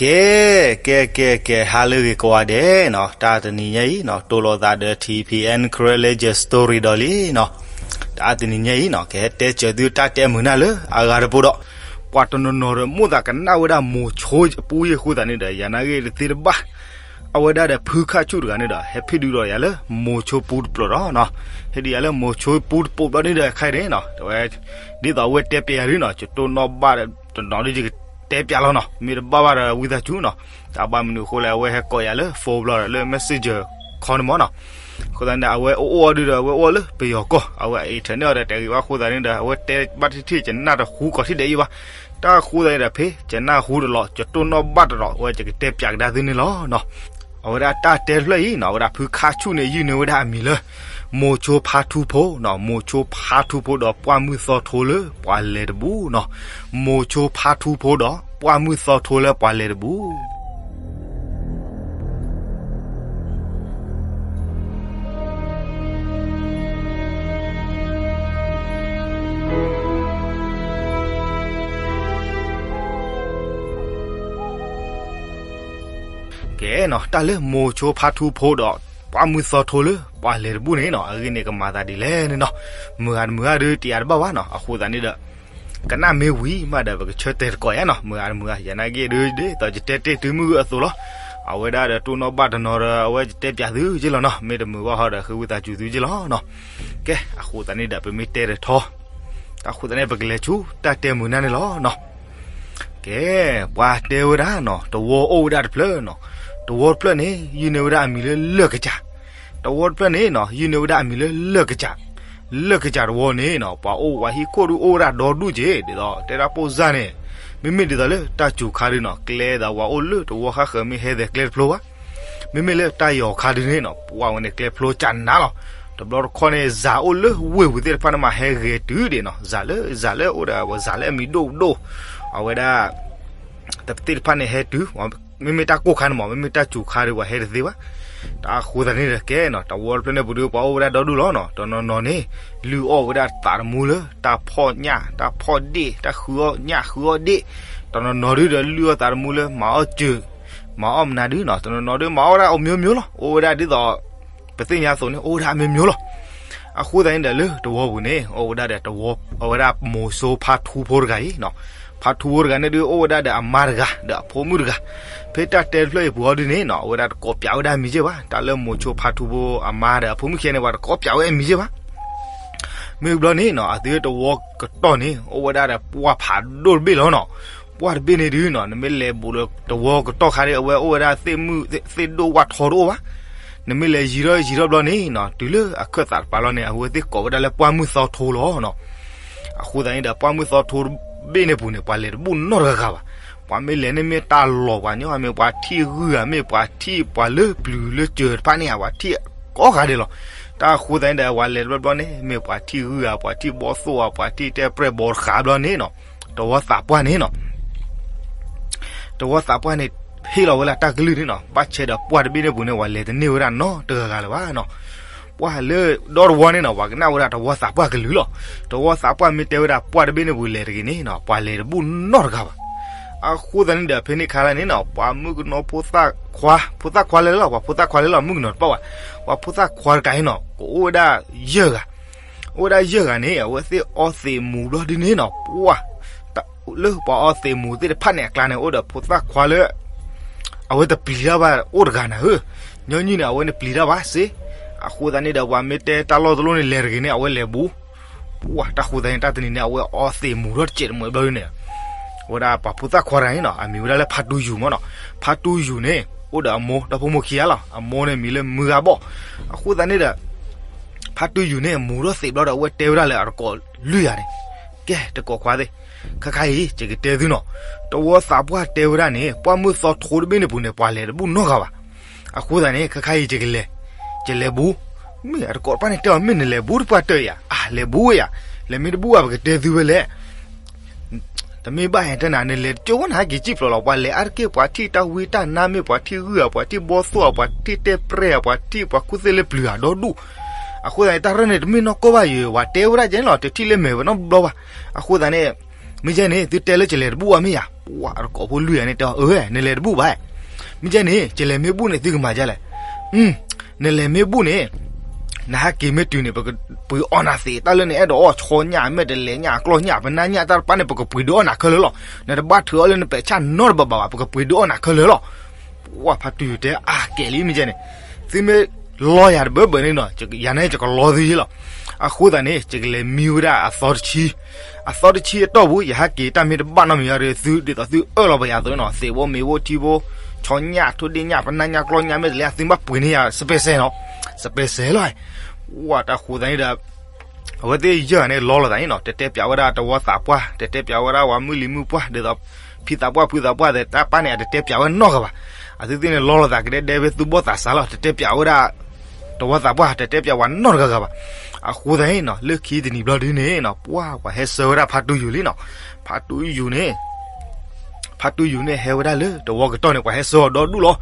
ကဲ ကဲ ကဲ ကဲ ဟါလၢအဂ့ၤကိးဂၤဒဲးနီၤ, တၢ်တနံၤညါအံၤနီၤ တိၢ်လိာ်သးဒီး ထံၣ်ဖံၣ်အဲၣ် Karen Legend Story ဒီးလံနီၤ. တၢ်တနံၤညါအံၤနီၤ ကဟဲတဲစၢၤသုတၢ်တဲမုာ်နၢ်လၢအဂၤတပူၤဒီး ပှၤတနီၤနီၤဒီး မိၣ်သးကနၣ်ဝဲဒၣ်မိၤဆိအပူၤအံၤအဃိသတးန့ၣ်ဒီး ယၤနာ်ဂ့ၢ်တသ့တဘၣ် အဝဲဒၣ်ဒီးဖုခါဆူၣ်တဂၤန့ၣ်ဒီး ဟဲဖ့ၣ်ဒုးဒီးယၤလၢမိၤဆိပူၤတပျိာ်ဒီးနီၤ, ဟ့ၣ်ဒုးယၤလၢမိၤဆိပူၤတပျိာ်ဘျီန့ၣ်ဒီး ခဲအံၤန့ၣ်နီၤ တဝဲ ဒ်သိးအဝဲတဲပျဲယၤဒုနီၤ ယတိၢ်နီၣ်ဘၣ်တနီၤဒု ယကတဲပျဲလီၤနီၤ, မ့ၢ်တဘၣ်ဘၣ်ဒီးဝံသးစူၤနီၤ, တၢ်ဘၣ်မနုၤအဃိလဲၣ် အဝဲဟဲကိးယၤလၢ phone ဘျီဒီးလၢ messenger ခီန့ၣ်မ့ၢ်နီၤ, အဃိသတးန့ၣ် အဝဲအိၣ်အိၣ်ဒုဒီး အဝဲအိၣ်လၢပယီၤကီၢ် အဝဲအinternetန့ၣ်အီၤဒီး တဂ့ၤဘၣ်အဃိသတးန့ၣ်ဒီး အဝဲတဲဘၣ်ထံၣ်ထံၣ် ယနၢ်တဟူကိးထံၣ်ဒဲးအံၤဘၣ်, တၢ်အဃိသတးန့ၣ်ဒီး ဖဲယနၢ်ဟူတလီၤ ယတိၢ်နီၣ်ဘၣ်တလီၤ အဝဲယကတဲပျဲကဒါသုန့ၣ်လီၤနီၤ. အဝဲဒၣ်တၢ်တဲတဖျၢၣ်အံၤနီၤ အဝဲဒၣ်ဖုခါဆူၣ်န့ၣ် ယုၢ်န့ၢ်ဝဲဒၣ်အမံၤလၢ မိၤဆိဖါထူဖိနီၤ, မိၤဆိဖါထူဖိဒီးပှၢ်မုၢ်သီထိလၢပှၤလဲၤတဘူၣ်နီၤ, မိၤဆိဖါထူဖိဒီးပှၢ်မုၢ်သီထိလၢပှၤလဲၤတဘူၣ် ကဲနီၤ တၢ်လၢမိၤဆိဖါထူဖိဒီး ပှၢ်မုၢ်သီထိလၢပှၤလဲၤတဘူၣ်န့ၣ်နီၤ အဂ့ၢ်န့ၣ်ကမၤသးဒ်လဲၣ်န့ၣ်နီၤ, မုာ်ဂၤတမုာ်ဂၤဒုးတယာ်တဘၣ်ဘၣ်နီၤ, အဃိသတးန့ၣ်ဒီး ကနၣ်မ့ၢ်ဝံၤမးဒီး ပကဆၢတဲာ်တကိးယါနီၤ, မုာ်ဂၤတမုာ်ဂၤ ယၤနာ်ဂ့ၢ်ဒုး ဒ်သိးယတဲတ့ၢ်တုၤမုၢ်ဂုၢ်အသိးလီၤ, အဝဲဒၣ်ဒီးတိၢ်နီၣ်ဘၣ်တနီၤဒီး အဝဲယတဲပျဲသုက့လီၤနီၤ, မ့ၢ်တမုာ်ဘၣ်ဟီဒီး ဃ့ဝံသးစူၤသုက့လီၤနီၤ. ကဲ အဃိသတးန့ၣ်ဒီး ပမ့ၢ်တဲတထီ တၢ်အဃိသတးန့ၣ် ပကလဲၤဆူတၢ်တဲမုာ်နၢ်န့ၣ်လီၤနီၤ. ကဲ ပှၤတဲဝဲဒၣ်နီၤ တဝီအိၣ်ဝဲဒၣ်တဖျၢၣ်နီၤ, တဝီတဖျၢၣ်န့ၣ် ယုၢ်န့ၢ်ဝဲဒၣ်အမံၤလၢလၢၢ်ကစၢ်, တဝီတဖျၢၣ်န့ၣ်နီၤ ယုၢ်န့ၢ်ဝဲဒၣ်အမံၤလၢလၢၢ်ကစၢ်, လၢၢ်ကစၢ်တဝီန့ၣ်နီၤ ပှၤအိၣ်ဝဲဟံၣ်ခိၣ်ဒုးအိၣ်ဝဲဒၣ်ဒီဒူၣ်က့ၤ ဒ်သိးတဲဒၣ်ပိၢ်စၢ်န့ၣ်, မ့မ့ၢ်ဒ်သိးလၢတၢ်စူၤခါဒုနီၤ ကျဲဒီးပှၤအိၣ်လၢတဝီဃၣ်ဃၢၤမ့ၢ်ဟဲသဲးကျဲတဖျိဘၣ် မ့မ့ၢ်လၢတၢ်ယီၤခါဒုန့ၣ်နီၤ ပှၤဝဲန့ၣ်ကျဲဖျိကၢ်နးလီၤ. တဘျီတခီၣ်န့ၣ် စၤအိၣ်လၢဝ့ၢ်ပူၤသ့ၣ်တဖၣ်န့ၣ်မး ဟဲဂဲၤတုၤဒံးနီၤ စၤလၢ စၤလၢအိၣ်ဒီး စၤလၢအမံၤဒိၣ်ဒိၣ် အဝဲဒၣ် တသ့ၣ်တဖၣ်န့ၣ်ဟဲတုၤ မ့မ့ၢ်တၢ်ကိၢ်ခါန့ၣ်မး မ့မ့ၢ်တၢ်စူၤခါဒုး ပှၤဟဲတသ့ဘၣ်. တၢ်အဃိသတးန့ၣ်ဒီးကဲနီၤ တဝီတဖျၢၣ်န့ၣ်ပူၤဒုး ပှၤအိၣ်ဝဲဒၣ်ဒီဒူၣ်လီၤနီၤ တနီၤနီၤန့ၣ် လုၢ်အီၣ်ဝဲဒၣ်သးတမူလၢ တၢ်ဖီၣ်ညၣ် တၢ်ဖီၣ်ဒ့ၣ် တၢ်ဃုအီၣ်ညၣ်ဃုအီၣ်ဒ့ၣ်, တနီၤနီၤဒုးဒီးလုၢ်အီၣ်သးတမူလၢ မၤအီၣ်စၢၤ မၤအီၣ်မနုၤဒုနီၤ တနီၤနီၤဒုး မၤအီၣ်ဝဲဒၣ်အီၤမျိုးမျိုးလီၤ အိၣ်ဝဲဒၣ်ဒ်သိး ပသ့ၣ်ညါအသိးန့ၣ် အိၣ်ဝဲဒၣ်အမျိုးမျိုးလီၤ. အဃိသတးန့ၣ်ဒီးလၢတဝီပူၤန့ၣ် အိၣ်ဝဲဒၣ်ဒီးတဝီ အဝဲဒၣ်မိၤဆိဖါထူဖိတဂၤအံၤနီၤ, ဖါထူဖိတဂၤန့ၣ်ဒုး အိၣ်ဝဲဒၣ်ဒီးအမါတဂၤ ဒီးအဖိမုၣ်တဂၤ, ဖဲတၢ်တဲတဖျၢၣ်အံၤပူၤအီၤဒုန့ၣ်နီၤ အဝဲဒၣ်တကိးပၠးဝဲဒၣ်အမံၤက့ၢ်ဘၣ် တၢ်လၢမိၤဆိဖါထူဖိအမါဒီးအဖိမုၣ်ခံဂၤန့ၣ် ပှၤတကိးပၠးဝဲအမံၤက့ၢ်ဘၣ် မ့ၢ်ဘျီန့ၣ်နီၤ အသုတဝီကတီၢ်န့ၣ် အိၣ်ဝဲဒၣ်ဒီးပှၢ်ဖးဒိၣ်တဘ့ၣ်လီၤနီၤ. ပှၢ်တဘ့ၣ်န့ၣ်ဒုနီၤ နမ့ၢ်လဲၤဘူးလၢတဝီကတီၢ်ခါဒု အဝဲအိၣ်ဝဲဒၣ်သ့ၣ်မုၣ်သ့ၣ်ဒိၣ်ဝၣ်ထီတအိၣ်ဘၣ်. နမ့ၢ်လဲၤယံၤထီၣ်ယံၤထီၣ်ဘျီန့ၣ်နီၤ တုၤလၢအခၢၣ်သးတပၤလီၤန့ၣ် အဝဲသ့ၣ်ကိးဝဲဒၣ်လၢပှၢ်မုၢ်သီထိလီၤနီၤ. အဃိသတးန့ၣ်ဒီး ပှၢ်မုၢ်သီထိတဘ့ၣ်န့ၣ်ပူၤန့ၣ် ပှၤလဲၤတဘူၣ်နီတဂၤဂၤဘၣ်. ပှၤမ့ၢ်လဲၤန့ၣ်မ့ၢ်တၢ်လီၤပှၤညီ မ့ၢ်ပှၤထံၣ်ဂုၢ်ဧါ မ့ၢ်ပှၤထံၣ်ပှၤလၢပျုၤလၢစၢၤတဖၣ်န့ၣ်ဧါ ပှၤထံၣ်ကိးဂၤဒဲးလီၤ. တၢ်အဃိသတးန့ၣ်ဒီး ပှၤလဲၤတဘျီဘျီန့ၣ် မ့ၢ်ပှၤထံၣ်ဂုၢ်ဧါ ပှၤထံၣ်ဘီသိၣ်ဧါ ပှၤထံၣ်တဲပြဲၢ်ဘီတဃာ်ဘျီန့ၣ်နီၤ တဝီသးပှၢ်န့ၣ်နီၤ တဝီသးပှၢ်န့ၣ် ဟ့ၣ်လီၤဝဲဒၣ်တၢ်ကလုၢ်န့ၣ်နီၤ ဘၣ်ဆဲဒီးပှၢ်တဘ့ၣ်န့ၣ်ပူၤန့ၣ် ပှၤလဲၤတန့ၢ်ဝဲဒၣ်နီတဂၤဂၤလၢၤဘၣ်နီၤ. ပှၢ်လၢဒီတဝီန့ၣ်နီၤ ပှၤကနၣ်ဝဲဒၣ်တဝီသးပှၢ်ကလုၢ်လီၤ. တဝီသးပှၢ်မ့ၢ်တဲဝဲဒၣ်ပှၢ်တဘ့ၣ်န့ၣ်ပူၤလဲၤတဂ့ၤန့ၣ်နီၤ ပှၤလဲၤတဘူၣ်နီတဂၤဘၣ်. အဃိသတးန့ၣ်ဒီး ဖဲန့ၣ်ခါလၢန့ၣ်နီၤ ပှၤမုၣ်ကနီၤဖိသၣ်ခွါ ဖိသၣ်ခွါလဲၣ်လီၤ ပှၤဖိသၣ်ခွါလဲၣ်လီၤ မုၣ်ကနီၤတပၣ်ဘၣ်. ပှၤဖိသၣ်ခွါတကးအံၤနီၤ ကအိၣ်ဝဲဒၣ်ယဲၢ်ဂၤ အိၣ်ဝဲဒၣ်ယဲၢ်ဂၤန့ၣ် အဝဲသ့ၣ်အီသံးမူၤဘျီဒုန့ၣ်နီၤ ပှၢ် လၢပှၤအီသံးမူၤသ့ၣ်တဖၣ်န့ၣ်အကျါန့ၣ် အိၣ်ဒီးဖိသၣ်ခွါလၢ အဝဲတပျံၤတၢ်ဘၣ်အိၣ်တဂၤနၤဧၢ, ညီနုၢ်န့ၣ် အဝဲန့ၣ်ပျံၤတၢ်ဘၣ်စ့ၢ်, အဃိသတးန့ၣ်ဒီး ပှၤမ့ၢ်တဲတၢ်လီၢ်တလီၢ်န့ၣ် လဲၤတဂ့ၤန့ၣ် အဝဲလဲၤဘူး, ပှၢ် တၢ်ဃိသတးန့ၣ် တၢ်တနံၤန့ၣ် အဝဲအီသံးမူၤထီၣ်တစဲးတမှဲးဘျီဒုန့ၣ် အဝဲဒၣ်ပှၤဖိသၣ်ခွါတဂၤန့ၣ်နီၤ အမံၤဝဲဒၣ်လၢဖါတူယူၤမ့ၢ်နီၤ, ဖါတူယူၤန့ၣ် အိၣ်ဒီးအမိၢ် ဒီဖိမိၢ်ခံဂၤလီၤ, အမိၢ်န့ၣ်မံၤလၢမုၢ်ဂၤဘီၣ်, အဃိသတးန့ၣ်ဒီး ဖါတူယူၤန့ၣ် မူၤထီၣ်သံးဘျီဒီး အဝဲတဲဝဲဒၣ်လၢအတကိးလွံၢ်ဂၤန့ၣ်, ကဲ တကိးခွါသ့ၣ်, ခါခါအံၤ ယကတဲသုနီၤ, တဝီသးပှၢ်တဲဝဲဒၣ်န့ၣ် ပှၢ်မုၢ်သီထိတဘ့ၣ်န့ၣ်ပူၤန့ၣ် ပှၤလဲၤတဘူၣ်နီတဂၤဘၣ်, အဃိသတးန့ၣ် ခါခါအံၤ ယကလဲၤ, ယလဲၤဘူး, မ့ၢ်အတကိးတဖၣ်န့ၣ်တဲအီၤ မ့ၢ်နလဲၤဘူးတပှၢ်တၢၢ်ယၤ, အါ လဲၤဘူးဝဲယၤ, လဲၤမ့ၢ်တဘူးဘၣ် ပကတဲသုဝဲလဲၣ် တမ့ၢ်ဘၣ်ဟဲတဲနၤ နလဲၤတကၠိဝဲနၤ ဟဲက့ၤစံၣ်ဖျိးလီၤ, ပှၤလဲၤအါတက့ၢ် ပှၤထံၣ်တၢ်ဝံတၢ်နါ မ့ၢ်ပှၤထံၣ်ဂုၢ်ဧါ ပှၤထံၣ်ဘီသိၣ်ဧါ ပှၤထံၣ်တဲပြဲၢ်ဧါ ပှၤထံၣ်ပှၤကူၣ်သ့လၢပျုၤဧါ ဒီဒူၣ်, အဃိသတးန့ၣ် တၢ်ရဲၣ်န့ၣ် တမ့ၢ်နီၢ်ကီၢ်ဘၣ်ယၤ, ပှၤတဲဝဲဒၣ်ကဲန့ၣ်လီၤ, တထံၣ်လၢမဲာ်ဝဲနီတဘျီဘၣ်, အဃိသတးန့ၣ် မ့ၢ်ကဲန့ၣ် သုတဲလၢယလဲၤတဘူၣ်ဘၣ်မ့ၢ်ဧါ. ပှၤတကိးဖိလွံၢ်ဂၤန့ၣ်တဲအီၤ, အၢ နလဲၤတဘူၣ်ဘၣ်. မ့ၢ်ကဲန့ၣ် ယလဲၤမ့ၢ်ဘူၣ်န့ၣ် သုကမၤဒ်လဲၣ်. နလဲၤမ့ၢ်ဘူၣ်န့ၣ် နဟဲက့ၤမ့ၢ်တုၤန့ၣ် ပကပှ့ၤအီၣ်နၤသ့, တၢ်လၢနအဲၣ်ဒိးအီၣ် ဆီညၣ် မဲာ်တဲးလဲးညၣ် ကျီၢ်ညၣ် ပနၢ်ညၣ် တၢ်တဖၣ်န့ၣ် ပကပှ့ၤဒုးအီၣ်နၤခဲလၢာ်လီၤ. နတဘၣ်ထုးအီၣ်လၢနပဲာ်ဆၣ်နီတဘးဘၣ်, ပကပှ့ၤဒုးအီၣ်နၤခဲလၢာ်လီၤ. ပှၤဖါတူၢ်ယူၤတဲအါကဲလံ မ့ၢ်ကဲန့ၣ်, သုမ့ၢ်လီယၤတဘၢဘၢန့ၣ်နီၤ, ယၤန့ၣ်ယကလီသုယ့လီၤ. အဃိသတးန့ၣ် ယကလဲၤမံဝဲဒၣ်အသီတဆံ, အသီတဆံအတီၢ်ပူၤ ယဟဲက့ၤတၢ်မ့ၢ်တဘၣ်နီတမံၤဘၣ်ဒီး သုဒ်သိးသုအၢၣ်လီၤပယၤအသိးနီၤ, သ့ၣ်ဘိမ့ၤဘိထံဘိ ဆီညၣ် ထိၣ်ဒ့ၣ်ညၣ် ပနၢ်ညၣ် ကျီၢ်ညၣ် မဲာ်တဲးလဲး သုဘၣ်ပှ့ၤန့ၢ်ယၤ စပဲးစဲးနီၤ, စပဲးစဲးလီၤ. ပှၤတၢ်ဃိသတးန့ၣ်ဒီး အဝဲသ့ၣ်ယဲၢ်ဂၤန့ၣ်လီလိာ်သးန့ၣ်နီၤ, တတဲပၠးဝဲဒၣ်တဝီသးပှၢ်, တတဲပၠးဝဲဒၣ်ပှၤမုၢ်လံၤမုၢ်ပှၢ် ဒ်သိး ဖံသးပှၢ်ဖုသးပှၢ်သ့ၣ်တဖၣ်န့ၣ် အတတဲပၠးဝဲနီတဂၤဘၣ်. အသုသ့ၣ်န့ၣ်လီလိာ်သးကဒဲဒဲဖဲသူၣ်ဘီၣ်သးစၢ်လီၤ, တတဲပၠးဝဲဒၣ် တဝီသးပှၢ် တတဲပၠးပှၤနီတဂၤဂၤဘၣ်. အဃိသတးန့ၣ်နီၤ လၢခံတနံၤဘျီဒုန့ၣ်နီၤ ပှၤပှၤဟဲဆှၢဝဲဒၣ်ဖါတူၢ်ယူၤလံနီၤ, ဖါတူၢ်ယူၤန့ၣ် ဖါတူၢ်ယူၤန့ၣ်ဟဲဝဲဒၣ်လၢတဝီကတီၢ်န့ၣ် ပှၤဟဲဆှၢအီၤဒီဒူၣ်လီၤ.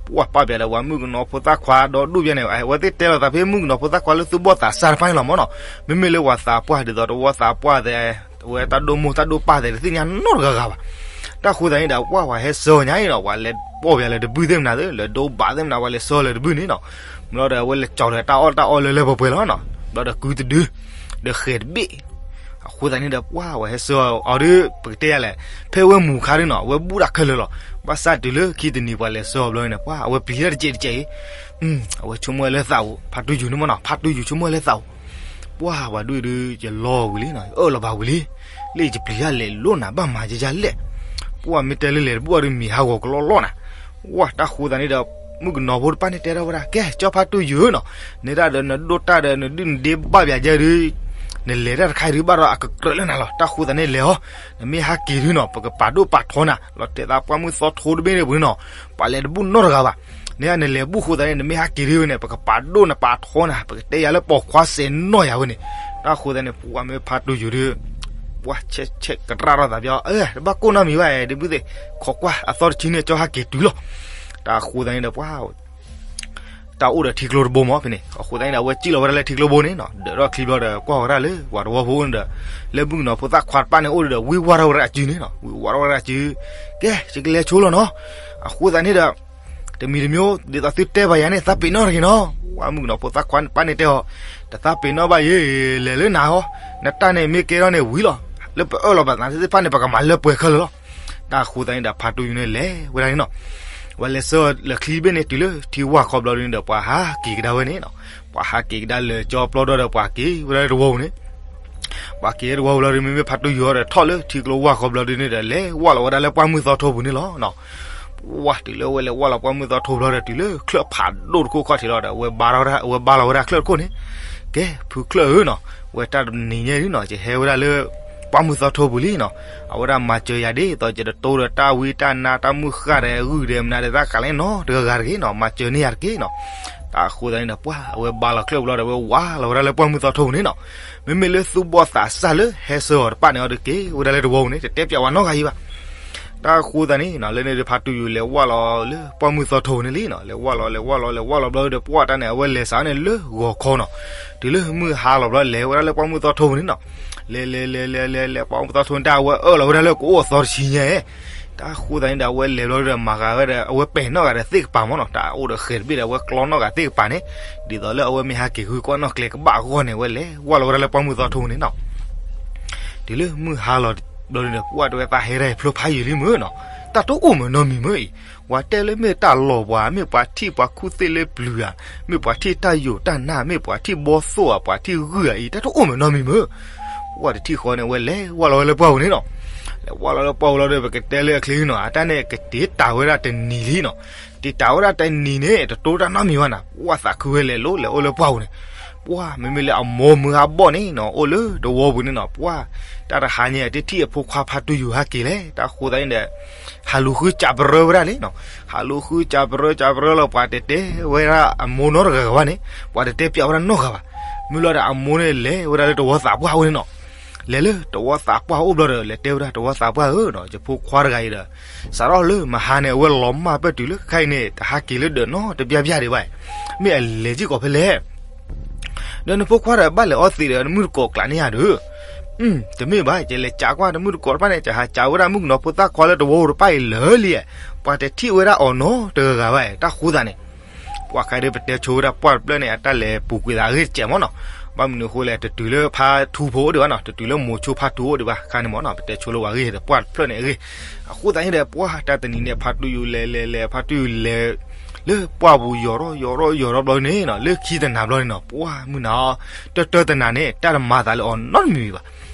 ပှၤပာ်ပၠးဒီးပှၤမုၣ်ကနီၤဖိသၣ်ခွါဒီဒူၣ်ယဲန့ၣ် အဝဲသ့ၣ်တဲလီၤသးဖဲမုၣ်ကနီၤဖိသၣ်ခွါလၢသူၣ်ဘီၣ်သးစၢ်တဖၣ်န့ၣ်လီၤမ့ၢ်နီၤ, မ့မ့ၢ်လၢပှၤသးပှၢ်ဒ်သိးတဝီသးပှၢ်သ့ၣ် အဝဲတၢ်ဒိၣ်မိၢ်တၢ်ဒိၣ်ပၢ်သ့ၣ် တသ့ၣ်ညါနီတဂၤဂၤဘၣ်. တၢ်ဃိသတးန့ၣ်ဒီး ပှၤပှၤဟဲဆှၢအီၤညါအံၤနီၤ ပှၤလဲၤပိာ်ပၠးလၢတဘုၣ်သ့ၣ်မနုၤသ့ၣ် လဲၤဒိဘးသ့ၣ်မနုၤ ပှၤလဲၤဆှၢအီၤလၢတဘုၣ်န့ၣ်နီၤ, ဘျီဒီးအဝဲလဲၤကၠီၤလၢတၢ်အီၣ်တၢ်အီလၢလၢပှဲၤပှဲၤလီၤနီၤ, ဘျီဒီးကုတဒု ဒီးဃဲၤတဘ့ၣ် အဃိသတးန့ၣ်ဒီးပှၤဝဲဟဲဆှၢအီၤဒီး ပကတဲယၤလဲၣ်, ဖဲဝဲမူၤခါဒုနီၤ အဝဲဘူၣ်တၢ်ခဲလၢာ်လီၤ. ဘၣ်ဆၣ်တုၤလၢခံတနံၤပှၤလဲၤဆှၢအီၤဘျီန့ၣ် ပှၤအဝဲပျံၤတၢ်တစဲးတစဲးအံၤ, အဝဲဆိကမိၣ်လၢသးအိၣ် ဖါတူၢ်ယူၤန့ၣ်မ့ၢ်နီၤ ဖါတူၢ်ယူၤဆိကမိၣ်လၢသးအိၣ်, ပှၤပှၤဒုဒု ယလီဝံၤလံနီၤ ယအၢၣ်လီၤဘၣ်ဝံၤလံ, လၢယပျံၤတၢ်လဲၤလိၣ်နၤ ဘၣ်မၤယယၤလဲၣ်, ပှၤမ့ၢ်တဲလၢလဲၤတဘူၣ်အီၤဒု မံၤဟးဂီၤကလီလီၢ်နၤ, ပှၤတၢ်ဃိသတးန့ၣ်ဒီး မုၣ်ကနီၤဖိတဖၣ်န့ၣ်တဲထီၣ်ဝဲဒၣ် ကဲ ကၠီဖါတူၢ်ယူၤနီၤ, နဲဒၣ်ဒီးနဒိၣ်တၢ်ဒီးနဒုၣ်နဒ့ဘၣ်ပၠးယဲဒု နလဲၤတၢ်တခါအံၤဒု ဘၣ်ဒီးအကကြၢးလၢနၤလီၤ. တၢ်ဃိသတးန့ၣ်လဲၤအီၤ, နမ့ၢ်ဟးက့ၤဒုနီၤ ပကပာ်ဒိၣ်ပာ်ထီနၤ လီၤတဲာ်သးပှၢ်မုၢ်သီထိတဘ့ၣ်န့ၣ်ပူၤန့ၣ်နီၤ, ပှၤလဲၤတဘူၣ်နီတဂၤဘၣ်. နနလဲၤဘူၣ်ဃိသတးန့ၣ် နမ့ၢ်ဟးက့ၤဒုန့ၣ် ပကပာ်ဒိၣ်နပာ်ထီနၤ ပကတဲယၤလၢပိာ်ခွါစဲးနီၢ်ယၤဝဲန့ၣ်. တၢ်ဃိသတးန့ၣ် ပှၤမ့ၢ်ဖါတူၢ်ယူၤဒု ပှၤဆဲးဆဲးကရၣ်ထီၣ်သးပၠီ, တဘၣ်ကိၢ်နီတမံၤဘၣ် ဒ်မုၢ်သ့ၣ်, ခိးကွၢ်အသီတဆံန့ၣ် ကၠီဟးက့ၤတုၤလီၤ. တၢ်ဃိသတးန့ၣ်ဒီးပှၤ တၢ်အိၣ်ဒီးထံကျိတဘိမ့ၢ်ဖဲန့ၣ်, အဃိသတးန့ၣ်ဒီး အဝဲစံၣ်လီၤဝဲဒၣ်လၢထံကျိဘိန့ၣ်နီၤ, ဒၢးထီၣ်ချံဘျီဒီး ကွၢ်ဝဲဒၣ်လၢပှၤတဝီဖိန့ၣ်ဒီး လၢမုၣ်ကနီၤဖိသၣ်ခွါတဖၣ်န့ၣ်အိၣ်ဒီး ဝံဝါထီၣ်ဝဲဒၣ်အစုန့ၣ်နီၤ, ဝံဝါထီၣ်ဝဲဒၣ်အစု, ကဲ ယကလဲၤဆိလီၤနီၤ. အဃိသတးန့ၣ်ဒီး တမံၤတမံၤ ဒ်သိးသုတဲဘၣ်ယၤန့ၣ် သးပ့ၤနီၣ်တဂ့ၤနီၤ. ပှၤမုၣ်ကနီၤဖိသၣ်ခွါတဖၣ်န့ၣ်တဲအီၤ, တသးပ့ၤနီၣ်ဘၣ်ယဲ, လဲၤလၢနၤဟီ, နတၢ်န့ၣ်မ့ၢ်ကဲထီၣ်န့ၣ်ဝံၤလီၤ. လၢပအၢၣ်လီၤဘၣ်သးသ့ၣ်တဖၣ်န့ၣ် ပကမၤလၢပှဲၤခဲလၢာ်လီၤ. တၢ်ဃိသတးန့ၣ်ဒီး ဖါတူၢ်ယူၤန့ၣ်လဲၤဝဲဒၣ်န့ၣ်နီၤ, ပှၤလဲၤဆှၢလၢာ်ချံတဘ့ၣ်န့ၣ် တုၤလၢထံဝၢ်ခီဘျီဒုန့ၣ်ဒီး ပှၤဟးက့ၤကဒါဝဲန့ၣ်နီၤ, ပှၤဟးက့ၤကဒါလၢာ်ကၠီပျီဒီး ပှၤက့ၤဝဲဒၣ်လၢတဝီပူၤန့ၣ် ပှၤက့ၤတဝီပူၤလီၤဒီး မ့မ့ၢ်ဖါတူၢ်ယူၤအီၤဒီး ထီၣ်လၢထံကျိဝၢ်ဃီဘျီဒုန့ၣ်ဒီး လဲၤဝၢ်လီၤဝဲဒၣ်လၢပှၢ်မုၢ်သီထိပူၤန့ၣ်လီၤ. ပှၤတုၤလၢဝဲလဲၤဝၢ်လီၤပှၢ်မုၢ်သီထိဘျီဒီး တုၤလၢချၢၣ်ဖးဒိၣ်တခိၣ်ခီၣ်ထံးလီၤဒီး အဝဲဘါထီၣ်ဝဲဒၣ်, အဝဲဘါလီၤဝဲဒၣ်ချၢၣ်တခိၣ်န့ၣ်, ကဲ ဖုချၢၣ်ဧၢနီၤ, ဝဲတၢ်တနံၤညါဒုနီၤ ယဟဲဝဲဒၣ်လၢပှၢ်မုၢ်သီထိပူၤလံနီၤ, အဝဲဒၣ်မၤစၢၤယၤဒ်သိး ယတတိဒီးတၢ်ဝံတၢ်နါ တၢ်မုၢ်ဃၢ်ဒီး ဂုၢ်ဒီး မနုၤဒီးတၢ်ဃးလဲၣ်နီၤ တဂၤဂၤတဂ့ၤနီၤ, မၤစၢၤန့ၢ်ယၤတက့ၢ်နီၤ. တၢ်အဃိသတးန့ၣ်ဒီး ပှၤအဝဲဘါလီၤချၢၣ်ဘျီဒီး အဝဲဝၢ်လီၤဝဲဒၣ်လၢပှၢ်မုၢ်သီထိပူၤန့ၣ်နီၤ. မ့မ့ၢ်လၢသူၣ်ဘီၣ်သးစၢ်လၢဟဲဆှၢအီၤတဖၣ်န့ၣ်အီၤဒီး က့ၤဝဲဒၣ်လၢတဝီပူၤန့ၣ် တတဲပျးဝဲနီတဂၤအံၤဘၣ်. တၢ်အဃိသတးန့ၣ်နီၤ လၢန့ၣ်ဒီး ဖါတူၢ်ယူၤလဲၤဝၢ်လီၤလၢပှၢ်မုၢ်သီထိပူၤန့ၣ်လံနီၤ, လဲၤဝၢ်လီၤ လဲၤဝၢ်လီၤ လဲၤဝၢ်လီၤဘျီဒီး ပှၤတၢ်န့ၣ် အဝဲလဲၤစးန့ၣ်လၢဂီၤခီနီၤ, တုၤလၢမုၢ်ဟါလီၤဘျီ လဲၤဝဲဒၣ်လၢပှၢ်မုၢ်သီထိပူၤန့ၣ်နီၤ, လဲၤလဲၤလဲၤလဲၤလဲၤလဲၤ ပှၢ်မုၢ်သီထိပူၤန့ၣ် တၢ်အဝဲအၢၣ်လီၤဝဲဒၣ်လၢကအိၣ်အသီတဆံညါ, တၢ်အဃိသတးန့ၣ်ဒီး အဝဲလဲၤဘျီဒီး မၤဃာ်ဝဲဒီး အဝဲပဲာ်နီၣ်ဂၤဒီးသ့ၣ်ကပၤမ့ၢ်နီၤ, တၢ်အိၣ်ဒီးဃဲၤတဘ့ၣ်ဒီး အဝဲကျီနီၣ်ဂၤသ့ၣ်ကပၤန့ၣ်, ဒ်သိးလၢအဝဲမ့ၢ်ဟဲက့ၤဂုၢ်ကွၢ်နီၣ်ကျဲကဘၣ်အဂီၢ်န့ၣ် အဝဲလဲၤဝၢ်လီၤဝဲဒၣ်လၢပှၢ်မုၢ်သီထိပူၤန့ၣ်နီၤ. တုၤလၢမုၢ်ဟါလီၤဘျီဒုန့ၣ် ပှၤတဲဝဲ သးဟဲဒၣ်အံၤဖျိဖးယံာ်လံမ့ၢ်နီၤ, တၢ်တအိၣ်မ့ၢ်နီတမံၤမ့ၢ်အံၤ, ပှၤတဲလၢမ့ၢ်တၢ်လီၤပှၤ မ့ၢ်ပှၤထံၣ်ပှၤခူၣ်သ့ၣ်လၢပျုၤဧါ, မ့ၢ်ပှၤထံၣ်တၢ်ယိာ်တၢ်နၢ် မ့ၢ်ပှၤထံၣ်ဘီသိၣ်ဧါ ပှၤထံၣ်ဂုၢ်ဧါအံၤ တၢ်တအိၣ်မ့ၢ်နီတမံၤမ့ၢ်, ပှၤတထံၣ်ဃီန့ၣ် အဝဲလဲၤဝၢ်လီၤဝဲလၢပှၢ်ပူၤန့ၣ်နီၤ. လဲၤဝၢ်လီၤလၢပှၢ်ပူၤလီၤဒီး ပကတဲလၢအချ့နီၤ အတၢ်န့ၣ် ကတ့တၢ်ဝဲဒၣ်တနံၤလံနီၤ, တ့တၢ်ဝဲဒၣ်တနံၤန့ၣ် တတိတၢ်နီတမံၤဘၣ်နီၤ, ပှၤသးခုဝဲလဲၤလိၤ လဲၤအိၣ်လၢပှၢ်ပူၤန့ၣ်, ပှၤမ့မ့ၢ်လၢအမိၢ်မုၢ်ဟါဘီၣ်န့ၣ်နီၤ အိၣ်လၢတဝီပူၤန့ၣ်နီၤ, ပှၤ တၢ်တဟါညါ တထံၣ်အဖိခွါဖါတူၢ်ယူၤဟဲက့ၤလဲၣ်, တၢ်အဃိသတးန့ၣ်ဒီး ဟးလူၤဃုစးပရၢဝဲဒၣ်လံနီၤ, ဟးလူၤဃုစးပရၢ စးပရၢလီၤ ပှၤတတဲဝဲဒၣ်အမိၢ်နီတဂၤဂၤဘၣ်န့ၣ်, ပှၤတတဲပျးဝဲဒၣ်နီတဂၤဘၣ်. မုၢ်လီၤဒီးအမိၢ်န့ၣ်လဲၤဝဲဒၣ်လၢတဝီသးပှၢ်အိၣ်န့ၣ်နီၤ, လဲၤလၢတဝီသးပှၢ်အိၣ်ဘျီဒီး လဲၤတဲဝဲဒၣ်တဝီသးပှၢ်ဧၢနီၤ, ယဖိခွါတဂၤအံၤဒီး စးထီၣ်လၢမဟါန့ၣ် အဝဲလီၤမၢ်ပၢၢ်တုၤလၢခဲအံၤန့ၣ် တဟးက့ၤလၢဒၢးနီတဘျါဘျါဒံးဘၣ်, မ့ၢ်အလဲၤစ့ၢ်ကီးဖဲလဲၣ် ဒီးနဖိခွါဒီးဘၣ်လဲၤအီသံးဒီးနမုၢ်တကိးကျးန့ၢ်ယၤဒီး, တမ့ၢ်ဘၣ်, ယလဲၤကးကွၢ်တမုၢ်တကိးတဖၣ်န့ၣ် ယဟးကးဝဲဒၣ်မုၣ်ကနီၤဖိသၣ်ခွါလၢတဝီဧိၤတဖၣ်အံၤလၢာ်လံ, ပှၤတထံၣ်ဝဲဒၣ်အီၤနီတဂၤဂၤဘၣ်, တၢ်ဃိသတးန့ၣ် ပှၤခါဒီးပတဲဆိဝဲဒၣ်ပှၢ်တဖျၢၣ်န့ၣ် အတၢ်လဲၤပူၤကွံာ်သးအဂ့ၢ်တစဲးမ့ၢ်နီၤ, ဘၣ်မနုၤအဃိလဲၣ် တတုၤလၢဖါထူဖိအိၣ်ဒံးဘၣ်နီၤ, တတုၤလၢမိၤဆိဖါထူအိၣ်ဒံးဘၣ်, ခါန့ၣ်မ့ၢ်နီၤ ပတဲဆိလၢပှၤဂ့ၢ်ဒီးပှၢ်တဖျၢၣ်န့ၣ်အဂ့ၢ်, အဃိသတးန့ၣ်ဒီး ပှၢ်တၢ်တနံၤန့ၣ် ဖါတူၢ်ယူၤလဲၤလဲၤလဲၤ ဖါတူၢ်ယူၤလဲၤ လၢပှၢ်ပူၤယီၤထီၣ်ယီၤထီၣ်ယီၤထီၣ်ဘျီန့ၣ်နီၤ လၢခံတနၤဘျီန့ၣ်နီၤ ပှၢ်မုၢ်နၤအီၤ တၢတၢတနၤန့ၣ် တၢ်တမၤသးလၢအီၤနီတမံၤဘၣ်,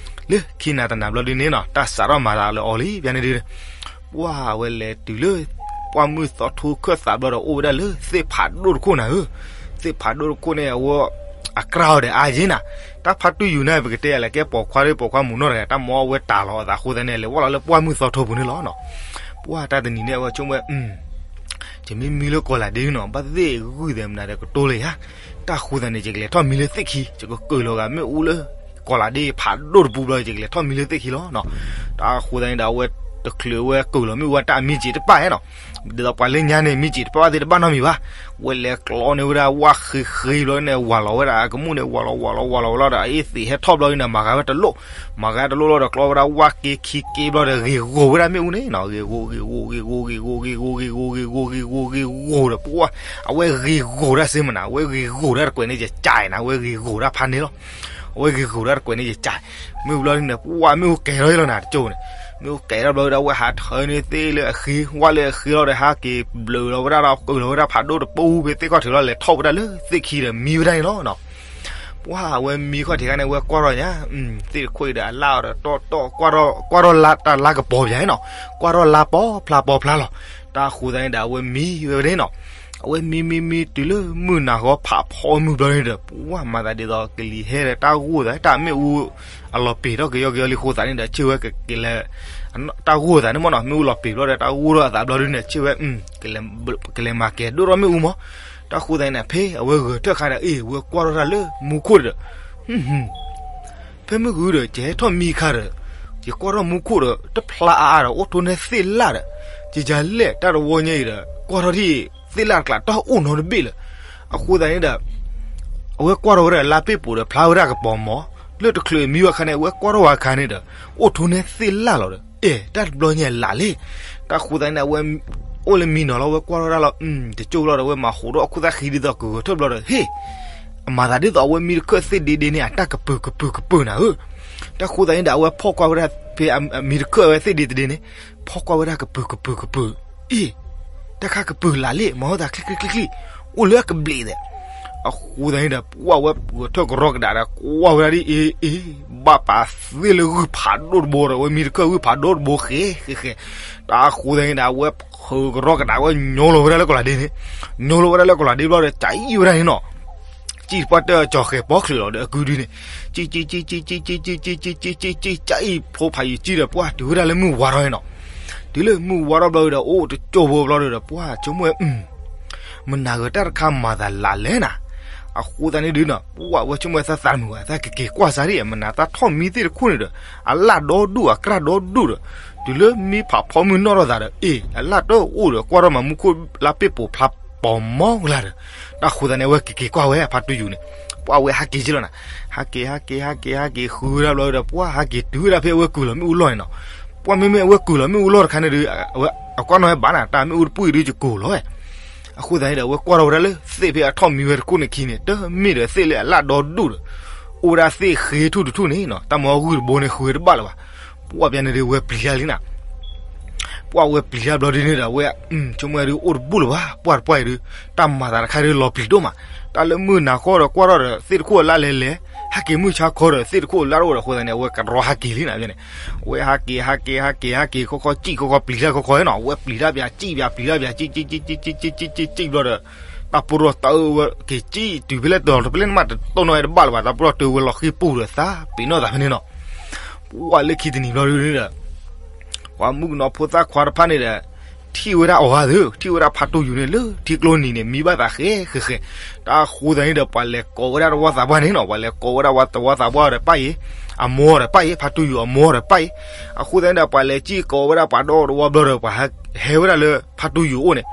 လၢခံနၤတနၤဘျီဒုန့ၣ်နီၤ တၢ်စးထီၣ်မၤသးလၢအီၤလံ ဘၣ်န့ၣ်ဒု ပှၢ်ဝဲလဲၤတုၤလၢ ပှၢ်မုၢ်သီထိခၢၣ်သးဘျီဒီး အိၣ်ဝဲဒၣ်လၢသ့ၣ်ဖးဒိၣ်တခိၣ်နၤဧၢ, သ့ၣ်ဖးဒိၣ်တခိၣ်န့ၣ် အဝဲ အကြၢးအီၤဒီးအါယ့ၢ်နၤ, တၢ်ဖါတူၢ်ယူၤန့ၣ် ပကတဲယၤလၢကဲပိာ်ခွါဒီးပိာ်ခွါမုၣ်နီၢ်တဂၤ တၢ်မၤအီၣ်ဝဲတၢ်လီၤအသးအဃိသတးန့ၣ် လဲၤဝဲလီၤလၢပှၢ်မုၢ်သီထိပူၤန့ၣ်လီၤနီၤ, ပှၢ်တၢ်တနံၤန့ၣ် အဝဲဆိကမိၣ်ဝဲ ယမ့ၢ်မံလၢကီၢ်လၤဒ့နီၤ ဘၣ်သ့ၣ်ဂုၢ်သဲးမနုၤဒီးကတိၤလၢယၤ, တၢ်ဃိသတးန့ၣ် ယကလဲၤထီၣ်မံလၢသ့ၣ်ခံ ယကကၢၢ်လီၤဂာ်မ့ၣ်အူလၢ ကီၢ်လၤဒ့ဖးဒိၣ်တပူၤဘျီ ယကလဲၤထီၣ်မံလၢသ့ၣ်ခံလီၤနီၤ, တၢ်ဃိသတးန့ၣ်ဒီး အဝဲတချုးဝဲကၢၢ်လီၤမ့ၣ်အူဝဲတၢ်အမံစံးတပၣ်ဟဲနီၤ, ဒ်သိးပှၤလၢညါန့ၣ် မံစံးတပၣ်ဘၣ်သ့ၣ်တဘၣ်နီတမံၤဘၣ်, ဝဲလဲၤကျီန့ၢ်ဝဲဒၣ်ဝၣ်ဃ့ဃ့ဘျီန့ၣ် ဝးလီၤဝဲဒၣ်အကမူၣ်န့ၣ် ဝးလီၤဝးလီၤဝးလီၤဝဲလီၤဒီး အအ့ၣ်သံးဟဲထီၣ်ဘျီန့ၣ် မၤဂၤဝဲတလိၣ်, မၤဂၤတလိၣ်လီၤဒီး ကျီဝဲဒၣ်ဝၣ်က့ခံက့ဘျီဒီး ဂ့ၤဂီၤဝဲဒၣ်မ့ၣ်အူန့ၣ်နီၤ, ဂ့ၤဂီၤဂ့ၤဂီၤဂ့ၤဂီၤဂ့ၤဂီၤဂ့ၤဂီၤဂ့ၤဂီၤဂ့ၤဂီၤဂ့ၤဂီၤဒီး ပှၢ် အဝဲဂ့ၤဂီၤတၢ်စ့မနၤ အဝဲဂ့ၤဂီၤတၢ်တကွဲးန့ၣ်ယကးနၤ အဝဲဂ့ၤဂီၤတၢ်ဖးန့ၣ်လီၤ, အဝဲဂ့ၤဂီၤတၢ်တကွဲးန့ၣ်ယကး, မ့ၢ်ဘျီန့ၣ် ပှၢ်မ့ၣ်အူကဲၤထီၣ်လီၤနၤတကၠိန့ၣ်, မ့ၣ်အူကဲၤထီၣ်ဘျီဒီး အဝဲဟးထၢန့ၢ်သ့ၣ်လၢအဃ့ ဝၣ်လၢအဃ့လီၤဒီး ဟးက့ၤဘျုးလီၤဝဲဒၣ်ဒီး ကၢၢ်လီၤဝဲဒၣ်ဖးဒိၣ်တပူၤဖဲသ့ၣ်ခီၣ်ထံးလီၤ လဲၤထီၣ်ဝဲဒၣ်လၢသ့ၣ်ခံဒီးမံဝဲဒၣ်န့ၣ်လီၤနီၤ, ပှၢ်အဝဲမံခီၣ်ထံးခါန့ၣ် အဝဲကွၢ်ထီၣ်ညါ, သ့ၣ်တခိၣ်အံၤဒီးအလၣ်အီၤဒီးတီၢ်တီၢ် ကွၢ်ထီၣ်လါတၢ်လါကပီၤပၠးနီၤ, ကွၢ်ထီၣ်လါပီၤဖျါပီၤဖျါလီၤ, တၢ်ဃိသတးန့ၣ်ဒီး အဝဲမံဝဲဒၣ်နီၤ, အဝဲမံမံမံတုၤလၢမုၢ်နၤဃီဖးဖီမုၢ်ဘျီန့ၣ်ဒီး ပှၢ်မၤသးဒ်သိးကလံၤဟဲဒီးတၢ်ဂိၢ်သး တၢ်မ့ၣ်အူ အလီၤပ့ၤထီၣ်ကယီကယီလံအဃိသတးန့ၣ်ဒီး ဆ့ၣ်ဝဲကက့ၤလဲၤ တၢ်ဂိၢ်သးန့ၣ်မ့ၢ်နီၤ မ့ၣ်အူလီၤပ့ၤဘျီဒီး တၢ်ဂိၢ်ထီၣ်အသးဘျီဒုန့ၣ် ဆ့ၣ်ဝဲ ကလဲၤမၤကဲၤဒိၣ်ထီၣ်မ့ၣ်အူမး, တၢ်ဃိသတးန့ၣ် ဖဲအဝဲဂဲၤထၢၣ်ခါဒီး အ့ၣ် ဝဲကွၢ်ထီၣ်တၢ်လၢမူခိၣ်ဒီး ဖဲမုၢ်ဂုၤဒီး ယဟဲထီၣ်မံခါဒီး ယကွၢ်ထီၣ်မူခိၣ်ဒီး တဖျါအါအါဒီး အိၣ်ထိးန့ၢ်သ့ၣ်လၣ်ဒီး ယယၤလဲၣ်တၢ်တဝီညါအံၤဒီး ကွၢ်ထီၣ်ထံၣ် သ့ၣ်လၣ်တကျးတၢ်အိၣ်နီတဘ့ၣ်လၢၤ, အဃိသတးန့ၣ်ဒီး အဝဲကွၢ်ထီၣ်ဝဲဒၣ်လါပ့ၣ်ပိာ်ဒီးဖျါဝဲဒၣ်ကပီၤမး, လၢတချုးမံဝဲခါန့ၣ် အဝဲကွၢ်ထီၣ်ဝဲအခါန့ၣ်ဒီး အိၣ်ထိးန့ၢ်သ့ၣ်လၣ်လီၤဒီး အဲၣ် တၢ်တဘျီညါလၢ်လံ, တၢ်ဃိသတးန့ၣ် အဝဲ အိၣ်လၢမံနီၤလီၤ အဝဲကွၢ်ထီၣ်ဒၣ်လီၤ တကၠိလီၤဒီး အဝဲမၤဟးထီၣ်အခိၣ်သၣ်ဃံဒ်သိးကဂဲၤထၢၣ်ဘျီဒီး ဟ့ၣ် အမၤသးဒ်သိးအဝဲမံတခၢၣ်သ့ၣ်ဒ့ဒ့န့ၣ် အတၢ်ကပုာ်ကပုာ်ကပုာ်နၤဧၢ, တၢ်ဃိသတးန့ၣ်ဒီး အဝဲဖီၣ်ကွၢ်ဝဲဒၣ်ဖဲအမံတခၢၣ်ဝဲသ့ၣ်ဒ့တဒ့န့ၣ် ဖီၣ်ကွၢ်ဝဲဒၣ်ကပုာ်ကပုာ်ကပုာ်, အ့ၣ် တၢ်ခါကပုာ်လၢ်လံ မၤဟီၣ်သးချံချံချံချံ, အိၣ်လၢအကဘျံးသဲး, အဃိသတးန့ၣ်ဒီး ပှၢ်ဝဲဂဲၤထၢၣ်ကရီကဒးဒီး ကွၢ်ဝဲဒၣ်ဒ်အ့ၣ်အ့ၣ် ဘၣ်ပာ်သ့ၣ်လၢဂုၢ်ဖးဒိၣ်တဘိဒီး အဝဲမံတခၢၣ်ဂုၢ်ဖးဒိၣ်တဘိဃဲဃဲဃဲ, တၢ်ဃိသတးန့ၣ်ဒီး အဝဲဃုကရီကဒးဝဲညိလီၤဝဲဒၣ်လၢကီၢ်လၤဒ့န့ၣ်, ညိလီၤဝဲဒၣ်လၢကီၢ်လၤဒ့ဘျီဒီး ကၠံၣ်တပှၢ်တၢၢ်ကၠီၤဃဲၤပီချုးလီၤဒီးအကုဒုန့ၣ်, ကၠံၣ်ကၠံၣ်ကၠံၣ်ကၠံၣ်ကၠံၣ်ကၠံၣ်ကၠံၣ်ကၠံၣ်ကၠံၣ်ကၠံၣ်ကၠံၣ်ကၠံၣ် ကၠံၣ်အံၤဖိဖးယံၤကၠံၣ်ဒီး ပှၢ်တုၤဝဲဒၣ်လၢမုၢ်ဝါထီၣ်န့ၣ်နီၤ, တုၤလၢမုၢ်ဝါထီၣ်ဘျီဒီး အိၣ်တကၠိဖိဘျီဒီး ပှၢ်ဆိကမိၣ်ဝဲ မနၤဂ့ၤတၢ်တခါမၤသးလၢ်လဲၣ်နၤ, အဃိသတးန့ၣ်ဒုနီၤ ပှၢ်ဝဲဆိကမိၣ်ဝဲသးသးတမုာ်ဘၣ် သးကက့ၤကွၢ်စၢ်ဒ် မနၤသးထီၣ်မံသ့ၣ်တခိၣ်န့ၣ်ဒီး အလၣ်ဒီဒူၣ်အကြၢ်ဒီဒူၣ်ဒီး တုၤလၢမံဖးဖီမုၢ်နီၢ်ထီၣ်သးဒီး အ့ၣ် အလၣ်တအိၣ်ဒီး ကွၢ်ထီၣ်မၤမူခိၣ်လါပ့ၣ်ပိာ်ဖျါပီၤမီၢ်ကလါဒီး တၢ်ဃိသတးန့ၣ် အဝဲကက့ၤကွၢ်ဝဲဖါတူၢ်ယူၤန့ၣ် ပှၢ်ဝဲဟးက့ၤက့လီၤနၤ, ဟးက့ၤ ဟးက့ၤ ဟးက့ၤ ဟးက့ၤ ဃုဝဲဒၣ်ဘျီဒီး ပှၢ်ဟးက့ၤတုၤဝဲဒၣ်ဖဲအဝဲကုၢ်လီၤမ့ၣ်အူလီၢ်န့ၣ်နီၤ, ပှၢ်မ့မ့ၢ်အဝဲကုၢ်လီၤမ့ၣ်အူလီၢ်တခါန့ၣ်ဒီး အဝဲအကွၢ်နီၣ်ဝဲဘၣ်နၤ တၢ်မ့ၣ်အူတပူၤအံၤဒုးယကိၢ်လီၤဝဲ, အဃိသတးန့ၣ်ဒီး အဝဲကွၢ်ထီၣ်ဝဲဒၣ်လၢသ့ၣ်ဖဲအထီၣ်မံဝဲတခိၣ်န့ၣ်ခံန့ၣ် တမ့ၢ်ဒီးသ့ၣ်လၢအလၣ်ဒီဒူၣ်ဒီး အိၣ်ဝဲဒၣ်သ့ၣ်ဃ့ထူၣ်တထူၣ်န့ၣ်နီၤ တၢ်မၤဂုၢ်တဘိန့ၣ်ဃုဝဲတဘၣ်လၢၤဘၣ်, ပှၢ်ပျဲန့ၣ်ဒီး ဝဲပျံၤတၢ်လံနၤ ပှၢ်ဝဲပျံၤတၢ်ဘျီဒုန့ၣ်ဒီး အဝဲ ဆိကမိၣ်ဝဲဒုးအိၣ်တဘူၣ်လၢၤဘၣ် ပှၢ်တပှၢ်အံၤဒုး တၢ်မၤသးတခါဒုးလီၤပျံၤဒိၣ်မး, တၢ်လၢမုၢ်နၤဃီဒီးကွၢ်ထီၣ်ဒီး သ့ၣ်တခိၣ်အလၣ်လဲၤလဲၤ ဟဲက့ၤမုၢ်ဆါခီဒီး သ့ၣ်တခိၣ်အလၣ်တအိၣ်ဒီးအဃိသတးန့ၣ် အဝဲကရီဟးက့ၤလံနၤန့ၣ်, အဝဲဟးက့ၤ ဟးက့ၤ ဟးက့ၤ ဟးက့ၤ ခီခီကံၣ်ခီခီပျံၤတၢ်ခီခီနီၤ အဝဲပျံၤတၢ်ပၠး ကံၣ်ပၠး ပျံၤတၢ်ပၠး ကံၣ် ကံၣ် ကံၣ် ကံၣ် ကံၣ် ကံၣ် ကံၣ် ကံၣ်ဘျီဒီး တၢ်ပရီၢ်တၢ်အၢဝဲက့ၤကံၣ်တုၤဖဲလဲၣ်တလီၤတပလဲၣ်နမးတတိၢ်နီၣ်ဝဲတဘၣ်လၢၤဘၣ် တၢ်ပရီၢ်တၢ်ဝဲလီၤဃံပူၤဒီးသးပ့ၤနီၣ်သးဖဲန့ၣ်နီၤ ပှၢ်လၢခံတနံၤဘျီဒုန့ၣ်ဒီး ပှၤမုၣ်ကနီၤဖိသၣ်ခွါတဖၣ်န့ၣ်ဒီး ထံၣ်ဝဲဒၣ်အီၤဧါသ့ၣ် ထံၣ်ဝဲဒၣ်ဖါတူၢ်ယူၤန့ၣ် လၢထံကျိနံၤန့ၣ် မံဘၣ်သးဃဲဃဲဃဲ, တၢ်ဃိသတးန့ၣ်ဒီး ပှၤလဲၤကိးဝဲဒၣ်တဝီသးပှၢ်န့ၣ်နီၤ ပှၤလဲၤကိးဝဲဒၣ်ဝဲတဝီသးပှၢ်ဒီးပၢ်အံၤ, အမိၢ်ဒီးပၢ်အံၤ ဖါတူၢ်ယူၤအမိၢ်ဒီးပၢ်အံၤ, အဃိသတးန့ၣ်ဒီး ပှၤလဲၤကံၣ်ကိးဝဲဒၣ်ပှၤဒီတဝီဘျီဒီး ပှၤဟဲဝဲဒၣ်လၢဖါတူၢ်ယူၤအိၣ်န့ၣ်,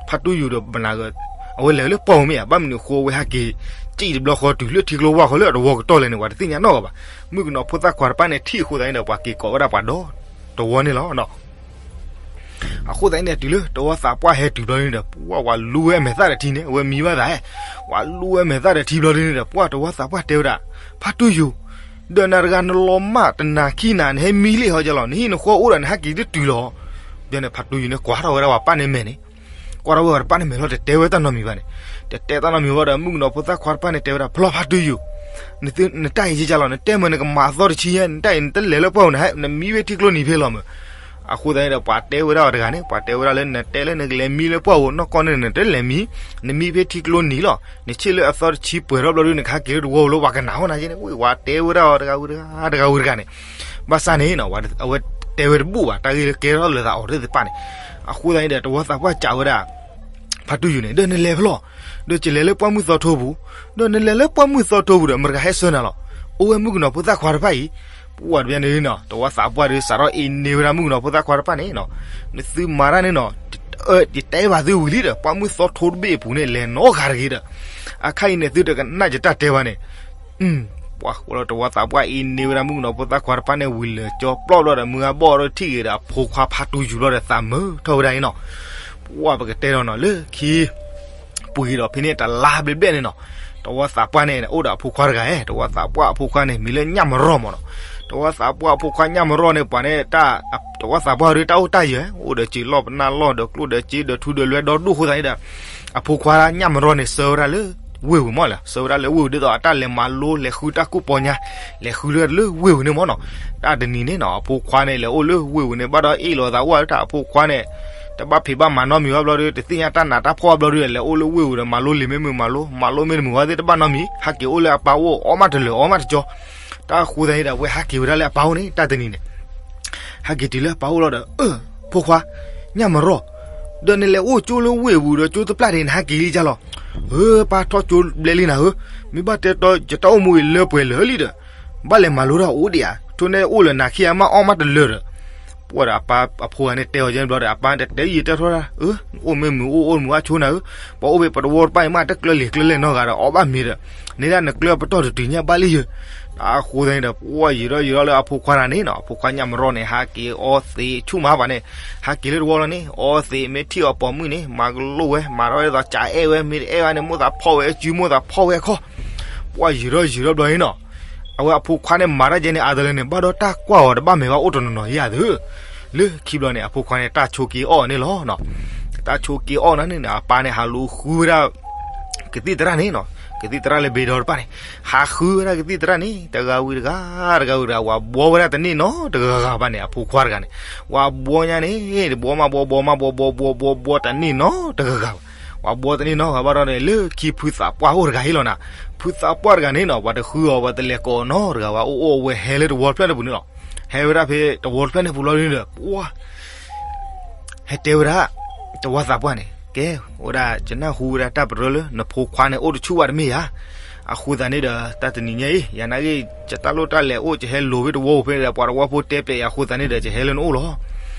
ဖါတူၢ်ယူၤဒီးပနၢ်ဂ့ၤ အဝဲလဲၤလၢပှၢ်ပူၤမ့ၢ်ဧါ, ဘၣ်မနုၤအဃိအဝဲဟဲက့ၤ စံၣ်တဘျီဃီတုၤလၢထံကျိဝၢ်ဃီလၢအတဝီကတီၢ်လဲၣ်န့ၣ် ပှၤတသ့ၣ်ညါနီတဂၤဘၣ်. မုၣ်ကနီၤဖိသၣ်ခွါတဖၣ်န့ၣ်ထံၣ်အဃိသတးန့ၣ်ဒီး ပှၤက့ၤကိးဝဲဒၣ်ပှၤဒီတဝီန့ၣ်လီၤ. အဃိသတးန့ၣ်ဒီး တုၤလၢတဝီသးပှၢ်ဟဲတုၤဘျီဒ်န့ၣ်ဒီး ပှၢ်ဝဲလူဝဲအမဲာ်သၣ်ဒီးထံန့ၣ် အဝဲမံဘၣ်သး, ဝဲလူဝဲအမဲာ်သၣ်ဒီးထံဘျီဒ်န့ၣ်ဒီး ပှၢ်တဝီသးပှၢ်တဲဝဲဒၣ်, ဖါတူယိၤ, ဒီးနၤတဂၤနလီၤမၢ်တနၤခံနၤ နဟဲမံလံဟီကလီၤ, နဟံၣ်နဃီအိၣ်ဒီးနဟဲက့ၤတတုၤလီၤ. ဒီးန့ၣ် ဖါတူယိၤန့ၣ် ကွၢ်ထီၣ်ဝဲဒၣ်ပှၤပၢ်န့ၣ်မဲာ်န့ၣ်, ကွၢ်ထီၣ်ဝဲပှၤတပၢ်န့ၣ်မဲာ်လီၤ တတဲဝဲတၢ်နီတမံၤဘၣ်န့ၣ်, တတဲတၢ်နီတမံၤဘၣ်ဒီး မုၣ်ကနီၤဖိသၣ်ခွါတဖၣ်န့ၣ်တဲဝဲဒၣ် ဖျီဖါတူယိၤ, နတၢ်အံၤကလီၤ နတဲမ့ၢ်နကမၤအသီတဆံညါ နတၢ်အံၤနတလဲၤလၢပှၢ်ပူၤန့ၣ် နမံဖဲထံကျိနံၤဖဲလီၤမး. အဃိသတးန့ၣ်ဒီး ပှၤတဲဝဲဒၣ်အီၤတဂၤန့ၣ် ပှၤတဲဝဲဒၣ်လၢ နတဲလၢနကလဲၤမံလၢပှၢ်ပူၤနီၢ်ကီၢ်န့ၣ် နတလဲၤမံ, နမံဖဲထံကျိနံၤလီၤ, နဆ့ၣ်လၢအသီတဆံပှဲၤထီၣ်ဘျီဒ် နကဟဲက့ၤလၢတဝီပူၤလၢပှၤကနၣ်အီၤနၤက့န့ၣ် ဝံၤဝဲတဲဝဲဒၣ်အီၤတဂၤဝံၤတဂၤ တဂၤဝံၤတဂၤန့ၣ်, ဘၣ်ဆၣ်န့ၣ် အဝဲတဲဝဲတဘူၣ်ဘၣ် တၢ်ဂ့ၢ်လၢကဲထီၣ်လၢသးအီၤသ့ၣ်တဖၣ်န့ၣ်. အဃိသတးန့ၣ်ဒီး တဝီသးပှၢ်စံးဝဲဒၣ် ဖါတူယိၤန့ၣ် ဒီးနလဲၤဖဲလဲၣ်, ဒီးကလဲၤလၢပှၢ်မုၢ်သီထိပူၤ, ဒီးနလဲၤလၢပှၢ်မုၢ်သီထိပူၤဒီး မတၤတဂၤဟဲဆှၢနၤလီၤ, အိၣ်ဝဲမုၣ်ကနီၤဖိသၣ်ခွါတဖၣ်အံၤ. ပှၢ်တဘျီန့ၣ်နီၤ တဝီသးပှၢ်ဒီး စးထီၣ်အ့န့ၢ်ဝဲဒၣ်မုၣ်ကနီၤဖိသၣ်ခွါတဖၣ်န့ၣ်နီၤ, နသုမၤတၢ်န့ၣ်နီၤ, ယတဲဘၣ်သုဝံၤလံဒီး ပှၢ်မုၢ်သီထိတဘ့ၣ်အပူၤန့ၣ် လဲၤနီတဂၤတဂ့ၤဒီး, အခါအံၤန့ၣ် သုတကနၣ်ယတၢ်တဲဘၣ်န့ၣ် ပှၢ်ဃိလီၤ တဝီသးပှၢ်အ့န့ၢ်ဝဲဒၣ်မုၣ်ကနီၤဖိသၣ်ခွါတဖၣ်န့ၣ် ဝံၤလၢာ်ကၠီပျီၢ်ဘျီဒီး မုၢ်ဂၤဘီၣ်ဒီးထံၣ်ဂ့ၤဒီး အဖိခွါဖါတူယိၤဘျီဒီး သးမုာ်ထီၣ်ဝဲဒၣ်အံၤနီၤ. ပှၢ်ပကတဲဒီးနီၤ လၢခံ ပှ့ၤဒီးဖဲန့ၣ်တလါဘျဲၣ်ဘျဲၣ်န့ၣ်နီၤ, တဝီသးပှၢ်န့ၣ် အိၣ်ဒီးအဖိခွါတဂၤ, တဝီသးပှၢ်အဖိခွါန့ၣ် မံၤလၢညၣ်မရီမ့ၢ်နီၤ. တဝီသးပှၢ်အဖိခွါညၣ်မရီန့ၣ် ပှၤန့ၣ် တဝီသးပှၢ်ဒ်တၢ်အိၣ်တၢ်ယၢၤ အိၣ်ဒီးစ့လီၢ်ပနၢ်လီၢ်ဒီးကျိၣ်ဒီးစ့ဒီးထူဒီးလွဲဒီဒူၣ်အဃိသတးန့ၣ်ဒီး အဖိခွါညၣ်မရီန့ၣ် ဆှၢဝဲဒၣ်လၢဝ့ၢ်ပူၤမ့ၢ်လၢ ဆှၢဝဲဒၣ်လၢဝ့ၢ်ပူၤ ဒ်သိးအတၢ်လဲၤမၤလိ လဲၤဃုတၢ်ကူၣ်ပီညါ လဲၤဃုလၢဝ့ၢ်ပူၤန့ၣ်မ့ၢ်နီၤ. တၢ်တနံၤန့ၣ်နီၤ အဖိခွါန့ၣ် လဲၤအိၣ်လၢဝ့ၢ်ပူၤန့ၣ် ဘၣ်ဒီးအ့ၣ်လိာ်သးအိၣ်တၢ် အဖိခွါန့ၣ် တဘၣ်ဖံးဘၣ်မၤနီတမံၤဘၣ်ဘျီဒီး တသ့ၣ်ညါတၢ်နးတၢ်ဖှီၣ်ဘျီဒီး လဲၤအိၣ်လၢဝ့ၢ်ပူၤဒီး မၤလိလံာ်မ့ၢ်မုာ်မၤလိ မၤလိမ့ၢ်တမုာ်ဝဲသ့ၣ်တဘၣ်နီတမံၤ ဟဲက့ၤအိၣ်လၢအပၢ်အိၣ် အီၣ်မးတလၢာ်အီမးတကၠီ. တၢ်အဃိသတးန့ၣ်ဒီး အဝဲဟဲက့ၤဝဲဒၣ်လၢအပၢ်အိၣ်န့ၣ် တၢ်တနံၤန့ၣ် ဟဲက့ၤတုၤလၢအပၢ်အိၣ်လီၤဒီး အၢ ဖိခွါ ညၣ်မရီ ဒီးနလဲၤအိၣ်ကၠိလၢဝ့ၢ်ပူၤဒီး ကၠိတပျၢ်ဒံး နဟဲက့ၤလံကလီၤ. ဧၢ ပၢ်ထီၣ်ကၠိဘျဲလံနၤဧၢ, မ့ၢ်ဘၣ်တဲတီ ယတၢ်အိၣ်မူအံၤလၢပှဲၤလၢာ်လံဒီး ဘၣ်လဲၤမၤလိတၢ်အိၣ်ဒံးဧါ, ထိၣ်န့ၣ်အိၣ်လၢနၤခံဂၤမး အီၣ်မးတလၢာ်ဒီး ပှၢ်ဒီးအပၢ်အဖိဂၤန့ၣ်တဲအီၤန့ၣ်ဘျီဒီး အပၢ်တတဲယံာ်တဲထီၣ်တၢ် အၢ အိၣ်မ့ၢ်မုာ်အိၣ် အိၣ်မုာ်အါဆိနၤဧၢ, ပှၤအိၣ်ဖဲပတဝီတဖၣ်အံၤမး တကျၢၢ်လံၤကျၢၢ်လဲၢ်နီတဂၤဒီး အီၣ်ဘၣ်မ့ၤဒီး န့ၣ်ဒၣ်နကျၢၢ်ပတီၢ်တတုၤညါဘၣ်လံယၢၤ. တၢ်အဃိသတးန့ၣ်ဒီး ပှၢ်ယံာ်ထီၣ်ယံာ်ထီၣ်လၢအဖိခွါတဂၤန့ၣ်နီၤ အဖိခွါညၣ်မရီန့ၣ် ဟးက့ၤအီသံးဆူၣ်မးဘၣ်န့ၣ် ဟးက့ၤလၢတဝီလီၤန့ၣ် အီသံး မ့ၢ်ထံၣ်အီၤပိာ်မုၣ်န့ၣ် မၤကလိၣ်ဝဲ မၤထီၣ်ဝဲဒ်သိး ကးအဲၣ်ဝဲ မ့ၢ်တအဲၣ်ဝဲန့ၣ် မိၣ်သးဖီၣ်ဝဲအစု မိၣ်သးဖီၣ်ဝဲအခီၣ်. ပှၢ်ယံာ်ထီၣ်ယံာ်ထီၣ်ဘျီန့ၣ်နီၤ အဝဲအဖိခွါန့ၣ် မၤတၢ်ကဲန့ၣ် အါတလၢန့ၣ် ဘၣ်ဒီးတၢ်ကွၢ်အီၤတဘၣ်မဲာ်ဘၣ်အိၣ်တနီၤနီၤယၤသု. လၢခံဘျီန့ၣ် အဖိခွါန့ၣ် တၢ်ဆိးက့အီၣ်န့ၣ်လီၤ. တၢ်ဆိးက့အီၣ်န့ၣ်န့ၣ် အပၢ်န့ၣ် ဟးလူၤဃုဝဲဒၣ် ကသံၣ်သရၣ်န့ၣ်နီၤ ကသံၣ်သရၣ်လၢဘ့ၣ်ဒီတဖၣ်န့ၣ် ဟးဃုဝဲဒၣ်ကသံၣ်သရၣ်န့ၣ် တဂၤဝံၤတဂၤ တဂၤဝံၤတဂၤ ဝၤဘှီဝဲဒၣ်တန့ၢ်နီတဂၤဂၤဘၣ်န့ၣ် အဖိခွါတဂၤန့ၣ် ဝၤဘှီညါန့ၣ် တဘှီမးဘှီ ဘှီမးဘှီ ဘှီ ဘှီ ဘှီ ဘှီတန့ၢ်နီတဂၤဂၤဘၣ်. ဝၤဘှီတန့ၢ်နီတဂၤဘၣ်ဒီးန့ၣ် လၢခံဖုသးပှၢ်အိၣ်တဂၤဟ့ၣ်လီၤနၤ ဖုသးပှၢ်တဂၤန့ၣ်နီၤ ပှၤတဃုအီၤ ပှၤတလဲၤကိးအီၤနီတဂၤဘၣ် အိၣ်အိၣ်ဝဲဟဲလၢတဝီတဖျၢၣ်န့ၣ်ပူၤန့ၣ်လီၤ. ဟဲဝဲဒၣ်ဖဲတဝီတဖျၢၣ်န့ၣ်ပူၤလီၤန့ၣ်ဒီး ပှၢ် ဟဲတဲဝဲဒၣ် တဝီသးပှၢ်န့ၣ် ကဲ ဝဲဒၣ် ယနၢ်ဟူဝဲဒၣ်တၢ်ပရၢလၢ နဖိခွါန့ၣ် အိၣ်တဆူၣ်ဘၣ်တမ့ၢ်ဧါ. အဃိသတးန့ၣ်ဒီး တၢ်တနံၤညါအံၤ ယနာ်က့ ယတၢ်လိၣ်တၢ်လဲၤအိၣ် ယဟဲလိၤဖဲတဝီပူၤဖဲန့ၣ်ဒီး ပှၤတဝီဖိတဲပျဲယၤအဃိသတးန့ၣ်ဒီး ယဟဲလၢနအိၣ်လီၤ.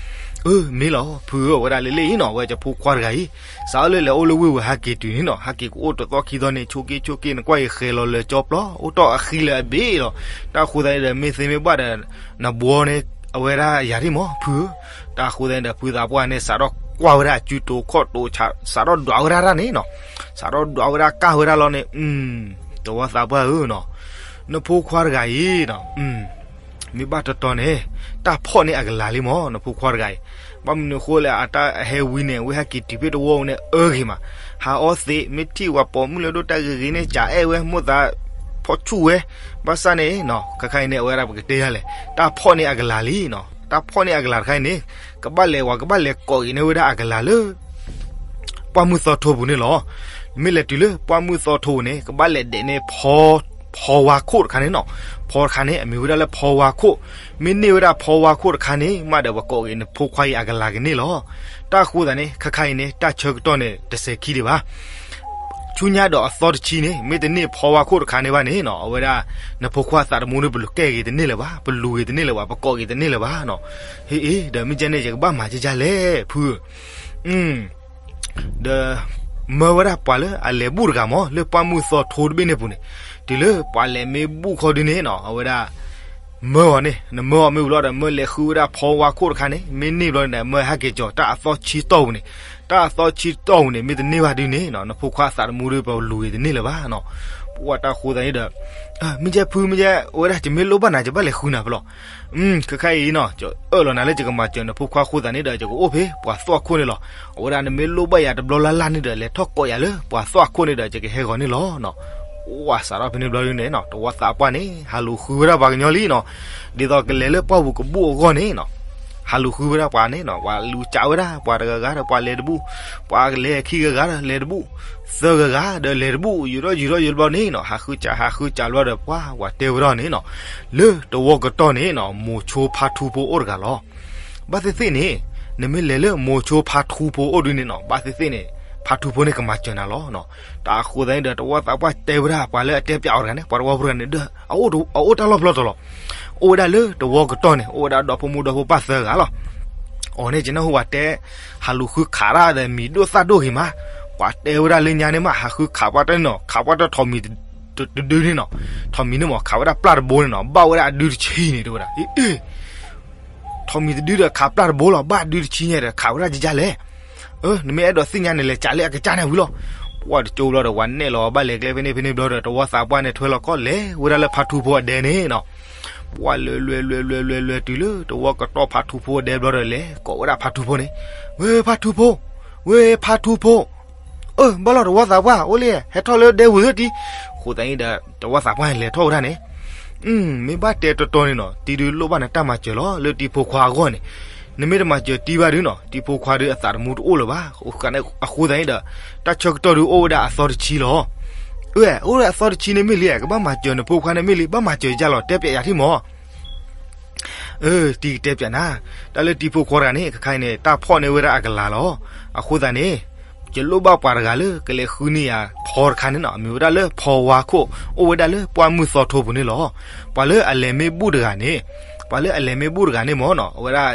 အၢ မ့ၢ်လီၤ ဖုဧၢ ဝဲဒၣ်လၢလၢအံၤနီၤ ဝဲယဖိခွါတဂၤအံၤ စးအီၤလၢလဲၤအိၣ်လၢဝ့ၢ်ဝဲ ဟဲက့ၤတုၤန့ၣ်နီၤ ဟဲက့ၤကအိၣ်တသီခံသီန့ၣ် ဆိးက့ဆိးက့ နကွၢ်အံၤ ဃဲၤလီၤလၢာ်ကၠီပျီ အိၣ်တီၢ်အဃံလၢာ်အဘ့ၣ်လီၤ. တၢ်အဃိသတးန့ၣ်ဒီး မ့ၢ်သ့မ့ၢ်ဘၣ်ဒီး နဘှီန့ၣ် အဝဲဒၣ်ယၤဒ်မး ဖုဧၢ. တၢ်အဃိသတးန့ၣ်ဒီး ဖုသးပှၢ်န့ၣ် စးထီၣ်ကွၢ်ဝဲဒၣ် စုတိာ်ခီၣ်တိာ် စးထီၣ်ဒွးဝဲဒၣ်တၢ်န့ၣ်နီၤ စးထီၣ်ဒွးဝဲဒၣ်ကၢ်ဝဲဒၣ်လီၤန့ၣ် တဝီသးပှၢ်ဧၢနီၤ နဖိခွါတဂၤအံၤနီၤ မ့ၢ်ဘၣ်တီတီန့ၣ် တၢ်ဖီၣ်န့ၢ်အကလၤလံမး နဖိခွါတဂၤအံၤ. ဘၣ်မနုၤအဃိလဲၣ် အတၢ်ဟဲဝံၤန့ၣ် အဝဲဟဲက့ၤတုၤဖဲတဝီန့ၣ် အၢဂ့ၤမး ဟးအီသံး မ့ၢ်ထံၣ်ဝဲပိာ်မုၣ်လၢဒိၣ်တၢ်ဂ့ၤဂ့ၤန့ၣ် ကးအဲၣ်ဝဲ မိၣ်သးဖီၣ်ဆူၣ်ဝဲ ဘၣ်ဆၣ်န့ၣ်နီၤ ခါခါအံၤန့ၣ် အဝဲဒၣ်ပကတဲယၤလဲၣ် တၢ်ဖီၣ်န့ၢ်အကလၤလံနီၤ တၢ်ဖီၣ်န့ၢ်အကလၤတခါအံၤန့ၣ် ကဘၣ်လဲၤဝဲ ကဘၣ်လဲၤကိးက့ၤန့ၢ်ဝဲဒၣ်အကလၤလၢ ပှၢ်မုၢ်သီထိပူၤန့ၣ်လီၤ. မ့ၢ်လဲၤတုၤလၢပှၢ်မုၢ်သီထိန့ၣ် ကဘၣ်လဲၤဒဲးန့ၢ် ဖီဝါခိၣ်တခါန့ၣ်နီၤ. ဖီတခါန့ၣ် အမံၤဝဲဒၣ်လၢဖီဝါခိၣ်. မ့ၢ်န့ၢ်ဝဲဒၣ်ဖီဝါခိၣ်တခါန့ၣ် မးဒီး ပကိးက့ၤနဖိခွါအံၤအကလၤကန့ၢ်လီၤ. တၢ်အဃိသတးန့ၣ် ခါခါအံၤန့ၣ် တၢ်ဆၢကတီၢ်န့ၣ် တစဲးခံဒံးဘၣ် ဆူညါဒီးအသီတဆံန့ၣ် မ့ၢ်တန့ၢ်ဖီဝါခိၣ်တခါန့ၣ်ဘၣ်န့ၣ်နီၤ အဝဲဒၣ် နဖိခွါသးသမူန့ၣ် ပလူၤကဲက့ၤတန့ၢ်လၢၤဘၣ်, ပလူၤက့ၤတန့ၢ်လၢၤဘၣ်, ပကိးက့ၤတန့ၢ်လၢၤဘၣ်နီၤ. ဟ့ၣ်အ့ၣ် ဒီးမ့ၢ်ကဲန့ၣ် ယကဘၣ်မၤကဲကဲလဲၣ် ဖုဧၢ. ဒီး မၢဝဲဒၣ်ပှၤလၢအလဲၤဘူၣ်တဂၤမၢ် လၢပှၢ်မုၢ်သီထိတဘ့ၣ်န့ၣ်ပူၤန့ၣ်, တုၤလၢပှၤလဲၤမ့ၢ်ဘူၣ်ခီဒုန့ၣ်နီၤ အဝဲဒၣ် မၢအီၤန့ၣ် နမၢအီၤမ့ၢ်ဝံၤလီၤဒီး မၢလဲၤဃုဝဲဒၣ်ဖီဝါခိၣ်တခါန့ၣ် မ့ၢ်န့ၢ်ဘျီန့ၣ်ဒီး မၢဟဲက့ၤကီၤတၢ်အသီတဆံတီၢ်ပူၤန့ၣ်, တၢ်အသီတဆံတီၢ်ပူၤန့ၣ် မ့ၢ်တန့ၢ်ဘၣ်ဒုန့ၣ်နီၤ နဖိခွါအသးသမူဒီး ပလူၤဂ့ၤတန့ၢ်လၢၤဘၣ်နီၤ. ပှၢ်တၢ်ဃိသတးန့ၣ်ဒီး မ့ၢ်ကဲဖု မ့ၢ်ကဲ အဝဲဒၣ် ယမ့ၢ်လိၣ်ဘၣ်နၤ ယဘၣ်လဲၤဃုနၤဖဲလဲၣ်. ခဲခါအံၤနီၤ ယအၢၣ်လီၤနၤလၢယကမၤစၢၤနဖိခွါအဃိသတးန့ၣ်ဒီး ယကအိၣ်ဖဲပှၤသွၣ်ခိၣ်န့ၣ်လီၤ. အဝဲဒၣ်နမ့ၢ်လိၣ်ဘၣ်ယၤတဘျီလၢ်လၢ်န့ၣ်ဒီး လဲၤထီၣ်ကိးယၤလၢပှၤသွၣ်ခိၣ်န့ၣ်ဒီး ယကဟဲဂီၤန့ၣ်လီၤနီၤ. ပှၢ်စးထီၣ်ဖဲန့ၣ်ဘျီဒုန့ၣ်နီၤ တဝီသးပှၢ်န့ၣ် ဟးလူၤဃုဝဲဒၣ်ပှၤကညီလံနီၤ. ဒ်သိးကလဲၤလၢပှၢ်ပူၤကဘူၣ်အဂီၢ်န့ၣ်နီၤ ဟးလူၤဃုဝဲဒၣ်ပှၤန့ၣ်နီၤ ပှၤလူၤကးဝဲဒၣ် ပှၤတဂၤဂၤဒီးပှၤလဲၤတဘူၣ်, ပှၤကလဲၤခံဂၤဂၤဒီးလဲၤတဘူၣ်, သၢဂၤဂၤဒီးလဲၤတဘူၣ်, ယူၤထီၣ်ယူၤထီၣ်ယူၤတဘျီန့ၣ်နီၤ ဟးဃုကးဟးဃုကးဘျီဒီး ပှၢ်ဝဲတဲဝဲဒၣ်န့ၣ်နီၤ လၢတဝီကတီၢ်န့ၣ်နီၤ မိၤဆိဖါထူဖိအိၣ်တဂၤလီၤ. ဘၣ်သ့ၣ်သ့ၣ်န့ၣ် နမ့ၢ်လဲၤလၢမိၤဆိဖါထူဖိအိၣ်ဒုန့ၣ်နီၤ ဘၣ်သ့ၣ်သ့ၣ်န့ၣ် ဖါထူဖိန့ၣ်ကမၤစၢၤနၤလီၤ. တၢ်အဃိသတးန့ၣ်ဒီး တဝီသးပှၢ်တဲဝဲဒၣ် ပှၤလၢအတဲပၠးအီၤတဂၤန့ၣ် ပှၤတဝီဖိတဂၤန့ၣ်ဒီး အအိၣ်တၢ်လီၢ်ဖျီတလီၤ. အိၣ်ဝဲဒၣ်လၢတဝီကတီၢ်န့ၣ် အိၣ်ဝဲဒၣ်ဒီဖိမိၢ်ဒီဖိပၢ်သၢဂၤလီၤ. အီၤန့ၣ် ကနၢ်ဟူပှၤတဲ ဟးလူၤဃုခးတၢ်ဒီးမံၤဒိၣ်သၣ်ဒိၣ်ဂ့ၤမး, ပှၤတဲဝဲဒၣ်လၢညါန့ၣ်မး ဟးဃုခးပှၢ်တၢ်န့ၣ်နီၤ ခးပှၢ်တၢ်ထိးမံၤတဒုန့ၣ်နီၤ, ထိးမံၤန့ၣ်မး ခးဝဲဒၣ်ပျၢ်တဘိန့ၣ်နီၤ ဘၣ်ဝဲဒၣ်အဒုတဆံန့ၣ် တဲဝဲဒၣ် ထိးမံၤတဒုဒီးခးပျၢ်တဘိလီၤ ဘၣ်အဒုတဆံညါဒီး ခးဝဲဒၣ်ကကၢ်လဲၣ်. နမ့ၢ်အဲၣ်ဒိးသ့ၣ်ညါန့ၣ်လဲၤကးလၢအကစၢ်န့ၣ်ဝံၤလီၤ. ပှၢ်တကၠိဘျီဒီး ပှၤနဲၣ်လီၤဘၣ်လဲၤကျဲဖဲန့ၣ်ဖဲန့ၣ်ဘျီဒီး တဝီသးပှၢ်န့ၣ်ထွဲလီၤခီၣ်လဲၤဝဲဒၣ်လၢဖါထူဖိအဒဲန့ၣ်နီၤ. ပှၢ်လဲၤလဲၤလဲၤလဲၤလဲၤတုၤလၢတဝီကတီၢ်ဖါထူဖိအဒဲဘျီဒီး လဲၤကိးဝဲဒၣ်ဖါထူဖိန့ၣ်, ဝဲဖါထူဖိ, ဝဲဖါထူဖိ, အၢ ဘၣ်လီၤတဝီသးပှၢ် အိၣ်လံ ဟဲထီၣ်လၢဒဲဝံၤသၢတံၢ်. အဃိသတးန့ၣ်ဒီး တဝီသးပှၢ်န့ၣ်လဲၤထီၣ်ဝဲဒၣ်န့ၣ် မ့ၢ်ဘၣ်တဲတီတီန့ၣ်နီၤ တံၤဒုလိၣ်ဘၣ်နတၢ်မၤစၢၤလီၤ လၢတံၤဖိခွါအဂီၢ်န့ၣ်, နမ့ၢ်တမၤစၢၤတံၤဘၣ်ဒုနီၤ တံၤဖိခွါဒုအသးတမူတအိၣ်လၢၤဘၣ်. အဃိသတးန့ၣ်ဒီး တၢ်ဆၢကတီၢ်ဒုအိၣ်ဝဲဒၣ်အသီတဆံလီၤ. အၢ အိၣ်ဝဲဒၣ်အသီတဆံန့ၣ်မ့ၢ်လံ ကဘၣ်မၤစၢၤနဖိခွါန့ၣ်မ့ၢ်လံ ဘၣ်မၤစၢၤယၤလီၤ တဲပၠးယၤထံၣ်မး. အၢ တံၤကတဲပၠးနၤ, တၢ်လၢတံၤဖိခွါတဂၤန့ၣ် ခဲခါအံၤန့ၣ် တၢ်ဖီၣ်န့ၢ်ဝဲဒၣ်အကလၤလီၤ. အဃိသတးန့ၣ် ယလိၣ်ဘၣ်ပှၤတဂၤလၢကလဲၤဃုန့ၢ်ယၤဖီတခါန့ၣ်နီၤ အမံၤဝဲဒၣ်လၢဖီဝါခိၣ် အိၣ်ဝဲဒၣ်လၢပှၢ်မုၢ်သီထိပူၤန့ၣ်လီၤ. ပှၤလၢအလဲၤမ့ၢ်ဘူၣ်တဂၤန့ၣ်, ပှၤလၢအလဲၤမ့ၢ်ဘူၣ်တဂၤန့ၣ်မ့ၢ်နီၤ အဝဲဒၣ်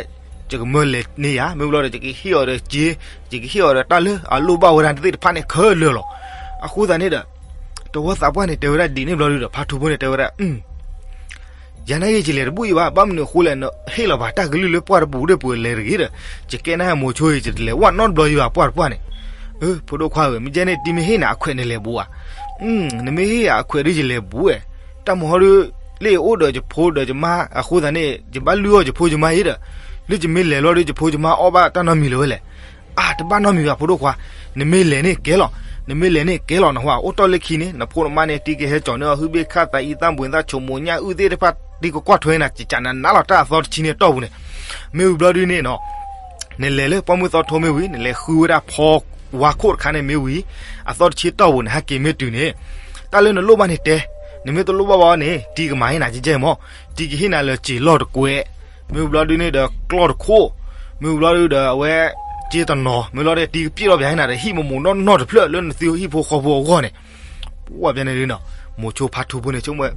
ယကမၢလဲၤန့ၢ်ယၤ မ့ၢ်ဘျီဒီး ယကဟ့ၣ်အီၤဒီးစ့, ယကဟ့ၣ်အီၤဒီးတၢ်လၢအလိၣ်ဘၣ်ဝဲဒၣ်သ့ၣ်တဖၣ်န့ၣ်ခဲလၢာ်လီၤ. အဃိသတးန့ၣ်ဒီး တဝီသးပှၢ်န့ၣ် တဲဝဲဒၣ်ဒ်န့ၣ်ဘျီဒီး ဖါထူဖိန့ၣ် တဲဝဲဒၣ် ယၤနာ်က့ ယလဲၤတဘူၣ်အံၤဘၣ်, ဘၣ်မနုၤအဃိလဲၣ်, နဟ့ၣ်လီၤဘၣ်တၢ်ကလုၢ်လၢပှၢ်တပူၤဒၣ်ပူၤလဲၤတဂ့ၤဒီး, ယကဲနၤမိၤဆိအံၤ ယတလဲၤဝဲနီတဘျီယဘၣ် ပှၢ်တပှၢ်န့ၣ်. ဖိဒိၣ်ခွါဧၢ, မ့ၢ်ကဲန့ၣ် တံၤမ့ၢ်ဟ့ၣ်နၤအခွဲးန့ၣ်လဲၤဘူးဧါ. နမ့ၢ်ဟ့ၣ်ယၤအခွဲးဒုးယလဲၤဘူးဝဲ, တၢ်မၤဟီဒုး လၢယအိၣ်ဒီးယဖိဒီးယမါအဃိသတးန့ၣ် ယဘၣ်လုၢ်အီၣ်ယဖိယမါအံၤဒီး, လၢယမ့ၢ်လဲၤလီၤဒုး ယဖိယမါအီၣ်ဘၣ်တၢ်နီတမံၤလၢၤဝဲလဲၣ်. အါ တဘၣ်နီတမံၤဘၣ် ဖိဒိၣ်ခွါ, နမ့ၢ်လဲၤန့ၣ်ကဲလီၤ, နမ့ၢ်လဲၤန့ၣ်ကဲလီၤ နဟါ အိၣ်တီၢ်လၢခံန့ၣ် နဖိနမါန့ၣ် တံၤကဟဲကၠီၤန့ၢ်အီၤ ဟုဘ့ၣ်ခၣ်သးအံၤ သၣ်ဘှံးသၣ် ဆိမိၣ်ညၣ်အုၣ်သ့ၣ်တဖၣ် တံၤကကွၢ်ထွဲနၤ ကကးနၤနၤလီၤ တၢ်အသီတဆံန့ၣ်တီၢ်ပူၤန့ၣ်. မ့ၢ်ဝံၤဘျီဒုးန့ၣ်နီၤ နလဲၤလၢပှၢ်မုၢ်သီထိမ့ၢ်ဝံၤ နလဲၤဃုဝဲဒၣ်ဖီဝါခိၣ်တခါန့ၣ်မ့ၢ်ဝံၤ အသီတဆံတီၢ်ပူၤန့ၣ် ဟဲက့ၤမ့ၢ်တုၤန့ၣ် တၢ်လၢနလိၣ်ဘၣ်န့ၣ်တဲ, နမ့ၢ်တလိၣ်ဘၣ်ဘၣ်န့ၣ် တံၤကမၤဟ့ၣ်နၤကဲကဲမး, တံၤကဟ့ၣ်နၤလၢစ့ၤလီၢ်တကွဲး, မ့ၢ်ဝံၤဘျီဒုးန့ၣ်ဒီးကျီၢ်တခိၣ်, မ့ၢ်ဝံၤဘျီဒုးဒီးအဝဲ စ့တနီၤ, မ့ၢ်လီၤဒီးတံၤကပျဲၢ်လီၤပှၤဟ့ၣ်နၤဒီး ဟံၣ်မမူးနီၢ်နီၢ်တဖျၢၣ်လၢနသုဟံၣ်ဖိဃီဖိအဂီၢ်န့ၣ်. ပှၢ်ဖဲန့ၣ်ဒုးနီၤ မိၤဆိဖါထူဖိန့ၣ် ဆိကမိၣ်ဝဲ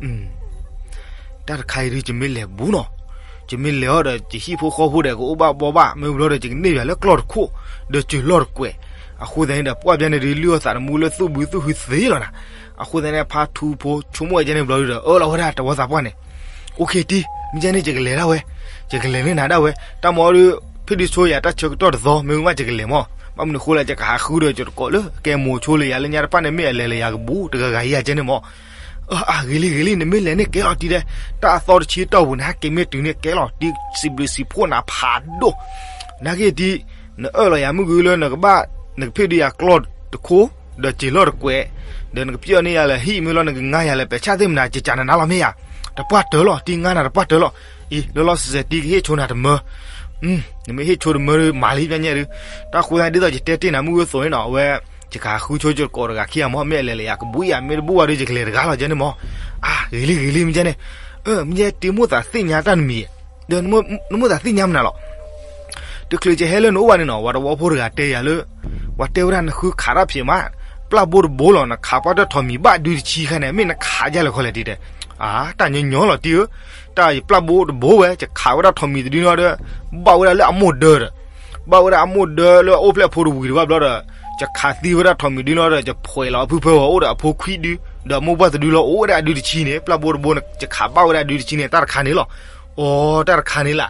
တၢ်တခါအံၤဒုး ယမ့ၢ်လဲၤဘူးနီၤ, ယမ့ၢ်လဲၤအီၤဒီး ယဟံၣ်ဖိဃီဖိဒီး ကအိၣ်ဘၣ်ဘှီဘၣ်, မ့ၢ်ဘျီဒီး ယကန့ၢ်ယၤလၢကျီၢ်တခိၣ် ဒီးစ့ၤလီၢ်တကွဲး. အဃိသတးန့ၣ်ဒီး ပှၢ်ဖဲန့ၣ်ဒုး လုၢ်အီၣ်သးသမူလၢသူၣ်ဘုသူၣ်ဟုသ့လီၤနၤ. အဃိသတးန့ၣ် ဖါထူဖိဆိကမိၣ်ဝဲကဲန့ၣ်ဘျီဒုးဒီး အၢၣ်လီၤဝဲဒၣ်တဝီသးပှၢ်န့ၣ်, အိၣ်ခ့တံၤ မ့ၢ်ကဲန့ၣ် ယကလဲၤဒၣ်ဝဲ, ယကလဲၤန့ၢ်နၤဒၣ်ဝဲ, တၢ်မၤအီၤဒုး ဖဲဒုးဆိယၤတၢ်ဆၢကတီၢ်တသီ မ့ၢ်ဝံၤမး ယကလဲၤမး, ဘၣ်မနုၤအဃိလဲၣ် ယကဟးဃုဒီးယတကိးလၢ ကဲမိၤဆိလၢယၤလၢညါတဖၣ်န့ၣ် မ့ၢ်အလဲၤလၢယၤကဘူး တဂၤဂၤဟံးယၤကဲန့ၣ်မး. အၢ အၢ ဂ့ၤလံ ဂ့ၤလံ နမ့ၢ်လဲၤန့ၣ်ကဲလီၤတံၤဒဲး, တၢ်အသီတဆံတီၢ်ပူၤန့ၣ် ဟဲက့ၤမ့ၢ်တုၤန့ၣ်ကဲလီၤတံၤ, စံးဘျုးစံးဖှိၣ်နၤဖးဒိၣ်. နာ်က့တံၤ, နအၢၣ်လီၤယၤမုၢ်ဂုၢ်လၢနကဘၣ်, နကဖ့ၣ်ဒုးယၤကျီၢ်တခိၣ်, ဒီးစ့ၤလီၢ်တကွဲး, ဒီးနကပျဲၢ်န့ၢ်ယၤလၢဟံၣ် မ့ၢ်လီၤနကငါယၤလၢပဲာ်ဆၣ်သ့ၣ်မနၤ ကကးနၤနၤလီၤမ့ၢ်ဧါ. တပှၢ်တၢၢ်လီၤ, တံၤငါနၤတပှၢ်တၢၢ်လီၤ. အံၤ လၢလီၤစဲးစဲးတံၤကဟ့ၣ်ဆိနၤတမၢ နမ့ၢ်ဟ့ၣ်ဆိတမၢမၤလံပညဲဒုး, တၢ်ဃိသတးဒ်သိးယတဲတ့ၢ်နၤမုၢ်ဂုၢ်သိးန့ၣ်နီၤ အဝဲ, ယကဟးဃုဆိယတကိးတဂၤခံဂၤမး မ့ၢ်အလဲၤလၢယၤကဘူးယၤ မ့ၢ်တဘူးဘၣ်ဒီးယကလဲၤတဂၤလီၤကဲန့ၣ်မး. အၢ ဂ့ၤလံ ဂ့ၤလံ မ့ၢ်ကဲန့ၣ်, မ့ၢ်ကဲတံၤမိၣ်သးသ့ၣ်ညါတၢ်တမံၤ, ဒီးနမိၣ်သးသ့ၣ်ညါမနုၤလီၤ. တချုးယဟဲလၢနအိၣ်ဘၣ်န့ၣ်နီၤ ပှၤတဝီဖိတဂၤတဲယၤလၢ, ပှၤတဲဝဲဒၣ်နဃုခးတၢ်ဖျဲးမး, ပျၢ်ဘိတဘိလီၤ နခးပှၢ်တၢ်ထိးမံၤဘၣ်ဒုးတဆံခါန့ၣ် မ့ၢ်နခးယၤလဲၣ်ခီလဲၣ်တံၤတဲ. အါ တၢ်ညီညီလီၤတံၤဧၢ, တၢ်ယပျၢ်ဘိတဘိဝဲ ယခးဝဲဒၣ်ထိးမံၤတဒုနီၤဒီး, ဘၣ်ဝဲဒၣ်လၢအမိၢ်ဒၢဒီး, ဘၣ်ဝဲဒၣ်အမိၢ်ဒၢလၢအအိၣ်ဖျဲၣ်ဖိတဝံၤတဘၣ်ဘျီဒီး ယခးသံဝဲဒၣ်ထိးမံၤဒုလီၤဒီး ယဖှဲးလီၤအဖုဖၢဝဲအိၣ်ဒီးအဖိခွံဒု, ဒီးမိၢ်ပှၢ်တဒုလီၤ အိၣ်ဝဲဒၣ်အဒုတဆံန့ၣ်, ပျၢ်ဘိတဘိန့ၣ် ယခးဘၣ်ဝဲဒၣ်အဒုတဆံန့ၣ် တၢ်တခါန့ၣ်လီၤ. အိ တၢ်တခါန့ၣ်လီၤ.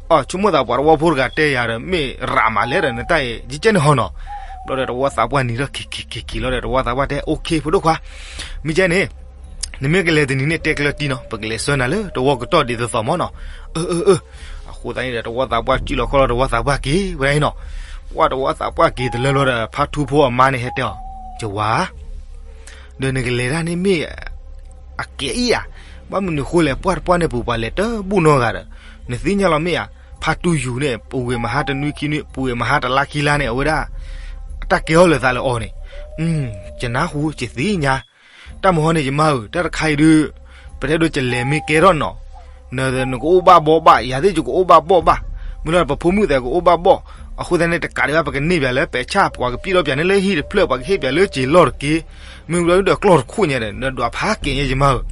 အိ ဆိကမိၣ်သးပှၤတဝီဖိတဂၤတဲယၤဒီး မ့ၢ်ရးမးလဲၣ်ဒီး နတၢ်အံၤ ယကဲန့ၣ်ဟီနီၤ. ဘျီဒီးတဝီသးပှၢ်နံၤထီၣ်ခံခံခံခံလီၤဒီး တဝီသးပှၢ်တဲ OK ဖိဒိၣ်ခွါ, မ့ၢ်ကဲန့ၣ် နမ့ၢ်ကလဲၤတနံၤန့ၣ် တဲကျၢၤတံၢ်နီၤ, ပကလဲၤဆှၢနၤလၢတဝီကတီၢ်ဒ်သိးသိးမးနီၤ. အၢ အၢ အၢ. အဃိသတးန့ၣ်ဒီး တဝီသးပှၢ်စံၣ်လီၤခီၣ်လီၤ တဝီသးပှၢ်က့ၤဝဲဒၣ်အံၤနီၤ. ပှၢ်တဝီသးပှၢ်က့ၤတလၢဘျီဒီး ဖါထူဖိအမါန့ၣ်ဟဲတဲအီၤ, ယဝၤ ဒီးနကလဲၤတၢ်န့ၣ်မ့ၢ်အကဲအံၤဧါ. ဘၣ်မနုၤဃိလဲၣ် ပှၢ်တပှၢ်န့ၣ်ပူၤ ပှၤလဲၤတဘူၣ်နီတဂၤဒီး, နသ့ၣ်ညါလီၤမ့ၢ်ဧါ. ဖါထူယူၤန့ၣ် ပူၤကွံာ်မဟါတနွံခံနွံ ပူၤကွံာ်မဟါတလါခံလါန့ၣ် အဝဲဒၣ် တၢ်ကဲအီၤလၢသးလၢအီၤန့ၣ်, ယနၢ်ဟူ ယသ့ၣ်ညါ. တၢ်မဟီန့ၣ် ယမါဧၢ, တၢ်တခါအံၤဒုး ပတဲဒိးကလဲၤမ့ၢ်ကဲထီၣ်နီၤ, နကအိၣ်ဘၣ်ဘီဘၣ်, ယၤသ့ၣ်ယကအိၣ်ဘၣ်ဘီဘၣ်, မ့ၢ်လီၤပဖိမုၣ်သဲးကအိၣ်ဘၣ်ဘီ. အဃိသတးန့ၣ် တကးဒံးဘၣ် ပကန့ၢ်ဘၣ်လၢ ပဲာ်ဆၣ် ပှၤကပံၣ်ထီၣ်ပၠးန့ၣ်လၢဟံၣ်တဖျၢၣ် ပှၤကဟ့ၣ်ပၠးလၢစ့လီၢ်တက့ၢ်, မ့ၢ်ဘျီဒုးဒီးကျီၢ်တခိၣ်ညါဒီး နဒွးဖးကဲညါ ယမါဧၢ.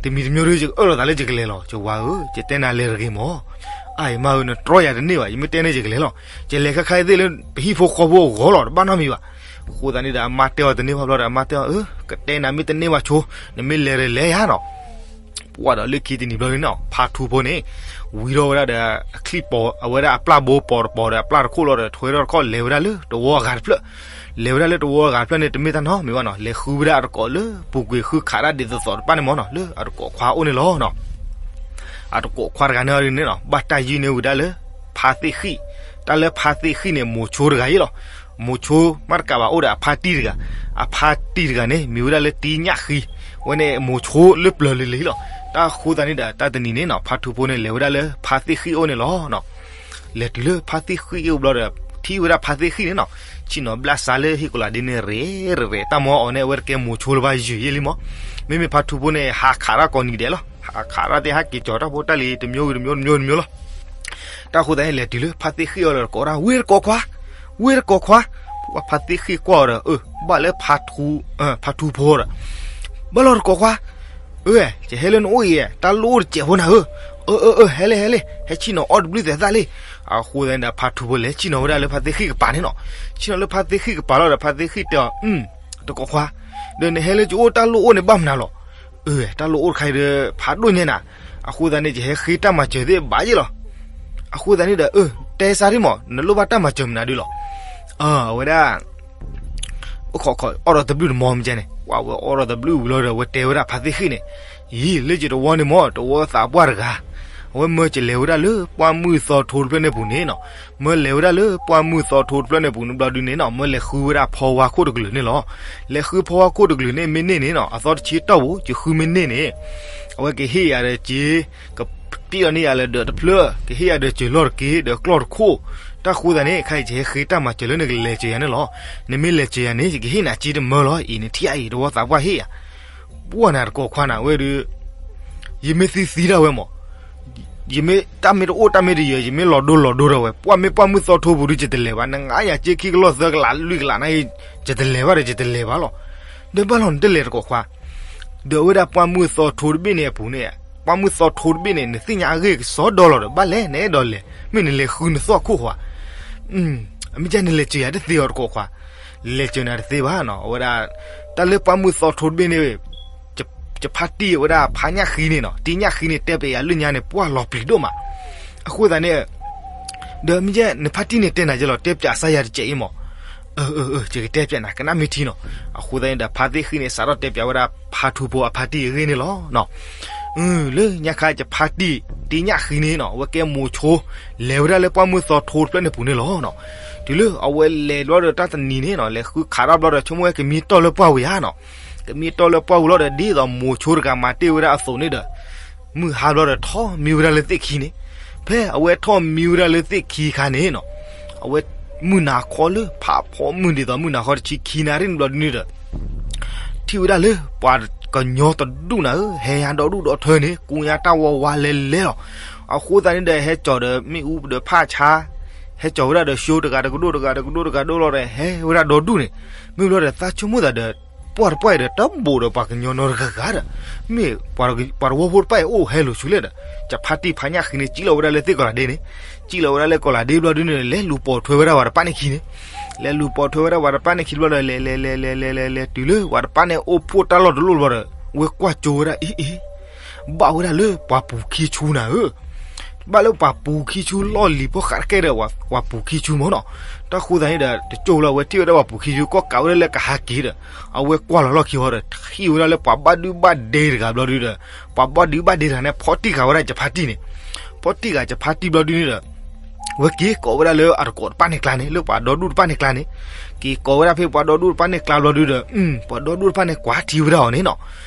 တမံၤတမံၤဒုး ယကအၢၣ်လီၤသးလၢယကလဲၤလီၤ. ယဝၤဧၢ, ယတဲနၤလဲၤတဂ့ၤမး. အါ ယမါဧၢ, နတြီယၤတန့ၢ်ဘၣ်, ယမ့ၢ်တဲန့ၣ်ယကလဲၤလီၤ. ယလဲၤခဲခါအံၤသ့ၣ်လၢ ပဟံၣ်ဖိဃီဖိအဂီၢ်လီၤ, တဘၣ်နီတမံၤဘၣ်. အဃိသတးန့ၣ်ဒီး အမါတဲအီၤတန့ၢ်ဘၣ်ဘျီဒီး အမါတဲအီၤ, အၢ ကတဲနၤမ့ၢ်တန့ၢ်ဘၣ်ဆိ, နမ့ၢ်လဲၤဒီးလဲၤယၤနီၤ. ပှၢ်ဒီးလၢခံတနံၤဘျီန့ၣ်နီၤ ဖါထူဖိန့ၣ် ဝံၤထီၣ်ဝဲဒၣ်ဒီး အချံၣ်ပီၤ အဝဲဒၣ်အပျၢ်ဘိပီၤတပီၤဒီးအပျၢ်တခိၣ်လီၤဒီး ထွဲထီၣ်တခီၣ် လဲၤဝဲဒၣ်လၢတဝီအဂၤတဖျၢၣ်, လဲၤဝဲဒၣ်လၢတဝီအဂၤတဖျၢၣ်န့ၣ် တမ့ၢ်တၢ်နီတမံၤဘၣ်နီၤ, လဲၤဃုဝဲဒၣ်အတကိးလၢ ပူၤကွံာ်ဃုခးတၢ်ဒ်သိးသိးတဖၣ်န့ၣ်မးနီၤ, လၢအတကိးခွါအိၣ်န့ၣ်လီၤ. အတကိးခွါတဂၤန့ၣ်အံၤန့ၣ်နီၤ ဘၣ်တၢ်ယုၢ်န့ၢ်ဝဲဒၣ်လၢ ဖါသ့ၣ်ဃံၣ်, တၢ်လၢဖါသ့ၣ်ဃံၣ်န့ၣ် မိၤဆိတဂၤအံၤလီၤ. မိၤဆိမ့ၢ်တကးဘၣ်အိၣ်ဒီးအဖါတံၢ်တဂၤ, အဖါတံၢ်တဂၤန့ၣ် မံၤဝဲဒၣ်လၢတံညၣ်ဃံ, အဝဲန့ၣ်မိၤဆိလၢပျၢၤလံၤလံၤလီၤ. တၢ်အဃိသတးန့ၣ်ဒီး တၢ်တနံၤန့ၣ်နီၤ ဖါထူဖိန့ၣ် လဲၤဝဲဒၣ်လၢဖါသ့ၣ်ဃံၣ်အိၣ်န့ၣ်လီၤ. လဲၤတုၤလၢဖါသ့ၣ်ဃံၣ်အိၣ်ဘျီဒီး ထံၣ်ဝဲဒၣ်ဖါသ့ၣ်ဃံၣ်န့ၣ်နီၤ, ဆ့ၣ်နီၤဘျၣ်စးလၢဟံၣ်ကိးလးဒ့န့ၣ် ရဲၣ်ရဲၣ်, တၢ်မၤအီၤန့ၣ် အဝဲတကဲမိၤဆိလၢၤဘၣ် ယုာ်ယဲလံမး. မ့မ့ၢ်ဖါထူဖိန့ၣ် ဟးခးတၢ်ကိးနံၤဒဲးလီၤ. ဟးခးတၢ်သ့ၣ် ဟးက့ၤကၠီၤတၢ်ဖိတၢ်လံၤ တမျိုးတမျိုးတမျိုးတမျိုးလီၤ. တၢ်အဃိသတးန့ၣ် လဲၤတုၤလၢဖါသ့ၣ်ဃံၣ်အအိၣ်လီၤဒီး ကိးဝဲဒၣ် ဝ့ၢ်တကိးခွါ, ဝ့ၢ်တကိးခွါ. ဖါသ့ၣ်ဃံၣ်ကွၢ်အီၤဒီး အၢ ဘၣ်လၢ ဖါထူဖိဒီး ဘၣ်လီၤတကိးခွါ, အၢ ယဟဲလၢနအိၣ်အံၤ တၢ်လိၣ်အိၣ်တစဲးဖိနၤဧၢ, အၢ အၢ အၢ ဟဲလံ ဟဲလံ ဟဲဆ့ၣ်နီၤအီၣ်တဘျုးသဲးသၣ်လံ. အဃိသတးန့ၣ်ဒီး ဖါထူဖိလဲၤဆ့ၣ်နီၤဝဲဒၣ်လၢဖါသ့ၣ်ဃံၣ်ကပၤန့ၣ်နီၤ, ဆ့ၣ်နီၤလၢဖါသ့ၣ်ဃံၣ်ကပၤလီၤဒီး ဖါသ့ၣ်ဃံၣ်တဲအီၤ တကိးခွါ, ဒီးနဟဲလၢယအိၣ်တၢ်လိၣ်အိၣ်န့ၣ်ဘၣ်မနုၤလီၤ. အၢ တၢ်လိၣ်အိၣ်တခါအံၤဒီး ဖးဒိၣ်ညါနၤ, အဃိသတးန့ၣ် ယဟဲဃ့တၢ်မၤစၢၤသ့ၣ်ဘၣ်ယ့ၣ်လီၤ. အဃိသတးန့ၣ်ဒီး အၢ တဲစးဒ်မး နလိၣ်ဘၣ်တၢ်မၤစၢၤမနုၤဒ်လီၤ. အဝဲဒၣ် အိၣ်ခိးခိးအီၣ်ဒီးတဘျုးတမီမ့ၢ်ကဲန့ၣ်, ပှၤဝဲအီၣ်ဒီးတဘျုးဝံၤလီၤဒီး အဝဲတဲဝဲဒၣ်ဖါသ့ၣ်ဃံၣ်န့ၣ်, ယံၤ လၢယတဝီန့ၣ်မး တဝီသးပှၢ်တဂၤ, အဝဲမၢကလဲၤဝဲဒၣ်လၢပှၢ်မုၢ်သီထိတဖျၢၣ်န့ၣ်ပူၤန့ၣ်နီၤ, မၢလဲၤဝဲဒၣ်လၢပှၢ်မုၢ်သီထိတဖျၢၣ်န့ၣ်ပူၤန့ၣ်ဘျီဒုန့ၣ်နီၤ, မၢလဲၤဃုဝဲဒၣ်ဖီဝါခိၣ်တကလုာ်န့ၣ်လီၤ. လဲၤဃုဖီဝါခိၣ်တကလုာ်န့ၣ် မ့ၢ်န့ၢ်န့ၣ်နီၤ အသီတဆံတီၢ်ပူၤ ယဃုမ့ၢ်န့ၢ်န့ၣ်, အဝဲကဟ့ၣ်ယၤဒီးစ့ ကပံၣ်အီၤန့ၢ်ယၤလၢဒၢးတဖျၢၣ်, ကဟ့ၣ်ယၤဒီးစၢၤလီၢ်တက့ၢ် ဒီးကျီၢ်တခိၣ်, တၢ်ဃိသတးန့ၣ် ခဲအံၤယဟဲဃ့တၢ်မၤစၢၤလၢနကလဲၤစၢၤယၤန့ၣ်လီၤ. နမ့ၢ်လဲၤစၢၤယၤန့ၣ် ယကဟ့ၣ်နၤစ့တမၢလီၤ. အံၤနထံၣ်အံၤ တဝီသးပှၢ်ဟ့ၣ်ယၤ, ပှၢ်နၤတကိးခွါနၤဝဲဒုး, ယမ့ၢ်သံသံဒၣ်ဝဲမး, ယမ့ၢ်တၢ်မ့ၢ်တအိၣ်တၢ်မ့ၢ်တယၢၤ ယမ့ၢ်လီၤဒိလီၤဒိထီၣ်ဝဲ, ပှၢ်မ့ၢ်ပှၢ်မုၢ်သီထိပူၤဒုး ယတလဲၤဘၣ်, နငါယၤစ့ခံကလီၢ်သၢကလးလွံၢ်ကလးန့ၣ် ယတလဲၤဘၣ်ဒီး ယတလဲၤဘၣ်လီၤ. ဒီးဘၣ်လီၤနတလဲၤတကိးခွါ, ဒီးအဝဲဒၣ်ပှၢ်မုၢ်သီထိတဘ့ၣ်န့ၣ်အပူၤန့ၣ်, ပှၢ်မုၢ်သီထိတဘ့ၣ်န့ၣ် နသ့ၣ်ညါအဂ့ၢ်ကစီဒီလီၤဒီး ဘၣ်လဲၣ် နအဲၣ်ဒိးလဲၤ, မ့ၢ်နလဲၤဃုနသီၣ်ခိၣ်ခွါ, အမ့ၢ်ကဲနလဲၤစၢၤယၤတသ့အီၤတကိးခွါ, လဲၤစၢၤနၤတသ့ဘၣ်နီၤ, အဝဲဒၣ်, တၢ်လၢပှၢ်မုၢ်သီထိတဘ့ၣ်န့ၣ် ယဖါတံၢ်အဝဲဒၣ်ဖါညၣ်ဃံန့ၣ်နီၤ, တံညၣ်ဃံန့ၣ် တဲပျးယၤလၢညါန့ၣ် ပှၢ်လီၤပျံၤဒိၣ်မး. အဃိသတးန့ၣ်, ဒီးမ့ၢ်ကဲ နဖါတံၢ်န့ၣ်တဲနၤကဲလီၤ တဲပျးစၢ်ယၤတစဲးအံၤမး. အၢ အၢ အၢ ယကတဲပျးနၤ ကနၣ်မ့ၢ်ထံနီၤ. အဃိသတးန့ၣ်ဒီး ဖါသ့ၣ်ဃံန့ၣ် စးထီၣ်တဲပျးဝဲဒၣ်ဖါထူဖိအဖါတံၢ်အဂ့ၢ်န့ၣ်လီၤ. လၢညါခါယဖါတံၢ် တံညၣ်ဃံန့ၣ်နီၤ အဝဲကဲမိၤဆိ လဲၤဝဲဒၣ်လၢပှၢ်မုၢ်သီထိတဖျၢၣ်န့ၣ်ပူၤန့ၣ်လီၤ. တုၤလၢအဝဲလဲၤလီၤဒီးတၢ်တနံၤန့ၣ်နီၤ လဲၤဃုခးထီၣ်ဘျီဒီး ဆိကမိၣ်ဝဲကမံတီၢ်လၢပှၢ်ဝံၤဧါနီၤ. ကမံတီၢ်လၢပှၢ်ဝံၤလီၤဒီး ဒ်သိးမိၤဆိတဂၤမၤတ့ၢ်ဝဲဒၣ်အသိးန့ၣ်ဒီး မုၢ်ဟါဘျီဒီးထီၣ်မံဝဲဒၣ်လၢသ့ၣ်ခံန့ၣ်. ဖဲအဝဲထီၣ်မံဝဲဒၣ်လၢသ့ၣ်ခံခါန့ၣ်နီၤ အဝဲမုၢ်နၤခီလၢဖးဖီမုၢ်ဒ်သိးမုၢ်နၤခီတဆံခံနၣ်ရံၣ်န့ၣ်ဘျီဒုန့ၣ်ဒီး ထံၣ်ဝဲဒၣ်လၢပှၤကညီတဒူၣ်နၤဧၢ ဟဲယါဒီဒူၣ်ဒီထၢန့ၣ် ကူညါတၢ်ဝီဝါလဲလဲလီၤ. အဃိသတးန့ၣ်ဒီး ဟဲကၠီၤဒီးမ့ၣ်အူဒီးဖးဆါ ဟဲကၠီၤဝဲဒၣ်ဒီး ရှိတဂၤတကဒိၣ်တဂၤတကဒိၣ်တဂၤဒိၣ်လီၤဒီး ဟဲဝဲဒၣ်ဒီဒူၣ်န့ၣ်. မ့ၢ်ဘျီဒီး သးဆိကမိၣ်သးဒီး ပှၢ်တပှၢ်အံၤဒီး တဘိးဒီးပှၤကညီနီတဂၤဂၤဒီး မ့ၢ်ပှၤတဝီဖိတပၢ်အံၤအိၣ်ဟဲလိာ်ဆူလဲၣ်ဒီး ယဖါတံၢ်ဖါညၣ်ဃံန့ၣ် စံၣ်လီၤဝဲဒၣ်လၢသ့ၣ်ကီးလးဒ့န့ၣ်. စံၣ်လီၤဝဲဒၣ်လၢကီးလးဒ့ဘျီဒုန့ၣ် လဲၤလူၤပိာ်ထွဲဝဲဒၣ်ပှၤတပၢ်န့ၣ်ခံန့ၣ်. လဲၤလူၤပိာ်ထွဲဝဲဒၣ်ပှၤတဖၣ်န့ၣ်ခံဘျီဒီး လဲၤလဲၤလဲၤလဲၤလဲၤလဲၤလဲၤတုၤလၢပှၤတဖၣ်န့ၣ်အိၣ်ဖှိၣ်တၢ်လီၢ်တလီၢ်ဘျီဒီး ဝဲကွၢ်ကၠိဝဲဒၣ် အ့ အ့ ဘၣ်ဝဲဒၣ်လၢပှၤပူၤခံဆူနၤဧၢ, ဘၣ်လၢပှၤပူၤခံဆူလီၢ်လံၤဖိဃးတကဲဒီး ပှၤပူၤခံဆူမ့ၢ်နီၤ. တၢ်ဃိသတးန့ၣ်ဒီး တကၠိလီၤ အဝဲထံၣ်ဝဲဒၣ်ပှၤပူၤခံဆူ ကီၢ်ကးဝဲဒၣ်လၢကဟးက့ၤဒီး အဝဲကွၢ်လီၤလီၢ်ခံဃီဒီး ထံၣ်ဝဲဒၣ်လၢပှၤဘၣ်ဒုဘၣ်ဒဲတဂၤဘျီဒုဒီး ပှၤဘၣ်ဒုဘၣ်ဒဲတဂၤန့ၣ် ဖီၣ်တံၢ်ဃာ်ဝဲဒၣ်ကဖါတံၢ်န့ၣ်, ဖီၣ်တံၢ်ဃာ်ကဖါတံၢ်ဘျီဒုန့ၣ်ဒီး ဝဲက့ၤကိးဝဲဒၣ်လၢအတကိးတဖၣ်န့ၣ်ကျါန့ၣ် လၢပှၤဒီဒူၣ်တဖၣ်န့ၣ်ကျါန့ၣ်, က့ၤကိးဝဲဒၣ်ဖဲပှၤဒီဒူၣ်တဖၣ်န့ၣ်ကျါဘျီဒုဒီး ပှၤဒီဒူၣ်တဖၣ်န့ၣ် ကွၢ်ထံဝဲဒၣ်အီၤန့ၣ်နီၤ.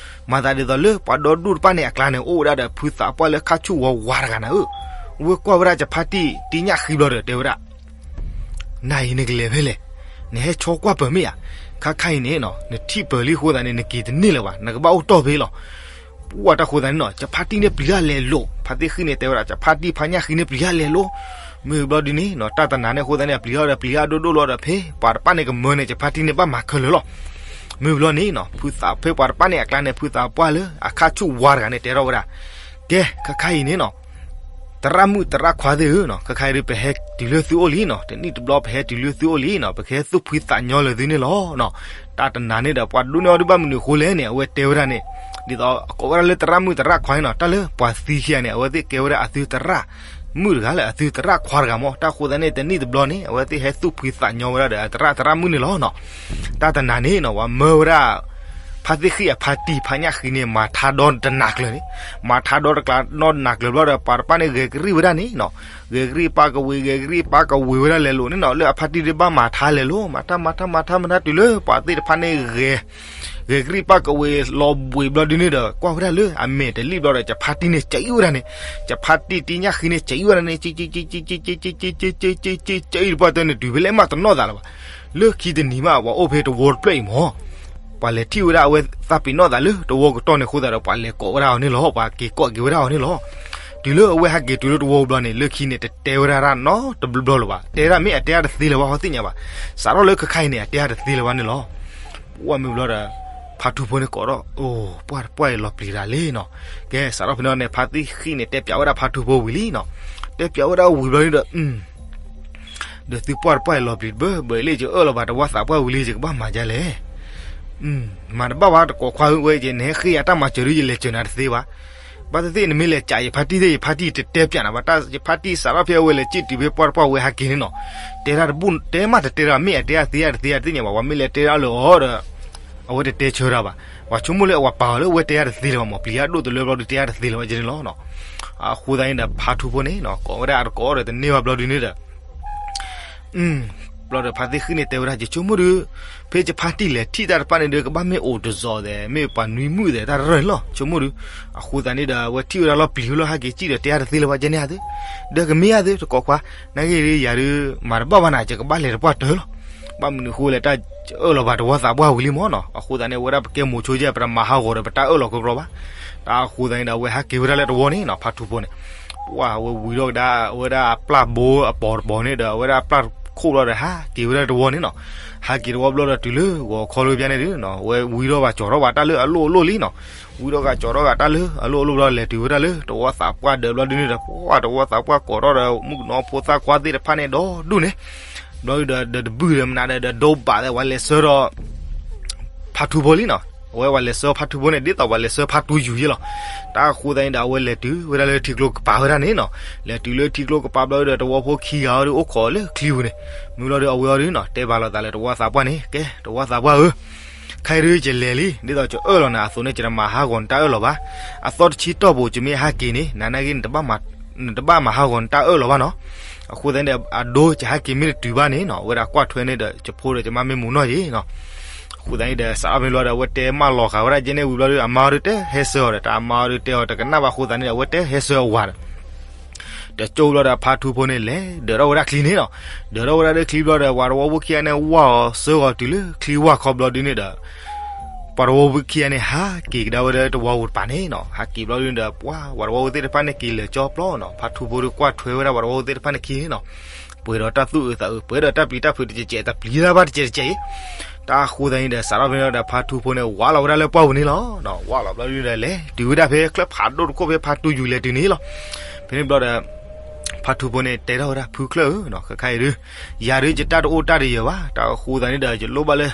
မၤသးဒ်သိးလၢပှၤဒီဒူၣ်တဖၣ်န့ၣ်အကျါန့ၣ် အိၣ်ဝဲဒၣ်ဒီးဖုသးပှၢ်လၢခါဆူၣ်ဝါဝါတဂၤနၤဧၢ, ဝဲကွၢ်ဝဲဒၣ်ကဖါတံၢ်တံညၣ်ဃံဘျီဒီး တဲဝဲဒၣ် နၤအံၤနကလဲၤဖဲလဲၣ်, နဟဲဆီကွၢ်ပၢၤမ့ၢ်ဧါ, ခါခါအံၤန့ၣ်နီၤ နထံၣ်ပၢၤလံအဃိသတးန့ၣ် နက့ၤတန့ၢ်လၢၤဘၣ်, နကဘၣ်အိၣ်တီၢ်ဖဲလီၤ. ပှၢ်တၢ်ဃိသတးန့ၣ်နီၤ ကဖါတံၢ်န့ၣ်ပျံၤတၢ်လဲၤလိာ်, ဖါသ့ၣ်ဃံန့ၣ် တဲဝဲဒၣ် ကဖါတံၢ်ဖါညၣ်ဃံန့ၣ်ပျံၤတၢ်လဲၤလိာ်, မ့ၢ်ဘျီဒုန့ၣ်နီၤ တၢ်တနၤန့ၣ်အဃိသတးန့ၣ် အပျံၤတၢ်ဒီဒိၣ်လီၤဒီးဖဲပှၤတဖၣ်န့ၣ်ကမၢန့ၣ် ကဖါတံၢ်န့ၣ်ဘၣ်မၤခဲလၢာ်လီၤ. မ့ၢ်ဘျီန့ၣ်နီၤ ဖုသးဖဲပှၤတဖၣ်န့ၣ်အကျါန့ၣ် ဖုသးပှၢ်လၢအခါဆူၣ်ဝါတဂၤန့ၣ် တဲထီၣ်ဝဲဒၣ် ကဲ ခါခါအံၤန့ၣ်နီၤ သရၣ်မုၣ်သရၣ်ခွါသ့ၣ်ဧၢနီၤ, ခါခါအံၤဒုး ပဟဲတုၤလၢသုအိၣ်လံနီၤ, တနံၣ်တဘျီပဟဲတုၤလၢသုအိၣ်လံနီၤ, ပကဟဲသူၣ်ဖှံသးညီလၢသုန့ၣ်လီၤနီၤ. တၢ်တနၤန့ၣ်ဒီး ပှၤဒိၣ်န့ၢ်အီၤဒုးဘၣ်မနုၤအဃိလဲၣ်န့ၣ် အဝဲတဲဝဲဒၣ်န့ၣ် ဒ်သိးအကိးဝဲဒၣ်လၢသရၣ်မုၣ်သရၣ်ခွါန့ၣ်နီၤ, တၢ်လၢပှၤသံခံဂၤန့ၣ် အဝဲသ့ၣ်ကဲဝဲဒၣ်အသုသရၣ်မုၣ်တဂၤလၢအသုသရၣ်ခွါတဂၤမ့ၢ်, တၢ်ဃိသတးန့ၣ် တနံၣ်တဘျီန့ၣ် အဝဲသ့ၣ်ဟဲသူၣ်ဖှံသးညီဝဲဒၣ်ဒီးအသရၣ်သရၣ်မုၣ်န့ၣ်လီၤနီၤ. တၢ်တနၤန့ၣ်နီၤ ပှၤမၢဝဲဒၣ် ဖါသ့ၣ်ဃံအဖါတံၢ်ဖါညၣ်ဃံန့ၣ် မၤထါဒီတနၤကျၢၤန့ၣ်, မၤထါဒီတကျါနီတနၤကျၢၤဘျီဒီး ပှၤတဖၣ်န့ၣ်ဂဲၤကရံၣ်ဝဲဒၣ်န့ၣ်နီၤ, ဂဲၤကရံၣ်ပာ်ကဝ့ၤ ဂဲၤကရံၣ်ပာ်ကဝ့ၤဝဲဒၣ်လဲၤလိာ်န့ၣ်နီၤ, လၢအဖါတံၢ်ဒုးဘၣ်မၤထါလဲၤလိာ် မၤထါမၤထါမၤထါမၤထါတုၤလၢပှၤသ့ၣ်တဖၣ်န့ၣ်ဂဲၤ ဂဲၤကရံၣ်ပာ်ကဝ့ၤလီၤဘှံးဘျီဒုန့ၣ်ဒီး ကွၢ်ဝဲဒၣ်လၢအမဲာ်တလံၣ်ဘျီဒီး ကဖါတံၢ်န့ၣ် ကၠံဝဲဒၣ်န့ၣ်, ကဖါတံၢ်တံညၣ်ဃံန့ၣ် ကၠံဝဲဒၣ်န့ၣ် ကၠံ ကၠံ ကၠံ ကၠံ ကၠံ ကၠံ ကၠံ ကၠံ ကၠံ တပှၢ်တၢၢ်န့ၣ် တုၤဖဲလဲၣ်မးတနီၣ်သးလၢၤဘၣ်. လၢခံတနံၤမး ပှၤအိၣ်ဖဲတဝီတဖျၢၣ်အံၤမ့ၢ် ပှၤလဲၤထံၣ်ဝဲဒၣ်အဝဲသးပ့ၤနီၣ်သးလၢတဝီကတီၢ်န့ၣ်အဃိသတးဒီး ပှၤလဲၤကိးဝဲဒၣ်အီၤန့ၣ်လီၤ, ပှၤက့ၤကိးက့ၤဝဲဒၣ်အီၤန့ၣ်လီၤ. တုၤလၢအဝဲဟဲက့ၤတုၤလၢတဝီဘျီန့ၣ် လၢခံန့ၣ် တတဲဝဲဒၣ်တၢ်နီတဘျီဘျီလၢၤဘၣ်, တဲဒၣ်မ့ၢ်အတဲဒၣ်တသ့လၢၤဘၣ် ဟီသ့ၣ်ညါဘၣ်, စးထီၣ်လၢခဲခါအံၤန့ၣ် အတဲဒၣ်တသ့လၢၤဘၣ်န့ၣ်လီၤ. ပှၢ်မ့ၢ်ဘျီဒီး ဖါထူဖိန့ၣ်ကိးထီၣ် အိ ပှၢ်တပှၢ်အံၤလီၤပျံၤတၢ်လံနီၤ, ကဲ စးထီၣ်ဖဲန့ၣ်န့ၣ် ဖါသ့ၣ်ဃံန့ၣ် တဲပၠးဝဲဒၣ်ဖါထူဖိဝံၤလံနီၤ, တဲပၠးဝဲဒၣ်ဝံၤဘျီန့ၣ်ဒီး ဒီးသုပှၢ်တပှၢ်အံၤလီၤပျံၤတဘၢ ဘၣ်လၢယကအၢၣ်လီၤဘၣ်တဝီသးပှၢ်ဝံၤလံ ယကဘၣ်မၤဒ်လဲၣ်. မၤတဘၣ်ဘၣ်တကိးခွါဧၢဝဲ ယနဟဲဃ့ယၤတၢ်မၤစၢၤဒုး ယလဲၤစၢၤနၤတသ့ဘၣ်. ဘၣ်သ့ၣ်သ့ၣ်နမ့ၢ်လဲၤကးယဖါတံၢ်သ့ၣ် ယဖါတံၢ်တတဲပၠးနၤဘၣ်, တၢ်ယဖါတံၢ်စးထီၣ်ဖဲအဝဲလဲၤစံၣ်တုၤဖဲပှၢ်တပှၢ်ဝဲဟဲက့ၤန့ၣ်နီၤ, တဲတၢ်တဘူၣ် တဲမးတတဲတၢ် မ့ၢ်အတဲအသ့အတသ့အတသ့ၣ်ညါဘၣ်, ပှၤမ့ၢ်လဲၤတဲတၢ်လၢအီၤဒီး အဝဲတတဲဆၢတၢ်ဘၣ်, ပှၤဆိကမိၣ်လၢအဝဲပာ်အီၤလၢအဝဲတဲတၢ်တသ့လၢၤဘၣ်မး, ပျံၤတၢ်ဒိၣ်တလၢဘျီဒုးတဲတၢ်တသ့လၢၤဘၣ်ကဲန့ၣ်လီၤ. အဃိသတးန့ၣ်ဒီး ဖါထူဖိန့ၣ်နီၤ ကိးဝဲဒၣ်အတကိးဒီးတန့ၢ်ဘၣ်ဘျီဒုးန့ၣ်ဒီး ဘျီဒီးဖါသ့ၣ်ဃံန့ၣ်တဲဝဲဒၣ် ယဆိကမိၣ်ဒုး ဖဲယဖါတံၢ်လဲၤထံၣ်တၢ်တဖၣ်န့ၣ်ဒီး ကဘၣ်မ့ၢ်အိၣ်တစီးသဲး မ့ၢ်ပှၤနွံမုၣ်သဲး တၢ်တရၢၢ်န့ၣ်လီၤ ဆိကမိၣ်ဒုး. အဃိသတးန့ၣ်ဒီး အဝဲထံၣ်ဝဲဒၣ်လီၤပျံၤလီၤဟဲက့ၤစံၣ်ဒီး တဲတၢ်တသ့လၢၤဘၣ်ကဲန့ၣ်ဧါသု, ဒီးကမ့ၢ်ဧါသု တကိးခွါ, နာ်က့ၤဒုး ယၤဒုး မၤတဘၣ်ဘၣ်နၤ ယကဘၣ်လဲၤတပှၢ်တၢၢ်လီၤ. ဘၣ်မနုၤအဃိလဲၣ် တၢ်အၢၣ်လီၤဘၣ်တဝီသးပှၢ်ဝံၤလံမ့ၢ်နီၤ, အဃိသတးန့ၣ် အဝဲဒၣ်ပကဲမိၤဆိကဲ ပတမၤဟးဂီၤဒီး ပတၢ်အၢၣ်လီၤကီကီဘၣ်. တၢ်အဃိသတးန့ၣ်ဒီး အဝဲဟးက့ၤဝဲဒၣ်လၢတဝီန့ၣ်နီၤ ဖါထူဖိန့ၣ် ပှၢ်ဝဲဝံၤထီၣ်ကဒါ အဝဲဒၣ်အပျၢ်ဘိအပီၤတပီၤန့ၣ်ဒီး အဝဲဒၣ်အပျၢ်ခိၣ်ဘျီဒီး ဟးက့ၤဝဲဒၣ်တဝီန့ၣ်နီၤ. ဟးက့ၤတဝီဘျီဒီး တုၤလၢဂီၤခီလၢပျၢၤန့ၣ်ဒီး အဝဲဝံၤထီၣ်ဘၣ်ကၠီၤထီၣ်ဘၣ်တၢ်လၢအလိၣ်အလိၣ်လံနီၤ. ဝံၤထီၣ်ဂၤကၠီၤထီၣ်ဂၤတၢ်လၢအလိၣ်အလိၣ်ဘျီ လဲၤတုၤဝဲဒၣ်လၢတဝီသးပှၢ်ဒၢးဘျီဒုးန့ၣ်ဒီး ပှၢ်တဝီသးပှၢ်ကိးထီၣ်ဒီး မုၣ်ကနီၤဖိသၣ်ခွါသ့ၣ်တဖၣ်န့ၣ်ဒီးဒူၣ်န့ၣ် ဘျီဒုးဒီး ဒီးတဘုၣ်ဒီးမနုၤဒီး ဒီးဒိဘၣ်သဲး ပှၤလဲၤဆှၢဒီး ဖါထူဖိလံနီၤ. အဝဲပှၤလဲၤဆှၢဖါထူဖိန့ၣ် ဒ်သိးပှၤလဲၤဆှၢဖါတူယူၤယဲလီၤ. တၢ်အဃိသတးန့ၣ်ဒီး အဝဲလဲၤတုၤဝဲဒၣ်လၢထံကျိကပၤဝဲဒၣ်န့ၣ်နီၤ. လဲၤတုၤလၢထံကျိကပၤဘျီဒီး တဝီဖိခံဂၤအီၤဒီး အိၣ်ခိးလၢချံပူၤန့ၣ်. မုၢ်လီၤဒီး အဝဲအီၤဒီးနီၤ တဲဘၣ်လိာ်သးလၢ တဝီသးပှၢ်န့ၣ် ကဲ တဝီသးပှၢ်ဧၢ ခဲအံၤဒုးယလဲၤလံ ဒ်သိးယအၢၣ်လီၤနၤအသိးန့ၣ် ယတမၤဟးဂီၤနတၢ်အၢၣ်လီၤဘၣ်. အသီတဆံတီၢ်ပူၤ ယမ့ၢ်ဟဲက့ၤန့ၣ် နနာ်က့ နတဘၣ်မၤဟးဂီၤနတၢ်အၢၣ်လီၤဘၣ်နီၤ. အဃိသတးန့ၣ်ဒီး အဒိ ယဟဲက့ၤမ့ၢ်တတုၤဘၣ်န့ၣ်နီၤ အဝဲဒၣ်ကွၢ်ထွဲန့ၣ်ဒီး ယဖိဒီးယမါမ့ၢ်မူနီၢ်ယ့ၤနီၤ. အဃိသတးန့ၣ်ဒီး စးထီၣ်ဖဲန့ၣ်ဘျီဒီး အဝဲတဲမၢလီၤဃာ်ဝဲဒၣ်ကဲန့ၣ်ဝံၤဘျီဒီး အမါအီၤဒီးတဲဟဲဆှၢအီၤဒီး တၢ်အမါအီၤဒီးတဲအီၤတကနၣ်ဘၣ်အဃိသတးန့ၣ်ဒီး အဝဲတဲဟဲဆှၢအဝၤဒီး တကၠိဘျီဒီး ဖါထူဖိန့ၣ်လဲၤဒၢးထီၣ်ဝဲဒၣ်ချံန့ၣ်နီၤ. ဒၢးထီၣ်ဝဲဒၣ်လၢချံဘျီဒီး ပှၤတဝီဖိခံဂၤန့ၣ် ဝၢ်အီၤဆှၢအီၤတုၤလၢချံဝၢ်ခီဘျီဒုးန့ၣ်ဒီး ပှၤတဝီဖိခံဂၤန့ၣ် ဟးက့ၤကဒါဝဲဒၣ်လၢတဝီပူၤတပၤန့ၣ်နီၤ. ဟးက့ၤဘျီဒုးန့ၣ်ဒီး ပှၤ ပှၤတဝီဖိသ့ၣ်တဖၣ်န့ၣ်က့ၤလၢာ်ကၠီပျီနီၤ. ဖါထူဖိဒီးကွၢ်ထွဲဝဲဒၣ်ပှၤတဝီဖိသ့ၣ်တဖၣ်န့ၣ်ခံန့ၣ်နီၤ. ပှဲၤဒီးတၢ်သူၣ်အုးသးအုး ပှဲၤဒီးတၢ်ပျံၤတၢ်ဖုးတကဲးကဲး တပျံၤတၢ်ဘၣ်တကဲးတကဲးအံၤ. တၢ်အဃိသတးန့ၣ်ဒီး စးထီၣ်ဖဲန့ၣ်ဒီး ဖါထူဖိန့ၣ် ဝးလီၤဝဲဒၣ်လၢပှၢ်ပူၤန့ၣ်လီၤ. ဝးလီၤဘျီဒုးဒီး လဲၤတုၤဝဲဒၣ်ဖဲချၢၣ်ဖးဒိၣ်တခိၣ်ဖဲဖါတူယူၤလဲၤတုၤန့ၣ်လီၤ. ဖဲန့ၣ်ဘျီဒီး ဖါထူဖိန့ၣ်တဲထီၣ်ဝဲဒၣ် ဖုချၢၣ်ဧၢနီၤ, ခဲခါအံၤဒုး ယၤဒုးယတၢ်တအိၣ်တၢ်တယၢၤဘၣ်, တၢ်အဃိသတးန့ၣ်ဒီး ယလိၣ်ဘၣ်လၢ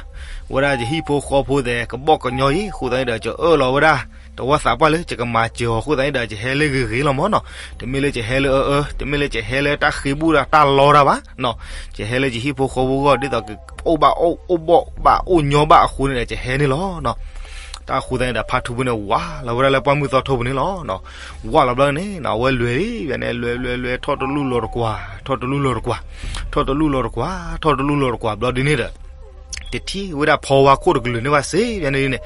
ဝဲဒၣ်ယဟံၣ်ဖိဃီဖိသဲး ကဘီၣ်ကညီအံၤ, အဃိသတးန့ၣ်ဒီး ယအၢၣ်လီၤဝဲဒၣ် တဝီသးပှၢ်လၢယကမၤစၢၤအီၤ, အဃိသတးန့ၣ်ဒီး ယဟဲလၢဂ့ၤဂ့ၤလီၤမၢ်နီၤ, တမ့ၢ်လၢယဟဲလၢအအၢ, တမ့ၢ်လၢယဟဲလၢတၢ်ဃ့ဘူၣ်ဒီးတၢ်လီတၢ်ဘၣ်နီၤ, ယဟဲလၢယဟံၣ်ဖိဃီဖိအဂီၢ် ဒ်သိးကအိၣ်ဘၣ်အိၣ် အိၣ်ဘီၣ်ဘၣ်အိၣ်ညီဘၣ်အဃိန့ၣ်ဒီး ယဟဲန့ၣ်လီၤနီၤ. တၢ်အဃိသတးန့ၣ်ဒီး ဖါထူဖိန့ၣ် ဝးလီၤဝဲဒၣ်လၢပှၢ်မုၢ်သီထိပူၤန့ၣ်လီၤ. ဝးလီၤဘျီန့ၣ်နီၤ အဝဲလဲၤလံ ဘျီန့ၣ်လဲၤလဲၤလဲၤ ထီၣ်တလူၢ်လီၤတကွၢ် ထီၣ်တလူၢ်လီၤတကွၢ် ထီၣ်တလူၢ်လီၤတကွၢ် ထီၣ်တလူၢ်လီၤတကွၢ် ဘျီဒုန့ၣ်ဒီး တထံၣ်ဝဲဒၣ်ဖီဝါခိၣ်တကလုာ်န့ၣ်ဘၣ်စ့ၢ် ဘျီန့ၣ်န့ၣ်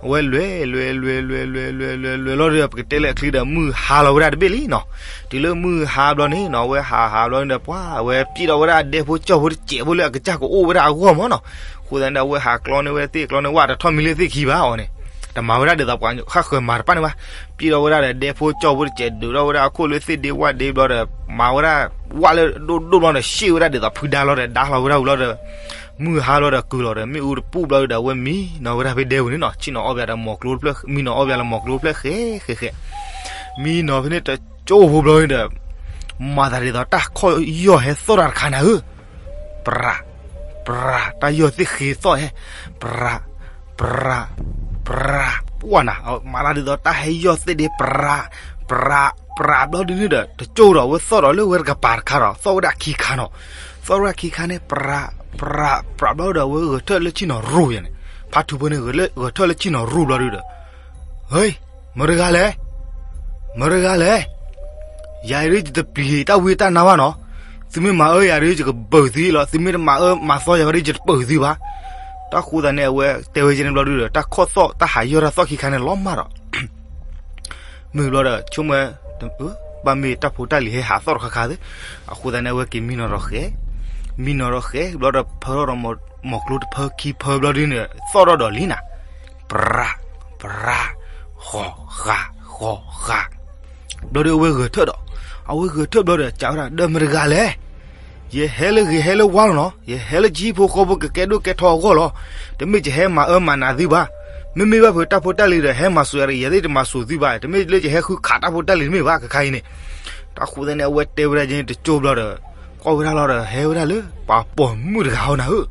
အဝဲလဲၤလဲၤလဲၤလဲၤလဲၤလဲၤလဲၤလဲၤလီၤဒီး ပကတဲလၢအချံဒီး မုၢ်ဟါလီၤဝဲဒၣ်တဘ့ၣ်လံနီၤ. တုၤလၢမုၢ်ဟါဘျီန့ၣ်နီၤ အဝဲဟးဟးဘျီန့ၣ်ဒီး ပှၤအဝဲပျံၢ်ထီၣ်ဝဲဒၣ်ဒဲဖိကၠီဖိတစဲးဖိလၢ အကစၢ်ကအိၣ်ဝဲဒၣ်အဂီၢ်မၢ်နီၤ. အဃိသတးန့ၣ်ဒီး အဝဲဟးကျီန့ၢ်ဝဲသ့ၣ်ကျီန့ၢ်ဝၣ် တထီၣ်မံလၢသ့ၣ်ခံဘၣ်အီၤန့ၣ် တမၤဝဲဒၣ်ဒ်သိးပှၤဃၣ်ဃၢၤမၤတဖၣ်န့ၣ်ဘၣ်. ပျံၢ်ထီၣ်ဝဲဒၣ်ဒီးဒဲဖိကၠီဖိတစဲး ဒုးထီၣ်ဝဲဒၣ်အခိၣ်လၢသ့ၣ်ဒ့ဝၣ်ဒ့ဘျီဒီး မၤဝဲဒၣ်ဝၣ်လၢဒိၣ်ဒိၣ်ဘျီဒီး ရှ့ၣ်ဝဲဒၣ်ဒ်သိးဖုဒါလီၤဒီး ဒါလီၤဝဲဒၣ်ဝံၤလီၤဒီး မုၢ်ဟါလီၤဒီးကုၢ်လီၤဒီး မ့ၣ်အူတပူၣ်ဘျီဒီး အဝဲမံနီၤဝဲဒၣ်ဖဲဒဲပူၤန့ၣ်နီၤ. ဆ့ၣ်နီၤအီၣ်ဘၣ်ဒီးမိၤကျိတဖျၢၣ် မံနီၤအီၣ်ဘၣ်လၢမိၤကျိတဖျၢၣ်ဃဲဃဲဃဲ မံနီၤဖဲန့ၣ်တကၠိဖိဘျီန့ၣ်ဒီး မၤသးဒ်သိးတၢ်ခီၣ်ယီၢ်ဟဲသီၣ်တၢ်တခါနၤဧၢ ပြး ပြး တၢ်ယီၢ်သ့ၣ်ဃ့သီၣ်ဟဲ ပြး ပြး ပြး ပှၢ်နၤ မၤသးဒ်သိးတၢ်ဟဲယီၢ်သ့ၣ်ဒ့ ပြး ပြး ပြး ဘျီဒုန့ၣ်ဒီး တကၠိဒီး အဝဲသီၣ်ဒီးလၢဝဲတကပၤတခါဒီး သီၣ်ဝဲဒၣ်ခံခါနီၤ. သီၣ်ဝဲဒၣ်ခံခါန့ၣ် ပြး ပြး ပြး ဘျီဒီး အဝဲဂဲၤထၢၣ်လၢဆ့ၣ်နီၤရူၢ်ယၤန့ၣ် ဖါထူဖိန့ၣ် ဂဲၤထၢၣ်လၢဆ့ၣ်နီၤရူၢ်ဘျီဒုဒီး ဟ့ မတၤတဂၤလဲၣ် မတၤတဂၤလဲၣ် ယၤအံၤဒ်ယတပျံၤတၢ်ဝံတၢ်နါဘၣ်နီၤ. သုမ့ၢ်မၤအၢယၤဒ်ယကပၢၤသုလီၤ. သုမ့ၢ်တမၤအၢမၤသီယၤဘၣ်ဒ် ယတပၢၤသုဘၣ်. တၢ်ဃိသတးန့ၣ် အဝဲတဲဝဲယဲန့ၣ်ဘျီဒုဒီး တၢ်ခီၣ်သီၣ်တၢ်ဟးယီၢ်တၢ်သီၣ်ခံခါန့ၣ်လီၤမၢ်ဒီး မုၢ်ဘျီဒီး ဆိကမိၣ် ဘၣ်မ့ၢ်တၢ်ဖိတၢ်လံၤဟဲဟးသီၣ်ထီၣ်ခါခါသ့. အဃိသတးန့ၣ် အဝဲက့ၤမံနီၤဒီးဃဲၤ, မံနီၤဒီးဃဲၤဘျီဒီး ဖၢထီၣ်ဒီးမိၤကျိတဖၢခံဖၢဘျီဒုန့ၣ် သီၣ်ထီၣ်ဒီးလံနၤ. ပြး ပြး ဃီၤဃး ဃီၤဃး ဘျီဒီးအဝဲဂဲၤထၢၣ်ဒီး အဝဲဂဲၤထၢၣ်ဘျီဒီး ကးဝဲဒၣ် ဒီးမတၤတဂၤလဲၣ်. ယဟဲလၢဂ့ၤဟဲလၢဝါလီၤနီၤ. ယဟဲလၢယဟံၣ်ဖိဃီဖိကကဲဒိၣ်ကဲထီအဂီၢ်လီၤ. တမ့ၢ်ယဟဲမၤအၢမၤနးသုဘၣ်. မ့မ့ၢ်ဘၣ်ဖဲတၢ်ဖိတၢ်လံၤဒီး ဟဲမၤစၢၤယၤဒီး ယသ့ၣ်တမၤစၢၤသုဘၣ်. တမ့ၢ်လၢယဟဲဃုခးတၢ်ဖိတၢ်လံၤတမ့ၢ်ဘၣ် ခဲခါအံၤန့ၣ်. တၢ်ဃိသတးန့ၣ် အဝဲတဲဝဲဒၣ်ယဲန့ၣ်တကၠိဘျီဒီး ကွၢ်ဝဲဒၣ်လီၤဒီး ဟဲဝဲဒၣ်လၢပှၤပိာ်မုၣ်တဂၤဟီနၤဧၢ.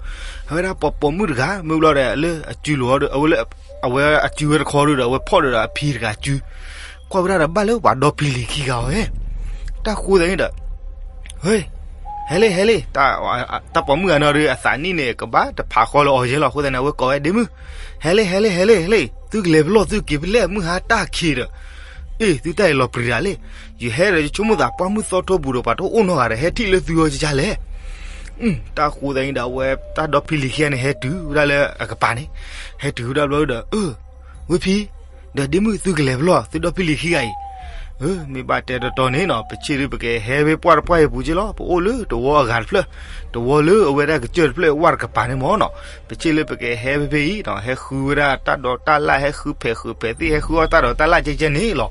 ဟဲဝဲဒၣ်ပှၤပိာ်မုၣ်တဂၤ မ့ၢ်ဘျီဒီးလၢအစုလိၤဒီး အဝဲလၢ အဝဲအစုဝဲတခီဒုဒီး အဝဲဖီၣ်ဒီးဒီးအဖံတဂၤစု ကွၢ်ဝဲဒၣ်ဒီးဘၣ်လၢပှၤဒီဖံလံၤခံဂၤအီၤဧၢ. တၢ်ဃိသတးန့ၣ်ဒီး ဟ့ ဟဲလံ ဟဲလံ တၢ်ပိာ်မုၣ်ဂၤနီၢ်ဒု အသးနံၣ်န့ၣ် ကဘၣ်တဖးဃီလၢအီၤယဲလီၤ. အဃိသတးန့ၣ် အဝဲကိးဝဲဒ့မုၣ် ဟဲလံ ဟဲလံ ဟဲလံ ဟဲလံ သုကလဲၤဖဲလဲၣ် သုက့ၤဖဲလဲၣ် မုၢ်ဟါတၢ်ခံးဒီး အ့ၣ် သုတၢ်အံၤလီၤပြံၤဒၣ်လံ. ယဟဲဒီးယဆိကမိၣ်သး ပှၢ်မုၢ်သီထိပူၤဒီး ပှၤတအိၣ်နီတဂၤဒီး ဟဲထံၣ်လၢသုအီၤကကလဲၣ်. တၢ်ဃိသတးန့ၣ်ဒီး အဝဲတၢ်ဒီဖံလံၤခံဂၤန့ၣ် ဟဲတုၤဝဲဒၣ်လၢအကပၤန့ၣ် ဟဲတုၤဝဲဒၣ်ဘျီဒီး အၢ ဝ့ၢ်ဖံ ဒီးဒ့မုၣ်သုကလဲၤဖဲလဲၣ် သုဒီဖံလံၤခံဂၤအံၤ. မ့ၢ်ဘၣ်တဲတီတီန့ၣ်နီၤ ပဆ့ၣ်ဒု ပကဟဲဖဲပှၢ်တပှၢ်အံၤပူၤက့လီၤ. ပအိၣ်လၢတဝီအဂၤတဖျၢၣ် တဝီလၢအဝဲဒၣ်ကစၢၢ်တဖျၢၣ်ဝၣ်တကပၤန့ၣ်မၢ်နီၤ. ပဆ့ၣ်လၢပကဟဲဖဲဖဲအံၤနီၤ ဟဲဃုဝဲဒၣ်တၢ်ဒိးတၢ်လၣ် ဟဲဃုဖဲးဃုဖဲးသ့ၣ် ဟဲဃုအီၣ်တၢ်ဒိးတၢ်လၣ်ကဲကဲန့ၣ်လီၤ.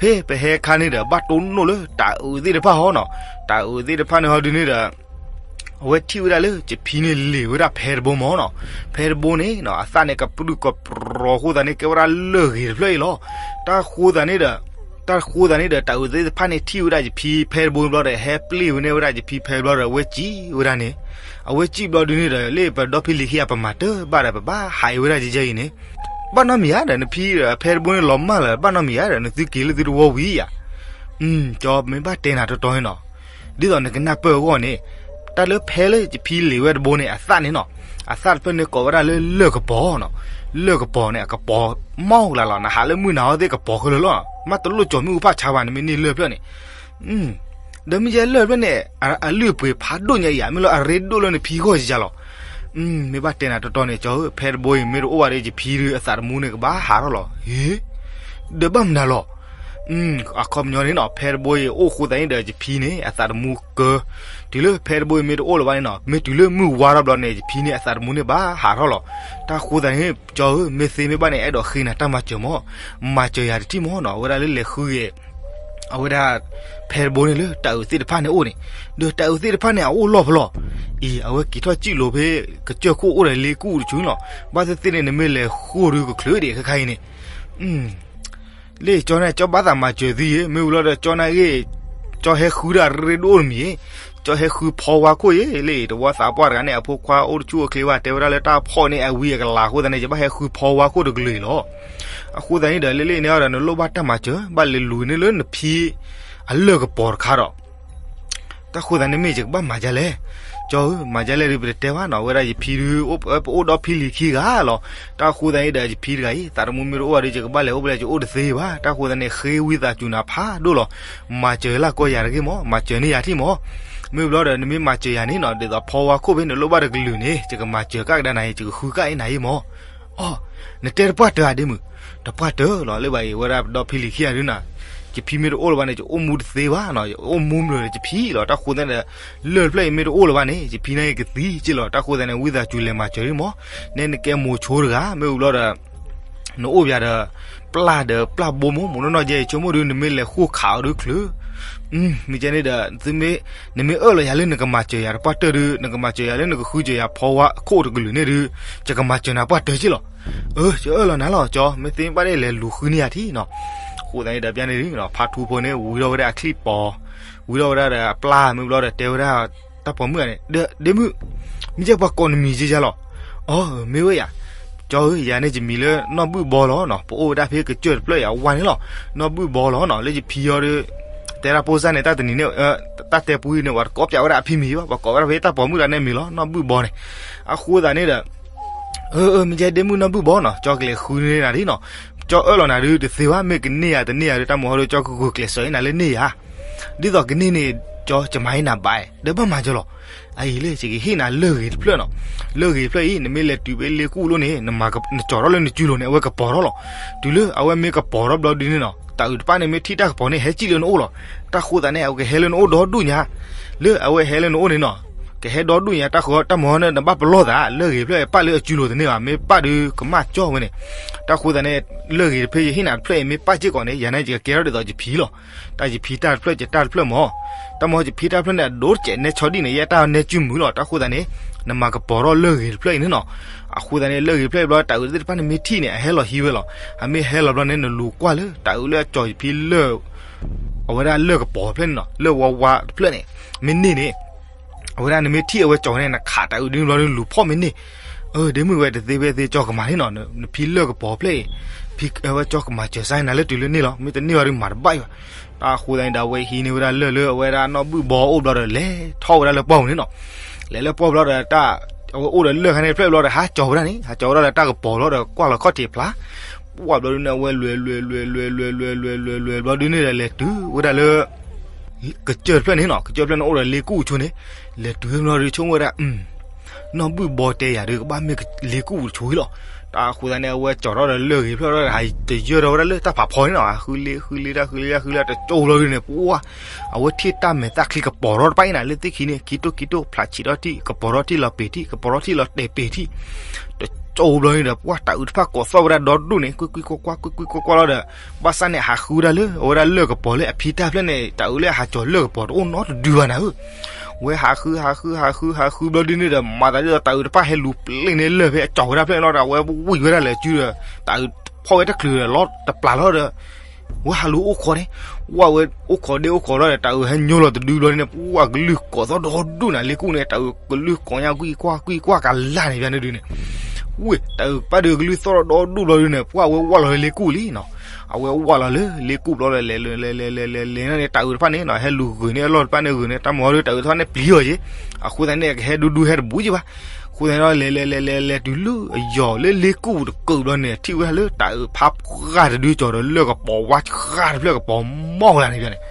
ဖဲပဟဲခါန့ၣ်ဒီး ဘၣ်တိၢ်နီၣ်လၢတၤအုးသ့ၣ်တဖၣ်ဟီနီၤ. တၤအုးသ့ၣ်တဖၣ်န့ၣ်ဟီဒုန့ၣ်ဒီး အဝဲထံၣ်ဝဲဒၣ်လၢယဖံန့ၣ်လ့ၤဝဲဒၣ်ဖဲတဘိမၢ်နီၤ. ဖဲတဘိန့ၣ် အသၣ်န့ၣ်ကပြုၢ်ကပြီၤအဃိသတးန့ၣ် ကဲဝဲဒၣ်လၢၢ်ဂ့ၤတဖျၢၣ်အံၤလီၤ. တၢ်ဃိသတးန့ၣ်ဒီး တၢ်ဃိသတးန့ၣ်ဒီး တၤအုးသ့ၣ်တဖၣ်န့ၣ်ထံၣ်ဝဲဒၣ်ယဖံဖဲတဘိဘျီဒီး ဟဲပျ့ၢ်ဝဲန့ၢ်ဝဲဒၣ်ယဖံဖဲတဘျီဒီး အဝဲစံၣ်ဝဲဒၣ်န့ၣ်. အဝဲစံၣ်ဘျီဒုန့ၣ်ဒီး လၢပဒီဖံလံၤခံဂၤ ပမၤတၢ်ဘၣ်ဒီး ပဘၣ်ဟးအံၤဝဲဒၣ်ယဲယဲအံၤန့ၣ် ဘၣ်နီတမံၤဧါဒီး နဖံဒီးဖဲတဘိန့ၣ်လီၤမၢ်လၢၤ ဘၣ်နီတမံၤဧါဒီး နသုက့ၤလၢသုတဝီဝံၤဧါ. ကၠီမ့ၢ်ဘၣ်တဲနၤတီတီန့ၣ်နီၤ ဒ်သိးနကနၢ်ပၢၢ်အဂီၢ်န့ၣ် တၢ်လၢဖဲလၢယဖံလ့ၤဝဲတဘိန့ၣ် အသၣ်န့ၣ်နီၤ အသၣ်တဖျၢၣ်န့ၣ်ကိးဝဲဒၣ်လၢလၢၢ်ကပီၤနီၤ. လၢၢ်ကပီၤန့ၣ် အကပီၤမီၢ်ကလါလီၤ. နဟးလၢမုၢ်နၤအီၤသ့ၣ်ကပီၤခဲလၢာ်လီၤ. မ့ၢ်တလိၣ်ကၠီမ့ၣ်အူဖးဆါဘၣ် နမ့ၢ်န့ၢ်လၢၢ်ဖျၢၣ်န့ၣ် ဒီးမ့ၢ်ယဲလၢၢ်ဖျၢၣ်န့ၣ် အလုၢ်အပှ့ၤဖးဒိၣ်ညါအံၤဧါ မ့ၢ်လၢအရ့ဒိၣ်လၢနဖံဂီၢ်ယါလီၤ. မ့ၢ်ဘၣ်တဲနၤတီတီန့ၣ် ကၠီဧၢ ဖဲတဘိအံၤ မ့ၢ်တအိၣ်ဘၣ်ဒီး ယဖံဒုးအသးတမူန့ၣ် ကဘၣ်ဟးထီၣ်လီၤ. ဟ့ ဒီးဘၣ်မနုၤလီၤ. အခီပညီန့ၣ်နီၤ ဖဲတဘိအံၤ အိၣ်ဃိသတးန့ၣ်ဒီး ယဖံန့ၣ် အသးတမူကၢ တုၤလၢဖဲတဘိအံၤ မ့ၢ်တအိၣ်လၢၤဘၣ်န့ၣ်နီၤ မ့ၢ်တုၤလၢမုၢ်ဝါထီၣ်ဘျီန့ၣ် ယဖံန့ၣ် အသးတမူန့ၣ် ဘၣ်ဟးထီၣ်လီၤ. တၢ်ဃိသတးန့ၣ် ကၠီဧၢ မ့ၢ်သ့မ့ၢ်ဘၣ်န့ၣ် အဲၣ်ဒိးဃ့နၤတၢ်မၤစၢၤမၢ်, မၤစၢၤယၤတထံၣ်မၢ်နီၤ အဝဲဒၣ်လၢလဲၤဃုဂ့ၤ အဝဲဒၣ် ဖဲတဘိန့ၣ်လၢတၤအုးသ့ၣ်တဖၣ်န့ၣ်အိၣ်န့ၣ်, ဒီးတၤအုးသ့ၣ်တဖၣ်န့ၣ် အအိၣ်လီၢ်ဖဲလဲၣ်. အံၤ အဝဲက့ၤထီၣ်စံၣ်လိၤဖဲ ကစၢၢ်ခိၣ်အိၣ်ဒီးလ့ကူၣ်တဆူန့ၣ်လီၤ. ဘၣ်သ့ၣ်သ့ၣ်န့ၣ် နမ့ၢ်လဲၤဃိဒုးကချုးဒံးခဲခါအံၤန့ၣ် လၢကၠီန့ၣ် ကၠီဘၣ်သးမၤစၢၤသုယဲ မ့ၢ်ဝံၤလီၤဒီးကၠီနာ်ဂ့ၢ် ကၠီဟဲဃုတၢ်ရ့ဒိၣ်တမံၤ, ကၠီဟဲဃုဖီဝါခိၣ်ယဲလံ, တဝီသးပှၢ်တဂၤန့ၣ် အဖိခွါအိၣ်တဆူၣ်အိၣ်ချ့ဘၣ် တဲဝဲဒၣ်လၢတၢ်ဖီၣ်န့ၢ်အဝံအကလၤအဃိသတးန့ၣ် ယဘၣ်ဟဲဃုဖီဝါခိၣ်တကလုာ်အံၤလီၤ. အဃိသတးန့ၣ်ဒီး လၢလၢန့ၣ်ဒီး နလိၣ်ဘၣ်တၢ်မၤစၢၤ ဘၣ်လဲၤလူၤန့ၢ်လၢနဖံအလၢၢ်ကပီၤတခါဒီး တၢ်ဃိသတးန့ၣ်မ့ၢ်ယကဘၣ်မၤဒ်လဲၣ်. ကၠီဧၢ, မၤဒ်လဲၣ်ဒီး ပတတဲဘၣ်နီၤ, ဝဲဒၣ်ယဖံဒုး ပအိၣ်ဒီးဖံလံၤခံဂၤလီၤ. တၢ်ဃိသတးန့ၣ်ဒီး ယဖံတဂၤအံၤ သးသမူမ့ၢ်တအိၣ်ဘၣ်ဒီး ယကဘၣ်လဲၤအိၣ်ဖဲလဲၣ် ယအိၣ်တသ့ဘၣ်. တၢ်ဃိသတးန့ၣ် ဃ့ဝံသးစူၤနၤဖးဒိၣ်လီၤ. မၤစၢၤလၢကီၢ်ယၤတဂ့ၤမး, မၤစၢၤန့ၢ်ယၤထံၣ်မး. မ့ၢ်ဘျီဒီး နမ့ၢ်မၤစၢၤယၤန့ၣ်နီၤ, ဒ်သိးဖီဝါခိၣ်ဖဲ နလိၣ်ဘၣ်တကလုာ်န့ၣ် ယကမၤစၢၤကဒါနၤအံၤ, ယကဃုကဒါနၤအံၤမး. အိ, နတဲတပှၢ်တၢၢ်ဧါဒ့မုၣ်, တပှၢ်တၢၢ်လီၤ. လၢဘၣ်အံၤ ဝဲဒၣ်ပဒီဖံလံၤခံဂၤဒုးနီၤ, ယဖံမ့ၢ်တအိၣ်လၢၤဘၣ်န့ၣ် ယအိၣ်မူတသ့ဘၣ်နီၤ, ယအိၣ်မူမုာ်ဒီးယဖံလီၤ. တၢ်ဃိသတးန့ၣ်ဒီး လၢၢ်တဖျၢၣ်အံၤမ့ၢ်တအိၣ်လၢၤဘၣ်န့ၣ် ယဖံန့ၣ်ကသံက့လီၤ. တၢ်ဃိသတးန့ၣ် ဝံသးစူၤလဲၤမၤစၢၤဒံးမး, နဲနကဲမိၤဆိတဂၤ မ့ၢ်ဝံၤဘျီဒီး နအိၣ်ပၠးဒီး ပျၢ်ဒီးပျၢ်ဘိမး, မိၢ်နီၢ်နီၢ်ယဲအံၤ ဆိကမိၣ်ဒုး နမ့ၢ်လဲၤဃိၣ်ခးအီၤဒုးချုး မ့ၢ်ကဲန့ၣ်ဒီး သုမ့ၢ်, နမ့ၢ်အၢၣ်လီၤယၤလၢနကမၤစၢၤယၤတပှၢ်တၢၢ်ဒုး, နကမၤစၢၤယၤလၢနကဃုစၢၤယၤဖီဝါခိၣ်တကလုာ်န့ၣ်ဒုး, ယကမၤစၢၤနၤပှၢ်တၢၢ်က့လီၤ. အၢ, ယအၢၣ်လီၤနၤလီၤကၠီ, မ့ၢ်သ့ဘၣ်ဒ်လဲၤလူၤဃုန့ၢ်ယၤထံၣ်နီၤ. အဃိသတးန့ၣ်ဒီး ပျၢ်န့ၣ်ဒုး ဖါထူဖိန့ၣ် ဝံၤထီၣ်ဝဲဒၣ်အချံၣ်ပီၤ, ဝံၤထီၣ်ဝဲဒၣ်ဒီးအပျၢ် မ့ၢ်ဘျီဒီးတဲဝဲဒၣ် တၢ်ပိာ်မုၣ်ဂၤန့ၣ်, ဒ့မုၣ်, မ့ၢ်ကဲပှၤကိးနမံၤက့ယၤလီၤ. အၢ, မ့ၢ်ဝဲယၤ, ကၠီဧၢ, ယၤန့ၣ်ယမံၤလၢနီၢ်ဘုၣ်ဘီလီၤနီၤ, ပအိၣ်ဝဲဒၣ်ဖဲကစၢၢ်တဖျၢၣ်အံၤအဝါန့ၣ်လီၤ. နီၢ်ဘုၣ်ဘီလီၤနီၤ, လၢယဖံအီၤဒီး တဲဒၣ်ဖိစၢ်န့ၣ် တၢ်တနံၤန့ၣ်, တၢ်တဲပူအံၤန့ၣ် ပှၤတကိးပၠးဝဲဒၣ်အဖံမံၤဘၣ်, ပှၤကိးဝဲဒၣ်ဖဲတၢ်ပိာ်မုၣ်တဂၤန့ၣ်မံၤလီၤ, နီၢ်ဘုၣ်ဘီန့ၣ်. အဃိသတးန့ၣ်ဒီး အၢ, မ့ၢ်ကဲဒ့မုၣ်နီၢ်ဘုၣ်ဘီနီၤ, ကၠီကလဲၤဃုန့ၢ်နၤဒ်နီၤ, ကၠီအၢၣ်လီၤနၤဒုးတသ့ဘၣ်, မ့ၢ်ကန့ၢ်ယၤတန့ၢ်ယၤဒုး တၢ်မၤဟီဒုး ကၠီကဂုာ်ကျဲးစၢးအံၤနၤလၢန့ၢ်ယၤ ဒ်သိးကန့ၢ်န့ၣ် ကၠီကမၤအံၤနၤဘၣ်, ဒီးဘၣ်မၤကၠီလီၤ. အအံၤလၢ ယကဟ့ၣ်နၤလၢၢ်ဂ့ၤတဖျၢၣ်နီၤ. လၢၢ်ဂ့ၤတဖျၢၣ်အံၤ နမ့ၢ်လဲၤတုၤဖဲလ့ကူၣ်လိၤန့ၣ် နကၠီၤထီၣ်လၢနစုလိၤန့ၣ် အဝဲကပီၤထီၣ်လီၤ. တုၤလၢအဝဲမ့ၢ်ကပီၤထီၣ်ဘျီဒုန့ၣ်နီၤ, တၢ်အုးတဖၣ်န့ၣ် မ့ၢ်ထံၣ်တၢ်ကပီၤန့ၣ် ဟဲစံၣ်လၢနအိၣ်လီၤ. တၢ်ဃိသတးန့ၣ် အဝဲကဟဲလၢနအိၣ်ဒီဒူၣ်ညါ, လၢအဝဲဟဲလၢနအိၣ်န့ၣ်နီၤ, ကဟဲဒီဒူၣ်ညါ တၢ်ဃိတၢ်မၤဟီန့ၣ် နဘၣ်ပလီၢ်သး, လၢၢ်ဂ့ၤတဖျၢၣ်အံၤ ပၣ်လၢအစုလိၤတန့ၢ်ဘၣ်, မ့ၢ်ပၣ်ဒုးကမၣ်ကၠီဝဲန့ၣ်. တၢ်ဃိသတးန့ၣ် လၢၢ်ဂ့ၤတဖျၢၣ် ယဟ့ၣ်နၤတဖျၢၣ်အံၤ မ့ၢ်ပၣ်စ့ၢ်ကီးန့ၣ် ယၤန့ၣ် ယကကဲထီၣ်ဒ်သိးယဖံလီၤ. တၢ်ယဖံတၢ်တဖျၢၣ် ယတၢ်တဖျၢၣ်မး, တၢ်မၤယဖံတၢ်တဖျၢၣ်န့ၣ် အဒိတကဲးနဲဆိဒံၣ်န့ၣ် ယဲတၢ်နဲစုမုာ်လီၤ. တၢ်ဃိသတးန့ၣ် နမၤကပီၤထီၣ်လၢၢ်ဂ့ၤတဖျၢၣ်အံၤန့ၣ်နီၤ. အဃိသတးန့ၣ် လၢၢ်ဂ့ၤတဖျၢၣ်အံၤဘျီ တၢ်အုးသ့ၣ်တဖၣ်န့ၣ်မ့ၢ်ထံၣ်န့ၣ် အဟဲလီၤဟံးဝဲလီၤ. အမ့ၢ်ဟဲလီၤဘျီန့ၣ် နလူၤကွၢ်လၢ တၢ်အုးလၢအကၠီၤယဖံလၢၢ် အဝဲဒၣ်လၢၢ်ကပီၤတဖျၢၣ်န့ၣ်နီၤ, လၢၢ်ဝါဝါတဖျၢၣ်န့ၣ် မ့ၢ်န့ၢ်န့ၣ်, အဝဲဒၣ်နမ့ၢ်ထံၣ်အဝဲကၠီၤန့ၣ် နခးတၢ်အုးဒ်န့ၣ်ဘျီဒုး လူၤဖီၣ်မ့ၢ်န့ၢ်. အၢ, ဒ့မုၣ်ဝဲတသ့ဖဲသ့ ကၠီကမၤန့ၣ်နီၤ, နဖံလၢၢ်ကပီၤဖျၢၣ်အံၤ, ဖံအဝဲကၠီကမၤစၢၤစါနၤလၢတုၤလၢန့ၢ်လီၤ, မ့ၢ်တန့ၢ်ဘၣ်ဒုးမၤတဘၣ်အံၤဘၣ်. တၢ်အဃိသတးန့ၣ်ဒီး အဝဲဟံးန့ၢ်ဝဲဒၣ်လၢၢ်လၢအဝဲဒၣ်နီၢ်ဘုၣ်ဘီအအိၣ်ဘျီဒီး လဲၤထီၣ်ဝဲဒၣ်လၢပှၢ်ပူၤန့ၣ်နီၤ. လဲၤလၢပှၢ်ပူၤဘျီဒီး တၢ်, အဝဲအိၣ်ဒီးလၢၢ်ခါန့ၣ်တဖျၢၣ်ဘျီဒီး ဟးကၠီၤဝဲဒၣ်န့ၣ်, ဟးကၠီၤဝဲဒၣ်ဒီးတၢ်ကပီၤလီၤဒီး ကွၢ်လီၤခီၣ်ထံးဖျါ ပှၢ်ဘျီဒုန့ၣ် အဝဲလွဲၤလွဲၤလွဲၤလွဲၤလွဲၤလွဲၤလွဲၤလွဲၤလွဲၤဘျီဒုန့ၣ်ဒီး လဲၤတုၤဝဲဒၣ်လၢ ကစၢၢ်တဖျၢၣ်န့ၣ်နီၤ, ကစၢၢ်တဖျၢၣ်န့ၣ်အိၣ်ဒီးလ့ကူၣ်ဆိန့ၣ်, လဲၤတုၤဘျီဒုဆိကမိၣ်ဝဲဒၣ် နီၢ်ဘုၣ်ဘီတဲယၤဒုး ကဘၣ်မ့ၢ်လ့ကူၣ်တဆိလီၤ. တၢ်အဃိသတးန့ၣ် အဝဲကၠီၤထီၣ်ဒီးလၢၢ်ဂ့ၤဖျၢၣ်ဒီး ဟးတယၢၢ်ဒီးဝဲဒၣ်လၢတၢ်ဖးဖီန့ၣ်နီၤ, ဃုလ့ ဃုလ့ တၢ်ဃုလ့ တၢ်ဃုလ့ တစိၢ်ဘျီဒုန့ၣ် ပှၢ် အဝဲထံၣ်တၢ်မဲာ်သၣ်ချံကပီၤထီၣ်တဖၣ်အံၤနၤ လၢသ့ၣ်ခံန့ၣ် ခံတိၢ်ခံတိၢ် ဖျးဆံးထီၣ်ထံၣ် ကပီၤထီၣ်ထံၣ်လီၤပ့ၤထံၣ် ကပီၤထီၣ်ထံၣ်လီၤတဲာ်ပ့ၤထံၣ် တစိၢ်ဘျီန့ၣ်ဒီး ပှၢ်တၢ်အုးတဖၣ်ကိးသီၣ်ဝဲဒၣ်ဒီဒူၣ်န့ၣ် ကွံၢ်ကွံၢ်ကွၢ်ကွၢ် ကွံၢ်ကွံၢ်ကွၢ်ကွၢ်လီၤဒီး ဘၣ်ဆၣ်န့ၣ် ဟးဃုဝဲဒၣ်လၢ အဝဲဒၣ်လၢၢ်ကပီၤလၢအဖံတၢ်ဖျၢၣ်န့ၣ် တၢ်အုးလၢအဟးကၠီၤလၢၢ်ကပီၤတအိၣ်နီတဒုဘၣ်နၤဧၢ. ဝဲဟးဃု ဟးဃု ဟးဃု ဟးဃုဘျီဒုန့ၣ်ဒီး မၤသးဒ်သိးတၢ်အုးတဖၣ်ဟဲလူၤပျ့ၤန့ၢ်လၢၢ်ဖဲအကၠီၤဝဲဒၣ်ဖျၢၣ်န့ၣ်လီၤဒီး အဝဲဝံၤဝဲဒၣ်လၢစုဒီး တၢ်အုးဖီၣ်ဝဲတချုးဒီး လီၤတပျၢ်လီၤဒီး ဝဲဟးလူၤအိၣ်ခိးန့ၣ် ဝဲအိၣ်ခိးဒ့အိၣ်ခိးလီၤဒီး တၢ်အုးဟဲညိလီၤတဒုဘျီန့ၣ် ပှၢ်ကလုၢ်ကိးသီၣ်ဒီဒူၣ်နၤ လ့ကူၣ်န့ၣ် တၢ်အုးကလုၢ်ကိးညါကွံာ်ကွၢ်ကွံာ်ကွၢ်ကလၢ်န့ၣ်ဘၣ်န့ၣ်ဒုန့ၣ် ဝ့ၢ် တၢ်အုးကပၢ်ဒုးကလုၢ်သီၣ်ဒီဒူၣ်ဘျီဒုန့ၣ် ပှၢ်ဝဲဝၢ်လီၤလၢလ့ကူၣ်လံနီၤ. အဝဲဝၢ်လီၤလၢလ့ကူၣ်ဘျီဒီး လဲၤလဲၤလဲၤလဲၤလဲၤလဲၤလဲၤန့ၣ် တၢ်အုးတဖၣ်န့ၣ်နီၤ ဟဲလူၤဂုာ်န့ၢ်အလီၢ်တဖၣ်န့ၣ်ဂုာ်န့ၢ် တၢ်မၤဟီဒုး တၢ်အုးတဖၣ်န့ၣ်ပျံၤအီၤက့ၤ အဃိသတးန့ၣ် ကဟဲဒူဒူဟဲတဘူးက့ၤဘၣ်. အဃိသတးန့ၣ် လဲၤလဲၤလဲၤလဲၤလဲၤတုၤလၢအယီၤလၢလ့ကူၣ်တကုာ်ဘျီန့ၣ် ထံၣ်ဝဲဒၣ်လၢတၢ်အုးဖးပှၢ်တဒုကၠီၤဒီးလၢၢ်ကပီၤဝါဃၢ်တဖျၢၣ်ကပီၤမီၢ်ဝဲဒၣ်န့ၣ်ဘၣ်န့ၣ်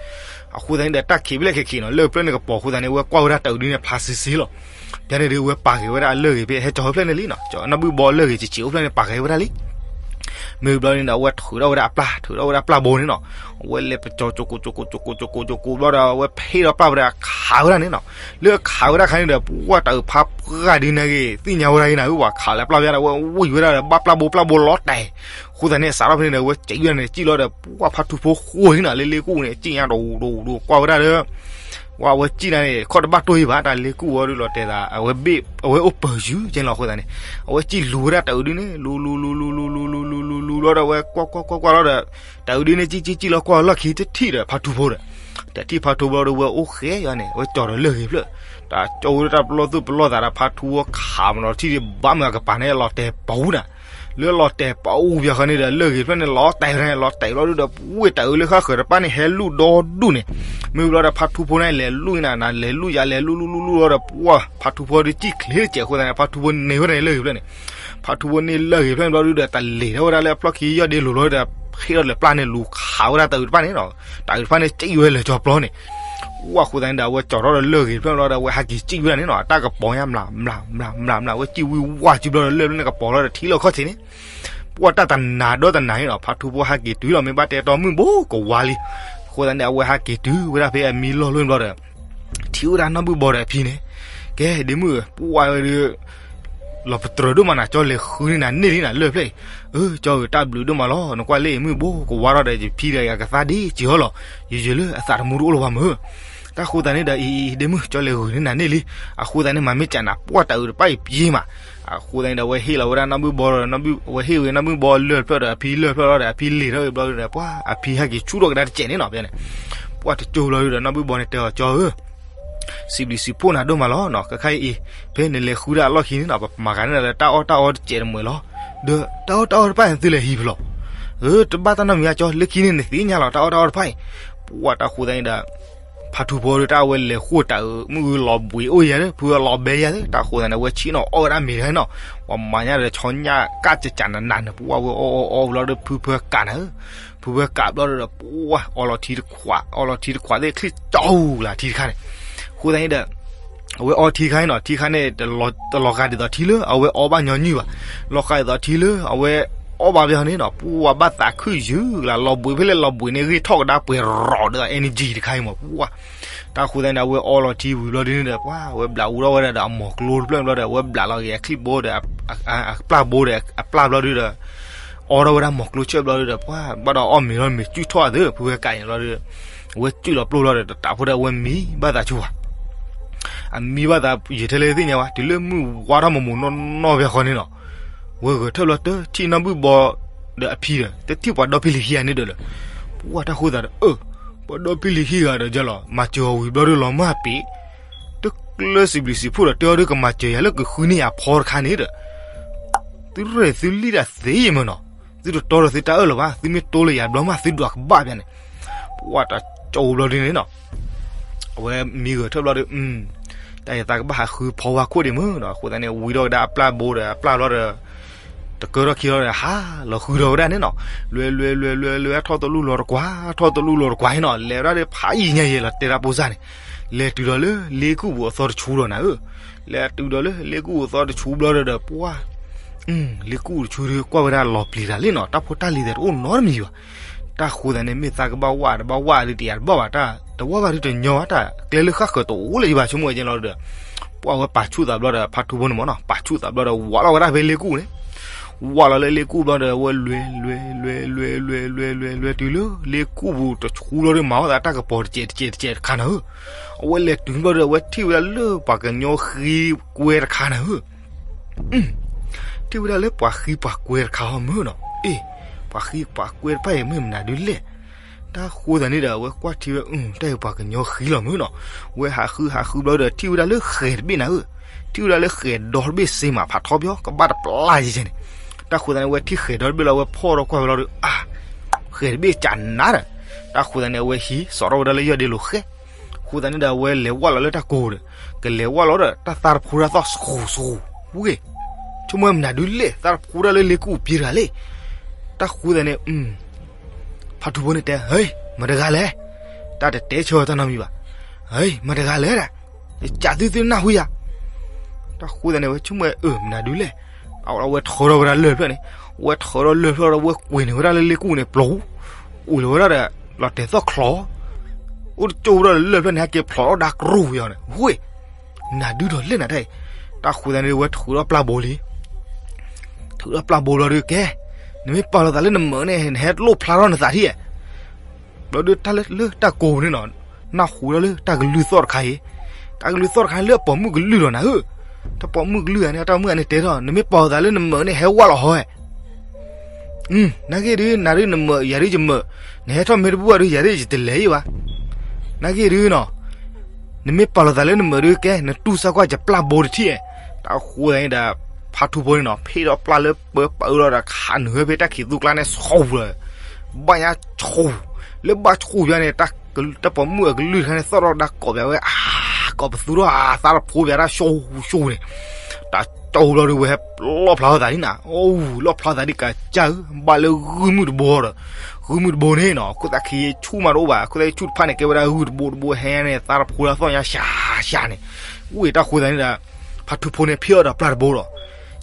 အဃိသတးန့ၣ်ဒီး တၢ်ခံးဖျၢၣ်ခဲခံးနီၤ လၢၢ်ဖျၢၣ်န့ၣ်ကပီၤအဃိသတးန့ၣ် အဝဲကွၢ်ဝဲဒၣ်တၢ်အုးဒုန့ၣ် ဖျါစ့စ့လီၤ. ဘၣ်န့ၣ်ဒီး အဝဲပာ်က့ၤဝဲဒၣ်အလၢၢ်ဂ့ၤဖဲဟဲကၠီၤဖဲဖျၢၣ်န့ၣ်လံနီၤ နီၢ်ဘုၣ်ဘီလၢၢ်ဂ့ၤစံးစံးအိၣ်ဖျၢၣ်န့ၣ် ပာ်က့ၤဝဲဒၣ်လံ. မ့ၢ်ဘျီန့ၣ်ဒီး အဝဲထုးထီၣ်ဝဲဒၣ်အပျၢ် ထုးထီၣ်ဝဲဒၣ်ပျၢ်ဘိန့ၣ်နီၤ အဝဲလဲၤပကၠီၤကၠီၤကၠီၤကၠီၤကၠီၤကၠီၤကၠီၤကၠီၤဘျီဒီး အဝဲဖ့ၣ်ဒီးပျၢ်ဘိဒီးခးဝဲဒၣ်န့ၣ်နီၤ လၢခးဝဲဒၣ်ခါန့ၣ်ဒီး ပှၢ်တၢ်အုးဖးပှၢ်ဒုန့ၣ်ဂ့ၤ သ့ၣ်ညါဝဲဒၣ်ဂ့ၤနၤ ဝဲပှၤခးလၢပျၢ်ဘိဒီး အဝဲဝံၤဝဲဒၣ်ဒီး ဘၣ်ပျၢ်ဘိပျၢ်ဘိလီၤတဲာ် အဃိသတးန့ၣ် စးထီၣ်ဖဲန့ၣ်ဒီး အဝဲစံးဝဲဒၣ်န့ၣ် စံၣ်လီၤဒီး ပှၢ်ဖါထူဖိဃိန့ၣ်နီၤ လၢလ့ကူၣ်န့ၣ် စံၣ်ညါတဝူၤတဝူၤတဝူၤ ကွၢ်ဝဲဒၣ်ဒီး ဝဲအဝဲစံၣ်နၤန့ၣ် ခီၣ်တဘၣ်တိၢ်ယံၤဘၣ် တၢ်လ့ကူၣ်ဝဲဒုးလီၤတဲာ်သး အဝဲဘ့ၣ် အဝဲအိၣ်ပၢၤယုၢ်ကဲလီၤအဃိသတးန့ၣ် အဝဲစံၣ်လူၤဝဲဒၣ်တၢ်အုးဒုန့ၣ် လူၤလူၤလူၤလူၤလူၤလူၤလူၤလူၤလူၤလူၤလူၤလီၤဒီး အဝဲကွၢ်ကွၢ်ကွၢ်ကွၢ်လီၤဒီး တၢ်အုးဒုန့ၣ် စံၣ်စံၣ်စံၣ်လီၤကွၢ်လီၢ်ခံတထံၣ်ဒီး ဖါထူဖိဒီး တထံၣ်ဖါထူဖိဒီးဝဲအိၣ်ဃဲယီၤန့ၣ် အဝဲကၠီၤဒီးလၢၢ်ဂ့ၤဖျၢၣ်, တၢ်ကၠီဝဲဒၣ်တၢ်ပလီၢ်သူၣ်ပလီၢ်သးဒီးဖါထူဖိခးမၤလီၤထံၣ်ဒံးဘၣ်မုာ်အကပၤန့ၣ် အလီၤတဲာ်ပာ်အူနၤ, လၢလီၤတဲာ်ပာ်အူပယီၤဃီန့ၣ်ဒီး လၢၢ်ဂ့ၤဖျၢၣ်န့ၣ် လီၤတဲာ်ဝဲဒၣ်န့ၣ် လီၤတဲာ်လီၤဒုဒီး ပဝဲတၢ်အုးလၢဃၣ်ဃၢၤတပၣ်န့ၣ် ဟဲလူၢ်ဒီဒူၣ်န့ၣ်, မ့ၢ်ဘျီဒီးဖါထူဖိန့ၣ် လဲၤလူၢ်နၤ နၤလဲၤလူၢ်ယၤ လဲၤလူၢ်လူၢ်လူၢ်လူၢ်လီၤဒီး ပှၢ် ဖါထူဖိဒီးစံၣ်ချ့တစဲးအဃိသတးန့ၣ် ဖါထူဖိန့ၢ်ဝဲဒၣ်န့ၣ်လၢၢ်ဂ့ၤဖျၢၣ်န့ၣ်, ဖါထူဖိန့ၢ်လၢၢ်ဂ့ၤဖျၢၣ်န့ၣ်ဘျီဒုဒီး တၢ်လဲၤထီၣ်ဝဲဒၣ်လၢအဖျီၣ်ခံယီၢ်ဒ့လိၤလီၤဒီး ဟ့ၣ်ထီၣ်လၢပျၢ်န့ၣ်လူၤခးဝဲဒၣ်တၢ်အုးတပၣ်န့ၣ်နီၤ, တၢ်အုးတပၣ်န့ၣ်စံၣ်ဝဲလၢာ်ကၠီၤပျီန့ၣ်, ပှၢ်အဃိသတးန့ၣ်ဒီး အဝဲကၠီၤထီၣ်ဒီးလၢၢ်ဂ့ၤဖျၢၣ်လီၤဒီး အဝဲဟဲက့ၤစံၣ်ဝဲဒၣ်န့ၣ်နီၤ, အတၢ်ကပီၤညါမျးမျးမျးမျး အဝဲစံၣ်ဝံၤဝါစုဘျီဒီး လၢၢ်ဖျၢၣ်န့ၣ်ကပီၤလီၤဒီးထံလီၤခီၣ်ဆံးန့ၣ် ပှၢ်တၢ်တနၤဒီတနၤန့ၣ်နီၤ, ဖါထူဖိဟဲက့ၤတုၤလီၤ မ့ၢ်ဘၣ်တဲတီမုၣ်ဘိကဝါလံ, အဃိသတးန့ၣ် အဝဲဟဲက့ၤတုၤဝဲဒၣ်ဖဲအမံလီၢ်လီၢ်ဘျီဒီး ထံၣ်ဝဲဒၣ်နီၢ်ဘုၣ်ဘီဒီးအဖံန့ၣ်, ကဲ ဒ့မုၣ် ပှၢ်ဝဲဒၣ် လီၤပတြၢၤဒိၣ်မးနၤ ကၠီလဲၤဃုန့ၢ်နၤန့ၢ်လံနၤလၢၢ်ဖျၢၣ်အံၤ, အၢ ကၠီဧၢ တၢ်ဘျုးဒိၣ်မးလီၤ, နကွၢ်လၢအံၤမုၣ်ဘိကဝါထီၣ်ဒီး ယဖံဒီးယကသါဒ့စံးဟီလီၤ, ယယၢၤလၢအသးတမူတအိၣ်လၢၤဘၣ်မၢ်, တၢ်ဃိသတးန့ၣ်ဒီး အံၤ အံၤ ဒ့မုၣ် ကၠီလဲၤဂုာ်န့ၢ်နၤန့ၢ်လံ, အဃိသတးန့ၣ် မၤမ့ၢ်ကးနၤ ပှၢ်တၢ်အုးတပၣ်အံၤပျ့ၤမး, အဃိသတးန့ၣ်ဒီး အဝဲဟ့ၣ်လီၤဝဲဒၣ်နီၢ်ဘုၣ်ဘီဒီး အဝဲဟ့ၣ်ဝဲနီၢ်ဘုၣ်ဘီလၢၢ်ဖျၢၣ်ဒီး အဖံလၢၢ်ဖျၢၣ်လီၤဒီး အဖံလဲၤထီၣ်ဝဲဘျီဒီး ပှၢ်အဖံဟဲက့ၤဆူၣ်ထီၣ်ကဒါတစဲးန့ၣ်နီၤ, ဖဲန့ၣ် ပှၢ်တကၠိဘျီဒီး နီၢ်ဘုၣ်ဘီန့ၣ်တဲအီၤ ကၠီဧၢ စံးဘျုးစံးဖှိၣ်နၤဒိၣ်မးလီၤနီၤ, ခဲခါအံၤ ဖဲနလဲၤဃုဒၣ်အလီၢ်ခံန့ၣ်နီၤ ပမၤကၤန့ၢ်နၤလၢတၢ်အီၣ်တၢ်အီတစဲးတမှဲၤလီၤ, ဒီးတၢ်အီၣ်တၢ်အီတဖၣ်န့ၣ် သုလဲၤဟံးဖဲလဲၣ်, အၢ တဘၣ်တၢ်နီတမံၤဘၣ်ကၠီ, လၢခံန့ၣ်နသ့ၣ်ညါလီၤ တၢ်အီၣ်တၢ်အီတဖၣ်အံၤ, ပှၢ်တၢ်ဃိသတးန့ၣ်ဒီး ဖါထူဖိဒီးတၢ်အဝဲလဲၤဃိၣ်တၢ်အုး မုၢ်ဂုၢ်လီၤဘှံးအိၣ်ယၤလၢ ဖုအလီၤဘဲယၤလၢ တၢ်ဃိသတးန့ၣ် အဝဲဆံၣ်နီၤအီၣ်ဝဲဒၣ်မ့ၤတခါန့ၣ်နီၤ, ပှၤမၤညါဒီးဆီညၣ်ကၢ်ကကးနးနးန့ၣ် ပှၢ်ဝဲအီအီအီအီဘျီဒီး ဖုဖၢကးနၤဧၢ, ဖုဖၢကးဘျီဒီး ပှၢ်အီလီၤထံတခွး အီလီၤထံတခွးသ့ၣ်ချံၣ်ကၠီဧူၤလၢထံတခါန့ၣ်, အဃိသတးန့ၣ်ဒီး အဝဲအီထံတခါန့ၣ်နီၤ ထံတခါန့ၣ် တလီၤဂာ်ဒ်သိးထံလၢအဝဲအီဘၣ်ညီနုၢ်ဘၣ်, လီၤဂာ်ဒ်သိးထံလၢအဝဲအီဘၣ်ဘၣ်န့ၣ်နီၤ ပှၢ်ဘၣ်သးခုယုၢ်လၢ လီၤဘှံးဖဲလဲၣ်လီၤဘှံးန့ၣ် ဂ့ၢ်ထီၣ်ကဒါပှဲၤရီၤဒီး energy တခါအံၤမး ပှၢ်, တၢ်ဃိသတးန့ၣ်ဒီး အဝဲအီလီၤထံဝံၤဘျီဒုန့ၣ်ဒီး ပှၢ် အဝဲဘျးအူထီၣ်ဝဲဒၣ်ဒီးအမိၢ်ကျိတဖျၢၣ်ဘျီဒီး အဝဲဘျးလီၤက့ၤအချံၣ်ဘိဒီး အပျၢ်ဘိဒီးအပျၢ်ဘျီဒုဒီး အီထီၣ်ဝဲဒၣ်မိၢ်ကျိဆၢၣ်ဘျီဒုဒီး ပှၢ်ဘၣ်ဒီးအီၣ်မ့ၤလီၤ မ့ၤစုၣ်ထီၣ်အသး ဖုဝဲကးအံၤဘျီဒု အဝဲစုၣ်လီၤပျိၢ်ဘျီဒီး တတးဖိဒီးအဝဲမံဘၣ်သးဆူၣ်ဘၣ်, အမံဘၣ်သးယံာ်ထဲလဲၣ်သ့ၣ်ညါဝဲ တုၤလၢမုၢ်ဝါထီၣ်မိၢ်မိၢ်နီၢ်နီၢ်ဖဲဃီန့ၣ်နီၤ, ဝဲဂဲၤထၢၣ်ဘျီတထံၣ်နီၢ်ဘုၣ်ဘီဒီးအဖံဒီး တထံၣ်ပှၤဒီဖံလံၤခံဂၤန့ၣ်ဒီးလၢ ပှၢ်တၢ်ဃိသတးဒီး အၢ ပှၤဒီဖံလံၤခံဂၤဒီးယလီၤ မၤစၢၤအီၤဝံၤဘျီဒုလီၤမၢ်ပ့ၤ, တကျၢစံးဘျုးစံးဖှိၣ်ဒီး တဲအီၤဒုကမၤစၢၤယၤလၢကဃုန့ၢ်ယၤဖီတခါန့ၣ်ဒီး သုရဲၣ်သုလံၣ်တၢ်သ့ယမၢ်နီၤ, သုတတီဒီးသုတၢ်အၢၣ်လီၤဘၣ်, သုမ့ၢ်တိလၢယၤဘျီမး သုဒွးကဘၣ်ပျဲန့ၣ်, ပှၢ်တၢ်ကၠီဘျီဒုန့ၣ်နီၤ အဝဲမံဂဲၤထၢၣ်ဘျီဒီး တၢ်ယသးကဘၣ်ဟးဃုဖီဝါခိၣ်ဒံးမုၢ်ဒီး အဃိသတးန့ၣ် ဝံထီၣ်ကဒါအပျၢ်ဘိဒီးအပျၢ်ဘျီဒီး တကၢထီၣ်ခံလီၤဒီး ဟးလီၤဃုထီၣ်ဝဲဒၣ်န့ၣ်နီၤ, လွဲလွဲလွဲလွဲလွဲ ထီၣ်တလူၢ်လီၤတကွၢ် ထီၣ်တလူၢ်လီၤတကွၢ်န့ၣ်နီၤ လဲၤဝဲဒၣ်ဒီးဖးယံာ်ညါယဲလီၤတဲတၢ်ပိစၢ်န့ၣ်, လဲၤတုၤဒီးလၢလ့ကူၣ်ပူၤအသီတဆူဒီးနၤဧၢ, လဲၤတုၤဒီးလၢလ့ကူၣ်ပူၤအသီတဆူဘျီဒီး ပှၢ် လ့ကူၣ်တဆူဒီးကွၢ်ဝဲဒၣ်လီၤပျံၤတၢ်လံနီၤ, တၢ်ဖိတၢ်လံၤသ့ၣ်တအိၣ်နီတမံၤဘၣ်, တၢ်ဃိသတးန့ၣ် မ့ၢ်သးကဘၣ်ဝးတဘၣ်ဝးဒုးတယၤတဘၣ်ဘၣ်, တၢ်တဝၢ်ဘၣ်ဒုးတညီဘၣ်, တၢ်ကျဲလၢဃၣ်ဃၢၤတအိၣ်လၢယဘၣ်ဆိကမိၣ်ဝဲကဲလီၤဒီး ပှၢ်ဝဲပာ်ဆူၣ်သးဘျီဒီး ဖါထူဖိန့ၣ်မ့ၢ်နီၤ ပာ်ဆူၣ်သးဘျီဒီး ဝးလီၤဝဲဒၣ်ဖဲလ့ကူၣ်န့ၣ်, ဝးလီၤလၢလ့ကူၣ်ဘျီဒီး ဝဲလွဲလွဲလွဲလွဲလွဲလွဲလွဲလွဲလွဲ တုၤလၢလ့ကူၣ်ပူၤတဆူဘျီဒီး မၤဝဲသးတၢ်ကပီၤတစဲးတစဲးတစဲးတခါနၤဧၢ, အဝဲလဲၤတုၤဘျီဒီး အဝဲထံၣ်ဝဲဒၣ်လၢပှၤကညီဃံကွဲတခါနၤဧၢ ထံၣ်ဝဲဒၣ်လၢပှၤဃံပှၤကွဲတခါဟီမုၢ်နီၤ, အ့ ပှၤဃံပှၤကွဲတဖၣ်အံၤမ့ၢ်မနုၤဒုလဲၣ်, တၢ်ဃိသတးန့ၣ်ဒီး အဝဲကွၢ်ထံဝဲ တၢ်အံၤပှၤကညီဃံလီၤမုၢ်နီၤ, ဝဲဟးဃုဟးဃုဘျီဒီး ထံၣ်ဝဲဒၣ်လၢဃဲၤတဘ့ၣ်နၤဧၢ, ထံၣ်ဝဲဒၣ်လၢဃဲၤဒီတဘ့ၣ်စ့မးဖးထီပယီၤ ကဘၣ်တပျၢ်ယဲၢ်န့ၣ်, တၢ်ဃိသတးန့ၣ် အဝဲထံၣ်ဃဲၤဒီတဘ့ၣ်လီၤ အဝဲဖီၣ်ဒီးကွၢ်ဝဲလီၤဒီး အါ ဃဲၤတဘ့ၣ်ကနၤဒီး, တၢ်ဃိသတးန့ၣ် အဝဲဟံးစိာ်ထီၣ်ဝဲဒၣ်လၢယီၢ်ဒ့လိၤဃဲ အဃိသတးန့ၣ်ဒီး အဝဲလဲၤဝးလီၤလၢတၢ်ကိၤဒီး ကလဲၤဝးလီၤဒီး တၢ်သးတဖှူတၢ်သီၣ်ဆူၣ်ဆူၣ်ဝဲ, ဆိကမိၣ်မနုၤဒုလဲၣ် သးတဖှူတၢ်လၢလ့ကူၣ်ပံၤတဂၤလဲၣ်, တၢ်ဃိသတးန့ၣ် ဖါထူဖိန့ၣ်တဲ ဟဲ မတၤတဂၤလဲၣ်, တၢ်တတဲဆၢတၢ်နီတမံၤဘၣ်, ဟဲ မတၤတဂၤလဲၣ်ဒၣ်, ယကးသုသုနၢ်ဟူယၤ တၢ်ဃိသတးန့ၣ် ဝဲဆိကမိၣ်အၢ မနုၤဒုလဲၣ်, အဝဲထၢထီၣ်ဝဲဒၣ်လၢၢ်ဖျၢၣ်န့ၣ်, ဝဲထၢထီၣ်လၢၢ်ဖျၢၣ်ဒီး ဝဲကွံာ်န့ၢ်ဝဲဒၣ်လၢလ့ကူၣ်န့ၣ် ပျီၤ, အိၣ်လၢၤဝဲဒၣ်ဒီး လီၤတဲာ်သီၣ်ချီ, အိၣ်တကၠိဝဲဒၣ်လၢၢ်ဖျၢၣ်န့ၣ် ဟဲက့ၤဖျိးထီၣ်ဒါကရူၢ်ယီၤန့ၣ်, ဝ့ၢ်, နၤဒုဒီးလဲၣ်နၤတၢ်အံၤ, တၢ်ဃိသတးန့ၣ် ဝဲထုးထီၣ်ပျၢ်ဘိလံ ထုးထီၣ်ပျၢ်ဘိဘျီဒီး ကဲ, နမ့ၢ်ပာ်လီၤသးလၢနမၢာ်န့ၣ် နဟဲလိၣ်ဖျါထီၣ်နသးထံၣ်ဧါ, ဘျီဒီးတၢ်လၢတၢ်ကိၤန့ၣ်နီၤ, နၢ်ဟူဒီးလၢတၢ်ကလုၢ်သီၣ်တခါအံၤ, တၢ်ကလုၢ်သီၣ်တခါန့ၣ်လၢအပိာ်မုၣ်ကလုၢ်လီၤနၤဧၢ, တၢ်ပိာ်မုၣ်ကလုၢ်ဧါန့ၣ် တၢ်မုၣ်ဧါန့ၣ်တဲထီၣ် နမ့ၢ်ပာ်လီၤသးလၢနမၢာ်န့ၣ် ဟဲဝးလီၤဟီဧါ နာ်က့ဒုး နၤဒုးနမၢာ် ယၤဒုးယမၢာ်, နဟဲထီၣ်မ့ၢ်တဘူၣ်ဘၣ်ဒုး ယၤဒုးယတလဲၤယံၤဘၣ်. နာ်က့ဒုနီၤ, နမ့ၢ်ပာ်လီၤသးလၢနမုာ်ဒုကဲ နတူၢ်စၢ်ကွၢ်ယပျၢ်ဘိတထံၣ်, တၢ်ဃိသတးန့ၣ်ဒီး ဖါထူဖိန့ၣ်နီၤ ဖ့ၣ်ထီၣ်ပျၢ်လၢပၢပာ်အၢလီၤဒီး ခးနုာ်ဝဲဖဲတၢ်ခံးသူကျါန့ၣ် ဆူၣ်လၢ ဘၣ်ညါဆူၣ်, လၢဘၣ်ဆူၣ်ယါန့ၣ် တၢ်ပိာ်မုၣ်အကလုၢ်တခါန့ၣ် သီၣ်ထီၣ်တၢ်ကိးပၠးဝဲ အါ, ကိးပသူထီၣ်အသးတဖိပၠးတၢ်ဆူၣ်ဆူၣ်န့ၣ်, တၢ်ကၠီဘျီဒုဝဲဟဲလီၣ်ဖျါထီၣ်သးဒ်နၤ, အိၣ်လီၣ်ဖျါထီၣ်သးဒ်ကစၢ်ဧၢ, ဘၣ်လၢဂုၢ်မုၣ်တဘိဒီး, ဂုၢ်မုၣ်တဘိန့ၣ်နီၤ ခိၣ်သၣ်ခံဆူၣ်မးတအိၣ်ဘၣ်, ခိၣ်သၣ်ခံဆူၣ်တဖၣ်န့ၣ် ကဲဝဲဒၣ်ဂုၢ်တဘိတဘိဟဲန့ၣ် သးတဖိလၢသီၣ်ညါရှးရှးန့ၣ်, ဝံၤတၢ်ဃိသတးန့ၣ်ဒီး ဖါထူဖိန့ၣ် ဖ့ၣ်အီၣ်ဒီးပျၢ်တဘိဒီး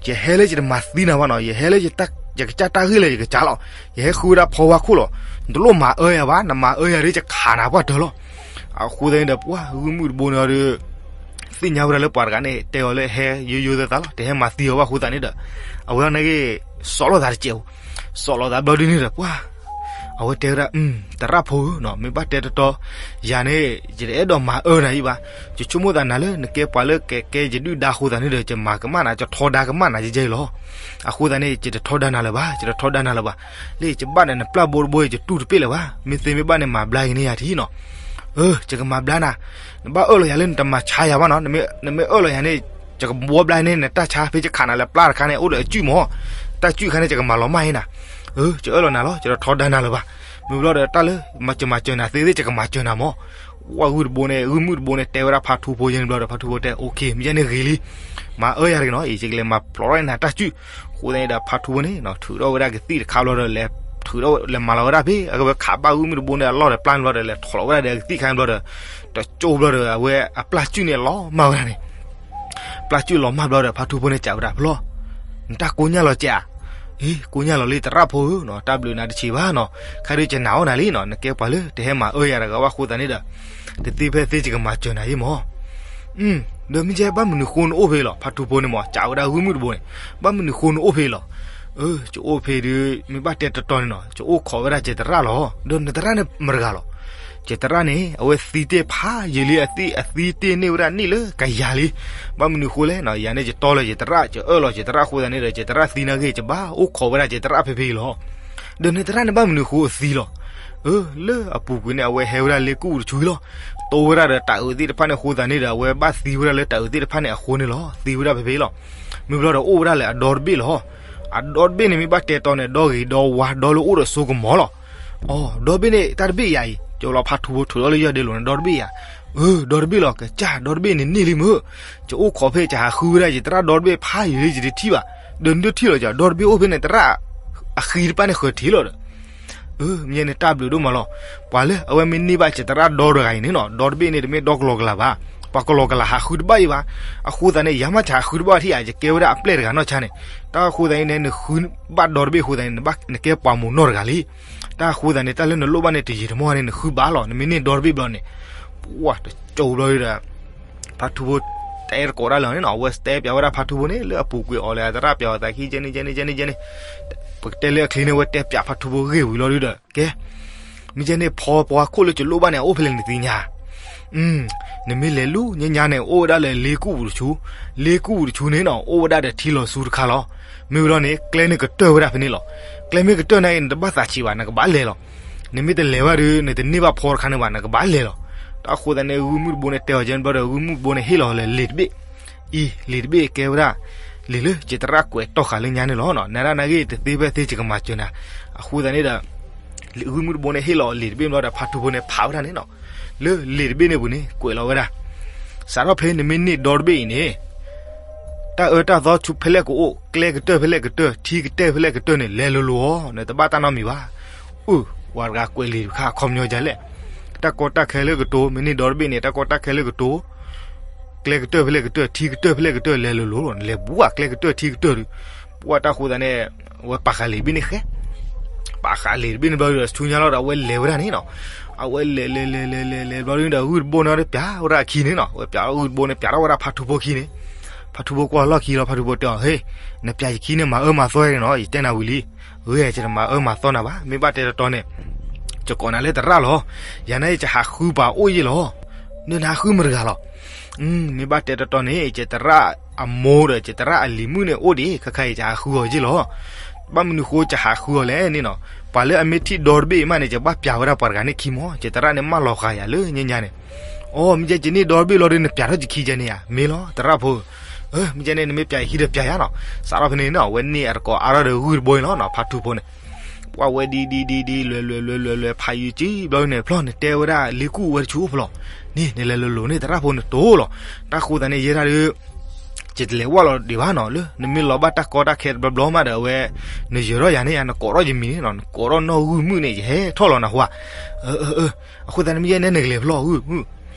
ယဟဲလၢယတမၤသံနၤဘၣ်နီၤ, ယဟဲလၢ ယကစၢ်တၢ်ဂ့ၢ်လၢယကစၢ်လီၤ, ယဟဲဃုဝဲဒၣ်ဖီဝါခိၣ်လီၤ, နတလိၣ်မၤအၢယၤဘၣ်, နမၤအၢယၤဒီးယကခးနၤပှၢ်တၢၢ်လီၤ. အဃိသတးန့ၣ်ဒီး ပှၢ်ဂုၢ်မုၣ်တဘိန့ၣ်ဒီး သ့ၣ်ညါဝဲဒၣ်လၢပှၤတဂၤန့ၣ် တဲအီၤလၢဟဲယိယိသးသးလီၤ, တဟဲမၤသံအီၤဘၣ်အဃိသတးန့ၣ်ဒီး အဝဲနာ်က့ စီၤလီၤသးတစဲး, စီၤလီၤသးဘျီဒုန့ၣ်ဒီး ပှၢ် အဝဲတဲဝဲဒၣ် သရၣ်ဖိဧၢနီၤ, မ့ၢ်ဘၣ်တဲတီတီ ယၤန့ၣ် ယတအဲၣ်ဒိးမၤအၢနၤအံၤဘၣ်, ယဆိကမိၣ်သးနၤလၢနကဲပှၤလၢကကဲယဒုၣ်ဒါအဃိသတးန့ၣ်ဒီး ယမၤကမၣ်နၤ ယထီဒါကမၣ်နၤယဲယဲလီၤ. အဃိသတးန့ၣ် ယတထီဒါနၤလၢၤဘၣ်, ယတထီဒါနၤလၢၤဘၣ်, လၢယဘၣ်ဒီးနပျၢ်ဘိတဘိ ယတူၢ်တပ့ၢ်လၢၤဘၣ်, မ့ၢ်သ့မ့ၢ်ဘၣ်န့ၣ် မၤဘျါက့ၤန့ၢ်ယၤထံနီၤ. အၢ ယကမၤဘျါနၤ, နဘၣ်အၢၣ်လီၤယၤလၢနတမၤဆါယၤဘၣ်နီၤ, နမ့ၢ်အၢၣ်လီၤယၤန့ၣ် ယကဘှီဘျါန့ၢ်နတၢ်ဆါ ဖဲယခးနၤလၢပျၢ်တခါန့ၣ် အိၣ်ဒီးအစုၣ်မး, တၢ်စုၣ်ခါန့ၣ် ယကမၤလီၤမၢ်ဟ့နၤ. အၢ ယအၢၣ်လီၤနၤလီၤ, ယတထီဒါနၤလၢၤဘၣ်. မ့ၢ်ဘျီဒီးတၢ်လၢ ယမၤစၢၤနၤသ့သ့ၣ် ယကမၤစၢၤနၤမး. ဝဲဂုၢ်တဘိန့ၣ် ဂုၢ်မုၣ်တဘိန့ၣ် တဲဝဲဒၣ်ဖါထူဖိယဲန့ၣ်ဘျီဒီး ဖါထူဖိတဲ OK မ့ၢ်ယဲန့ၣ်ဂ့ၤလံ, မၤအၢယၤတဂ့ၤနီၤ, ယကလဲၤမၤဖျိးထီၣ်နၤတၢ်စုၣ်. အဃိသတးန့ၣ်ဒီး ဖါထူဖိန့ၣ် ထုးထီၣ်ဝဲဒၣ်ကသံၣ်တခါဘျီဒီး လဲၤထုးထီၣ်လဲၤမၤလီၤဝဲဒၣ်ဖဲ အကဝဲခးဘၣ်ဂုၢ်မုၣ်တဘိန့ၣ် အလီၢ်ဒီးပျၢ်န့ၣ်ဘျီဒီး လဲၤထီၣ်လီၤဝဲဒၣ်ဒီးကသံၣ်ခါန့ၣ်ဘျီဒီး တကၠိဘျီဒီး အဝဲအပျၢ်စုၣ်န့ၣ်လီၤမၢ်ဝဲဒၣ်န့ၣ် ပျၢ်စုၣ်လီၤမၢ်ဘျီဒီး ဖါထူဖိန့ၣ်စံးဝဲဒၣ်ဖျီ, နတၢ်ကိညၢ်လီၤကဲဧါ. အ့ ကိညၢ်လီၤလံသရၣ်ဖိဧၢနီၤ, တၢ်ဘျုးနၤတဆံးဘၣ်နီၤ, ခဲဒုးယနာ်အီၣ်နၤလံနီၤ, နကဲပှၤလၢတဟဲမၤအၢယၤတဂၤဘၣ်အဃိသတးန့ၣ်ဒီး တသ့ဖဲသ့ယကမၤစၢၤနၤယဲမး. အၢ ဒီးမ့ၢ်ယဲဘၣ်မနုၤဃိနအိၣ်ဖဲလီၤ, ဖါထူဖိန့ၣ်မး စံးဝဲဒၣ်ဂုၢ်မုၣ်တဘိန့ၣ်, ဘၣ်မနုၤဃိနအိၣ်ဖဲလီၤ. အၢ ယအိၣ်ဖဲဒုး မ့ၢ်ဘၣ်တဲတီတီန့ၣ်နီၤ, ယအိၣ်ခိးဝဲဒၣ်ယသရၣ်လီၤ. ဒီးနသရၣ်န့ၣ်မတၤတဂၤလီၤ. ယသရၣ်န့ၣ် အဝဲသံတ့ၢ်ဖးယံာ်လံ, အသံတ့ၢ်န့ၢ်ဝဲဒၣ်နံၣ်လၢကယၤလံ. ဘၣ်မနုၤဃိလဲၣ်နီၤ, ယၤန့ၣ်ယတီလၢယသရၣ်, ယအၢၣ်လီၤယသရၣ်အဃိသတးန့ၣ်ဒီး ယသရၣ်သံနာ်က့ ယဘၣ်အိၣ်ခိးဝဲဒၣ်ယသရၣ်ဖဲဖဲအံၤလီၤ. ဒီးနသရၣ်န့ၣ်ဘၣ်မနုၤဃိအသံလီၤ. အၢ လၢအပူၤကွံာ်န့ၣ် အဝဲဟဲဝဲဒၣ်လၢကူၣ်အူတဆူလီၤ. တိဝဲဒၣ်ဒီးတၤအုးသ့ၣ်တဖၣ်န့ၣ်အဃိသတးန့ၣ်ဒီး အဝဲဘၣ်သံဝဲဒၣ်လၢတၤအုးသ့ၣ်တဖၣ်န့ၣ်အဃိန့ၣ်လီၤ. သံဝဲဒၣ်ဖဲဖဲလီၤ. မ့ၢ်ဘျီဒီးအိၣ်ဝဲဒၣ်လၢအဒီတဘ့ၣ်လီၤ. အဒီတဘ့ၣ်န့ၣ်မ့ၢ်ဘၣ်တဲတီန့ၣ် ဒီဂ့ၤဒီဝါဒီလၢအိၣ်ဒီးစိကမီၤလီၤ. အီ ဒီတဘ့ၣ်န့ၣ် တၢ်တဘ့ၣ်ယၤအံၤ, ကလီၤဖါထူဖိထုးထီၣ်လၢယီၢ်ဒ့လိာ်န့ၣ် ဒီတဘ့ၣ်ယၤ. အၢ ဒီတဘ့ၣ်လီၤ, ကစၢ် ဒီတဘ့ၣ်န့ၣ်န့ၢ်လံမ့ၢ်, ယအိၣ်ခိးဖဲ ယဟးဃုဝဲဒၣ်ယသရၣ်ဒီတဘ့ၣ်ဖးယံာ်လံ ယတထံၣ်ဘၣ်, ဒီးနတထံၣ်လီၤကဒီတဘ့ၣ်အိၣ်ဖဲန့ၣ် သရၣ်အဃံတဖၣ်န့ၣ်ဃၢၤထံးလီၤဒီး အၢ မ့ၢ်ယဲန့ၣ်တၢ်ဘျုးဒိၣ်မးလီၤ. ပှၤလၢအဝဲမ့ၢ်န့ၢ်ဘၣ်ယသရၣ်ဒီတဂၤအံၤန့ၣ်နီၤ, ဒီတဘ့ၣ်န့ၣ်တမ့ၢ်ဒီကလီကလၤဘၣ်, ပှၤကလီကလၤဟးဃုတဘၣ်အံၤဘၣ်. အဃိသတးန့ၣ် ယၤမ့ၢ်ယဟးဃုတဘၣ်ထံၣ်ဧါ, ယကဲဝဲဒၣ်အပျဲၢ်တဂၤနီၢ်ဆါန့ၣ်, တၢ်အဃိသတးန့ၣ် နဃုဘၣ်ဒီတဘ့ၣ်အဃိသတးန့ၣ် နကဲပှၤမိၢ်နီၢ်တဂၤလံ. တၢ်အဃိသတးန့ၣ် တၢ်လၢနလိၣ်ဘၣ်န့ၣ် တယံာ်တမီၢ်န့ၣ် နဃုဘၣ်လီၤ, နမ့ၢ်န့ၢ်ဒီတဘ့ၣ်ဘျီန့ၣ်, ပှၢ်တကၠိဘျီဒီး ဖါထူဖိတဲတကိးဒၣ်လၢၤန့ၣ်နီၤ, အဝဲတဲပၠးဝဲဒၣ်ဖါထူဖိန့ၣ် လၢအပူၤကွံာ်အီၤလဲၣ် အသရၣ်ပၠးအီၤသးခံ ကဲန့ၣ် ကဲန့ၣ် ကဲန့ၣ် ကဲန့ၣ်, ပကတဲလၢအချံန့ၣ် အဝဲတဲပၠးဖါထူဖိဂ့ၢ်ဝံၤလီၤဒုဒီး ကဲ မ့ၢ်ယဲန့ၣ် ဖီပှၤခိၣ်လၢယလိၣ်ဘၣ်န့ၣ် အအိၣ်ဖဲလဲၣ်နသ့ၣ်ညါ. နမ့ၢ်လဲၤလူၤညါညါန့ၣ် အိၣ်ဝဲဒၣ်လၢလ့ကူၣ်ပူၤတဆူ, လ့ကူၣ်ပူၤတဆူန့ၣ်နီၤ အိၣ်ဝဲဒၣ်ဒီးထံလီၤဆူတခါလီၤ. မ့ၢ်ဝံၤလီၤန့ၣ် ကျဲန့ၣ်ကတၢၢ်ဝဲဒၣ်ဖဲန့ၣ်လီၤ. ကျဲမ့ၢ်ကတၢၢ်နာ်က့ နတဘၣ်သးဆံးဘၣ် နကဘၣ်လဲၤလီၤ. နမ့ၢ်တလဲၤဘၣ်ဒီး နတန့ၢ်ဘၣ်ဖီတခါန့ၣ်ဘၣ် နကဘၣ်လဲၤလီၤ. တၢ်အဃိသတးန့ၣ် ဂုၢ်မုၣ်တဘိန့ၣ်တဲအီၤကဲန့ၣ်ဘျီဒီး ဂုၢ်မုၣ်တဘိန့ၣ်ဟ့ၣ်လီၤလၢလံာ်တဘ့ၣ် အံၤ လံာ်တဘ့ၣ်ကဲဝဲဒၣ် လံာ်လၢယသရၣ်ကွဲးတီၢ်ဃာ်လၢညါန့ၣ်လီၤ. နဒၣ်နာ်က့ တသ့ဖဲသ့ယကမၤစၢၤနၤ. အဃိသတးန့ၣ်ဒီး ဂုၢ်မုၣ်တဘိန့ၣ်ဟ့ၣ်လီၤလံာ်တဘ့ၣ်ဘျီဒီး ဖါထူဖိန့ၣ်ဖးဝဲဒၣ်န့ၣ်နီၤ လၢလံာ်တဘ့ၣ်န့ၣ်ပူၤန့ၣ် ကွဲးလီၤဝဲဒၣ် စးထီၣ်ဖဲနမ့ၢ်န့ၢ်ဒီတဘ့ၣ်အံၤန့ၣ် တၢ်အၢတၢ်သီဆူဖဲလဲၣ်ကအိၣ်, ကျဲကတၢၢ်ဖဲလဲၣ်ကတၢၢ်, ထံကတၢၢ်ဖဲလဲၣ်ကတၢၢ်န့ၣ် လဲၤလိၤလိၤအီၤ, နတဘၣ်တၢ်နီတမံၤဘၣ်. အၢ ပှၤတဂၤကွဲးလံာ်တခါအခီပညီဒ်လဲၣ်. တၢ်ကီတၢ်ခဲလၢကတိၤ, မ့ၢ်န့ၢ်ဒီတဘ့ၣ်န့ၣ် တၢ်ကီတၢ်ခဲလၢကတိၤ, ကျဲကတၢၢ်ဖဲလဲၣ်ကတၢၢ်, ထံကတၢၢ်ဖဲလဲၣ်ကတၢၢ် လဲၤလိၤလိၤလီၤ. နလဲၤဘူးဧါ ကျဲကတၢၢ်ထံကတၢၢ်ဒီး, ပှၢ်တၢ်ဃိသတးန့ၣ် အဝဲပာ်ဃာ်လံာ်တဘ့ၣ်န့ၣ်ဃဲ ပာ်ဃာ်လံာ်တဘ့ၣ်န့ၣ်ဘျီဒီး ဆူညါလီၤဒီး အဝဲလဲၤဝဲဒၣ်န့ၣ်နီၤ. အဝဲလဲၤလဲၤလဲၤလဲၤလဲၤဘျီဒီး ဂုၢ်တဘိန့ၣ်ဒီး ပၠးဝဲဒၣ်အခံန့ၣ်နီၤ. အဝဲပၠးဂုၢ်တဘိန့ၣ် ပၠးထီၣ်ဝဲဒၣ်ဖါထူဖိခံန့ၣ်. ဖါထူဖိကွၢ်လီၢ်ခံလီၤ. ဖါထူဖိတဲအီၤ ဟ့ၣ်, နပၠးယခံန့ၣ် မၤအၢမၤသီန့ၣ်နီၤ, ယတဲနၤဝံၤလံ. ဂ့ၤ ယတမၤအၢမၤသီနၤဘၣ်. မ့ၢ်ဘၣ်တဲတီတီန့ၣ် ယကိးနၤလၢသရၣ်လီၤ. ယၤန့ၣ် ယဟးဃုပှၤအိၣ်ယ့ၢ်လီၤ. နဟးဃုမတၤတဂၤလီၤ. မ့ၢ်ဘၣ်တဲတီတီန့ၣ် ယသရၣ်အမိၢ်ဒီး ယသရၣ်အလံၤမုၣ်န့ၣ်အိၣ်ဒံး ခဲခါအံၤ ယဟးဃုအီၤယ့ၢ်လီၤ. ဘၣ်မနုၤဃိယဟးဃုအီၤလဲၣ်န့ၣ်နီၤ, ပှၤလၢအမ့ၢ်ထံၣ်ဒီတဘ့ၣ်အံၤမးန့ၣ် ယဘၣ်ပျးဝဲဒၣ်ပှၤတဂၤန့ၣ်ခံမီၤ, ယသရၣ်န့ၣ်မၢလီၤဃာ်ယၤလၢညါညါန့ၣ်, အိ မ့ၢ်ကဲယန့ၢ်ဒီတဘ့ၣ်လီၤဒီး နပျးထီၣ်ယခံကဲန့ၣ်ဧါ, မ့ၢ်လီၤ သရၣ်ဖိ, မ့ၢ်ကဲန့ၣ် နမ့ၢ်ပျးယခံဒီးပျးယၤနီၤ, စးထီၣ်ဖဲန့ၣ်နီၤ အဝဲန့ၢ်အတကိးအါထီၣ်ဒီးဂုၢ်တဘိအံၤလီၤနီၤ, ဖါထူဖိန့ၣ် ပှၢ်ဝဲဒ်ဒ်ဒ်ဒ် လဲၤလဲၤလဲၤလဲၤလဲၤ ဖးယုာ်ကံဘျီန့ၣ် ဖျီၣ်နတဲဝဲဒၣ်လ့ကူၣ်ဝဲတဆူအိၣ်ဖျီၣ်, န့ၣ် နလဲၤလိၤလိၤန့ၣ် သရၣ်ဖိနတိၢ်လီၤ, တၢ်ဃိသးန့ၣ် ယဲဒၣ်ဒီး ယတလဲၤဝဲလီၤဒံးဘၣ်နီၤ, လၢနမ့ၢ်လီၤဘၣ်တၢ်ကီတၢ်ခဲတဘျီဘျီမးဒီး အဝဲ နယၢၤထီၣ်ယၤန့ၣ် နကိးထီၣ်ယမံၤန့ၣ်နီၤ, နကိးထီၣ်နီၢ်ဂုၢ်မုၣ်န့ၣ် ယဟဲထီၣ်လီၤနဟါ, အၢ အၢ အဃိသတးန့ၣ် မ့ၢ်ယဲန့ၣ် နကလဲၤဖျီၣ်ဂုၢ်မုၣ်,